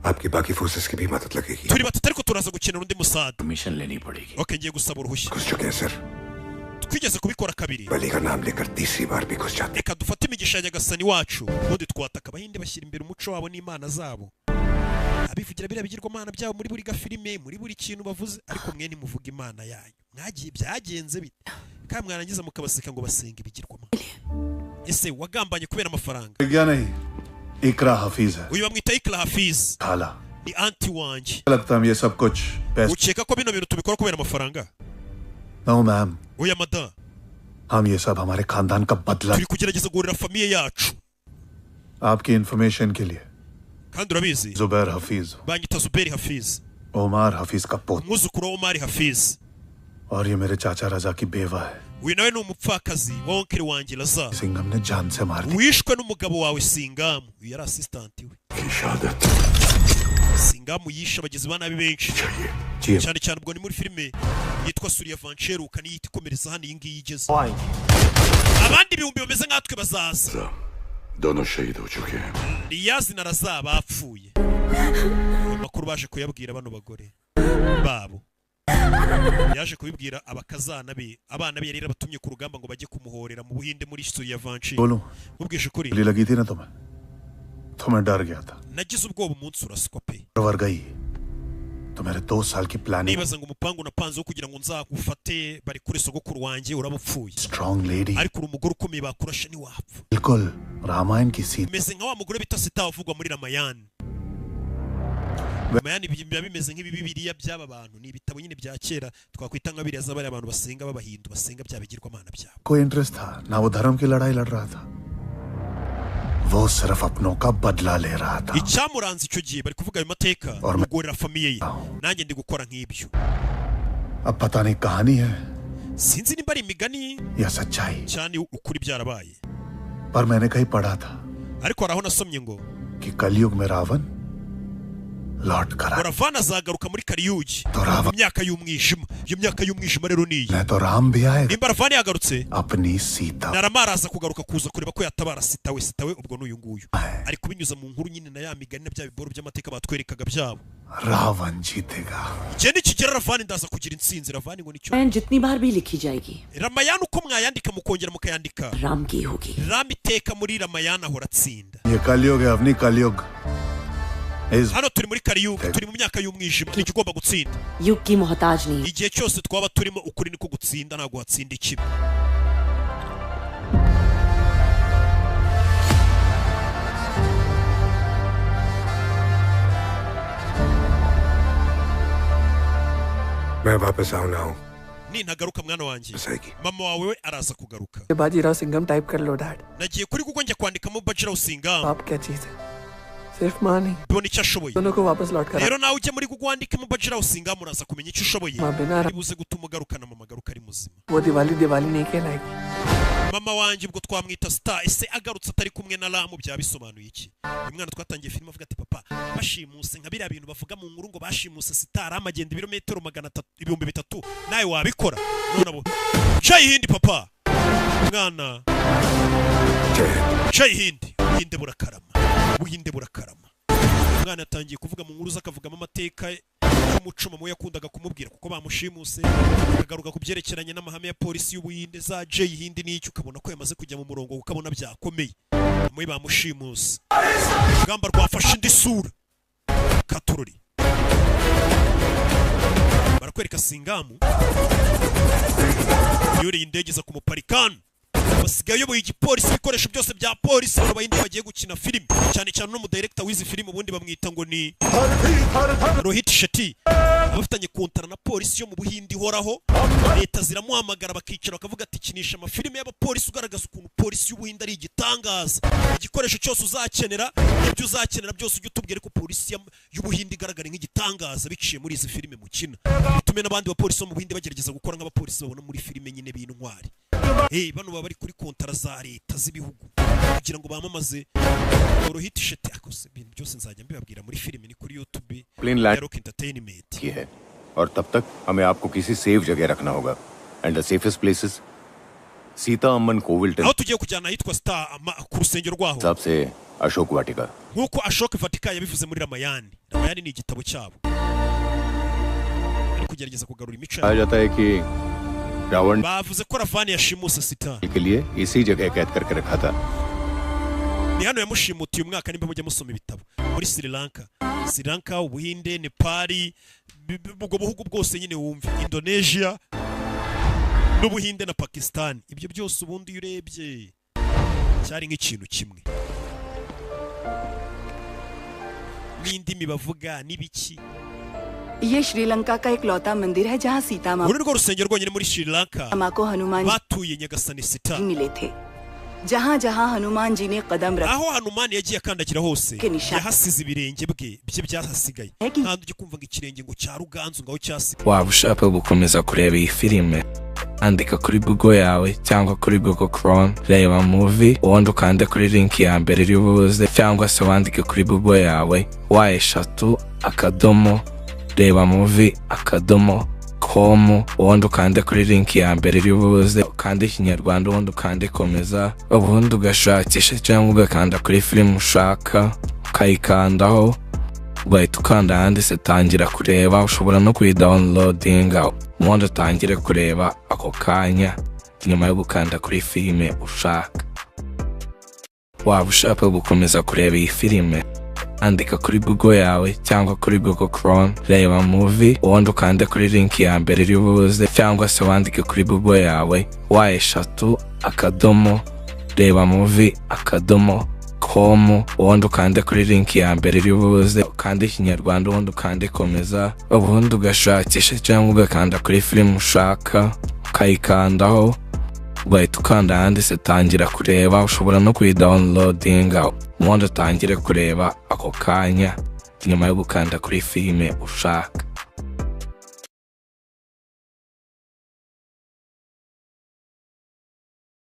S4: आपकी बाकी फोर्सेस की भी मदद लगेगी।
S1: Turi batatu ariko turaza gukenera undi musada.
S8: Permission लेनी पड़ेगी।
S1: Ok, ngiye gusaba uruhushya.
S4: घुस चुके हैं sir.
S1: Twigeze kubikora kabiri.
S4: बलि का नाम लेकर तीसरी बार भी घुस जाते।
S1: Reka dufate imigisha ya nyagasani wacu ubundi twataka Abahinde bashyira imbere umuco wabo n'imana zabo, abivugira biriya bigirwamana byabo muri buri gafilime, muri buri kintu bavuze, ariko mwe ntimuvuga imana yanyu. Mwagiye byagenze bite kandi mwarangiza mukabaseka ngo basenga ibigirwamana? Ese wagambanye kubera amafaranga?
S10: क्या नहीं इकरा हफीज है।
S1: Uyu bamwita Ikra Hafiz,
S10: खाला
S1: ni anti wanjye.
S10: लगता हम ये सब कुछ पैसे
S1: Ukeka ko bino bintu tubikora kubera amafaranga?
S10: No ma'am.
S1: Oya mada.
S10: हम ये सब हमारे खानदान का बदला।
S1: Turi kugerageza guhorera famille yacu.
S10: आपकी इंफॉर्मेशन के लिए
S1: Kandi urabizi,
S10: Zubair Hafeez
S1: banyita Zuberi Hafiz,
S10: Omar Hafeez का पोत
S1: umwuzukuru wa Omar Hafiz.
S10: और ये मेरे चाचा रजा की बेवा है।
S1: Uyu nawe ni umupfakazi wa onkeri wanjye Laza
S10: Singham ने जान से मार दी।
S1: wishwe n'umugabo wawe Singamu. Uyu yari assistant we. Singamu yishe abagizi ba nabi benshi cyane cyane. Ubwo ni muri filime yitwa Surya Vancheruka, niyo ihita ikomereza hano iyi ngiyi igeze. Abandi ibihumbi bameze nkatwe bazaza.
S6: दोनों शहीद हो चुके हैं।
S1: Riyazi na Raza bapfuye. Ayo makuru baje kuyabwira bano bagore babo, yaje kubibwira abakazana be, abana be yari yarabatumye ku rugamba ngo bajye kumuhorera mu Buhinde muri Surya Vanchi.
S10: बोलो।
S1: Mubwije ukuri,
S10: गोली लगी थी ना तुम्हें तो मैं डर गया था।
S1: Nagize ubwoba umunsi uraswa pe.
S10: वर गई तो मेरे दो साल की planning
S1: Nibaza ngo umupangu napanze wo kugira ngo nzagufate bari kuri sogokuru wanjye uraba upfuye.
S10: Strong lady.
S1: Ariko uri umugore ukomeye, bakurasha ntiwapfa.
S10: बिल्कुल रामायण की Sita.
S1: Umeze nka wa mugore bita Sita uvugwa muri Ramayani. Ramayani biba bimeze nk'ibibiriya by'aba bantu, ni ibitabo nyine bya kera twakwita nka biriya z'abariya abantu basenga b'abahindu basenga bya bigirwamana byabo.
S10: कोई interest था ना वो धर्म की लड़ाई लड़ रहा था, वो सिर्फ अपनों का बदला ले रहा था।
S1: Icyamuranze icyo gihe bari kuvuga ayo mateka, kugorera famille ye, nanjye ndi gukora nk'ibyo.
S10: अब पता नहीं कहानी है
S1: Sinzi nimba ari imigani
S10: या सच्चाई,
S1: cyane ukuri byarabaye,
S10: पर मैंने कहीं पढ़ा था
S1: ariko hari aho nasomye ngo
S10: कि कलयुग में रावण लौट कर
S1: ngo Ravana azagaruka muri Kariyugi mu myaka y'umwijima. Iyo myaka y'umwijima rero ni iyi.
S10: आया तो राम भी आएगा
S1: Nimba Ravana yagarutse,
S10: अपनी Sita
S1: na Rama araza kugaruka kuza kureba ko yatabara Sita we. Sita we ubwo n'uyu nguyu ari kubinyuza mu nkuru nyine na ya migani na bya biboro by'amateka batwerekaga byabo.
S10: Ravan जीतेगा।
S1: Igihe nikigera Ravani ndaza kugira intsinzi. Ravani ngo nicyo.
S5: Ramayan जितनी बार भी लिखी जाएगी
S1: Ramayana uko mwayandika mukongera mukayandika,
S5: Ram की होगी।
S1: Rama iteka muri Ramayana ahora atsinda.
S10: ये कलयुग है अवनी कलयुग इस
S1: Hano turi muri Kariyugi, turi mu myaka y'umwijima, nicyo ugomba gutsinda.
S5: युग की मोहताज नहीं।
S1: Igihe cyose twaba turimo ukuri niko gutsinda, ntabwo hatsinda ikibi.
S4: मैं वापस आऊं ना आऊं
S1: Nintagaruka mwana wanjye, mama wawe we araza kugaruka.
S18: Bajirao Singham type कर लो dad.
S1: Nagiye kuri Google njya kwandikamo Bajirao Singham.
S18: आप क्या चीज है, सिर्फ माँ नहीं,
S1: mbona icyo ashoboye.
S18: दोनों को वापस लौट कर
S1: Rero nawe ujye muri Google wandikemo Bajirao Singham, uraza kumenya icyo ushoboye.
S18: Ma bina-
S1: Bibuze gutuma ugarukana mama agaruka ari muzima.
S18: वो दिवाली दिवाली नहीं कहलाएगी।
S1: Mama wanjye ubwo twamwita Star, ese agarutse atari kumwe na Ramu byaba bisobanuye iki? Uyu mwana twatangiye filime avuga ati papa bashimuse nka biriya bintu bavuga mu nkuru ngo bashimuse Star, Ramu agenda ibirometero 300 3000, nawe wabikora? None abo Jai Hindi papa mwana Jai Hindi, Buhinde burakarama, Buhinde burakarama. Umwana yatangiye kuvuga mu nkuru ze akavugamo amateka y'umuco mama we yakundaga kumubwira kuko bamushimuse, akagaruka ku byerekeranye n'amahame ya polisi y'Ubuhinde za Jai Hindi n'icyo, ukabona ko yamaze kujya mu murongo kuko abona byakomeye. Mama we bamushimuse, urugamba rwafashe indi sura. Katururi barakwereka Singamu yuriye indege iza kumuparikana, basigaye ayoboye igipolisi, ibikoresho byose bya polisi. Bano bahinde bagiye gukina filime cyane cyane uno mudirector w'izi filime ubundi bamwita ngo ni Rohit Shetty, abafitanye kontara na polisi yo mu Buhinde ihoraho. Leta ziramuhamagara bakicara bakavuga ati kinisha amafilime y'abapolisi ugaragaza ukuntu polisi y'Ubuhinde ari igitangaza, igikoresho cyose uzakenera, ibyo uzakenera byose ujye utubwira ko polisi y'Ubuhinde igaragara nk'igitangaza biciye muri izi filime mukina, bitume n'abandi bapolisi bo mu Buhinde bagerageza gukora nk'abapolisi babona muri filime nyine b'intwari. Hey, bano baba bari kuri kontara za leta z'ibihugu. Kugira ngo bamamaze Rohit Shetty akose. Ibintu byose nzajya mbibabwira muri filime, ni kuri YouTube
S4: Plane land-
S1: ya Rock Entertainment.
S8: की है और तब तक हमें आपको किसी सेफ जगह रखना होगा and the safest places Sita Amman Kovil
S1: Aho tugiye kujyana ahitwa Star ku rusengero rwaho.
S8: हिसाब से Ashok Vatika.
S1: Nk'uko Ashok Vatika yabivuze muri Ramayani. Ramayani ni igitabo cyabo, ari kugerageza kugarura imico
S8: कहा
S1: yabo.
S8: जाता है कि Ravan
S1: Bavuze ko Ravani yashimuse Sita.
S8: के लिए इसी जगह कैद करके रखा था।
S1: Ni hano yamushimutiye umwaka. Nimba mujya musoma ibitabo, muri Sri Lanka, Sri Lanka, Ubuhinde, Nepali, ubwo buhugu bwose nyine wumve, Indonesia n'Ubuhinde na Pakistan, ibyo byose ubundi iyo urebye cyari nk'ikintu kimwe, n'indimi bavuga n'ibiki.
S2: ये श्रीलंका का इकलौता मंदिर है जहाँ सीता माँ
S1: Uru ni rwo rusengero rwonyine muri Sri Lanka
S2: माँ को Hanuman
S1: batuye nyagasani Sita.
S2: जी मिले थे। जहाँ जहाँ हनुमान जी ने कदम रखा
S1: Aho Hanumani yagiye akandagira hose
S2: Kenisha.
S1: yahasize ibirenge bwe bye byahasigaye. Nta ujya kumva ngo ikirenge ngo cya Ruganzu ngaho cyasigaye.
S3: Waba ushaka gukomeza kureba iyi filime, andika kuri Google yawe cyangwa kuri Google Chrome "reba movie", ubundi ukande kuri link ya mbere iri buze, cyangwa se wandike kuri Google yawe www.rebamovie.com, ubundi ukande kuri link ya mbere iri buze, ukande Ikinyarwanda, ubundi ukande komeza, ubundi ugashakisha cyangwa ugakanda kuri filime ushaka ukayikandaho, ugahita ukanda ahanditse tangira kureba. Ushobora no kuyidownloadinga, ubundi utangire kureba ako kanya nyuma yo gukanda kuri filime ushaka. Waba ushaka gukomeza kureba iyi filime, andika kuri Google yawe cyangwa kuri Google Chrome "reba movie", ubundi ukande kuri link ya mbere iri buze, cyangwa se wandike kuri Google yawe www.rebamovie.com, ubundi ukande kuri link ya mbere iri buze, ukande Ikinyarwanda, ubundi ukande komeza, ubundi ugashakisha cyangwa ugakanda kuri filime ushaka ukayikandaho, ugahita ukanda ahanditse tangira kureba. Ushobora no kuyidownloadinga, ubundi utangire kureba ako kanya nyuma yo gukanda kuri filime ushaka.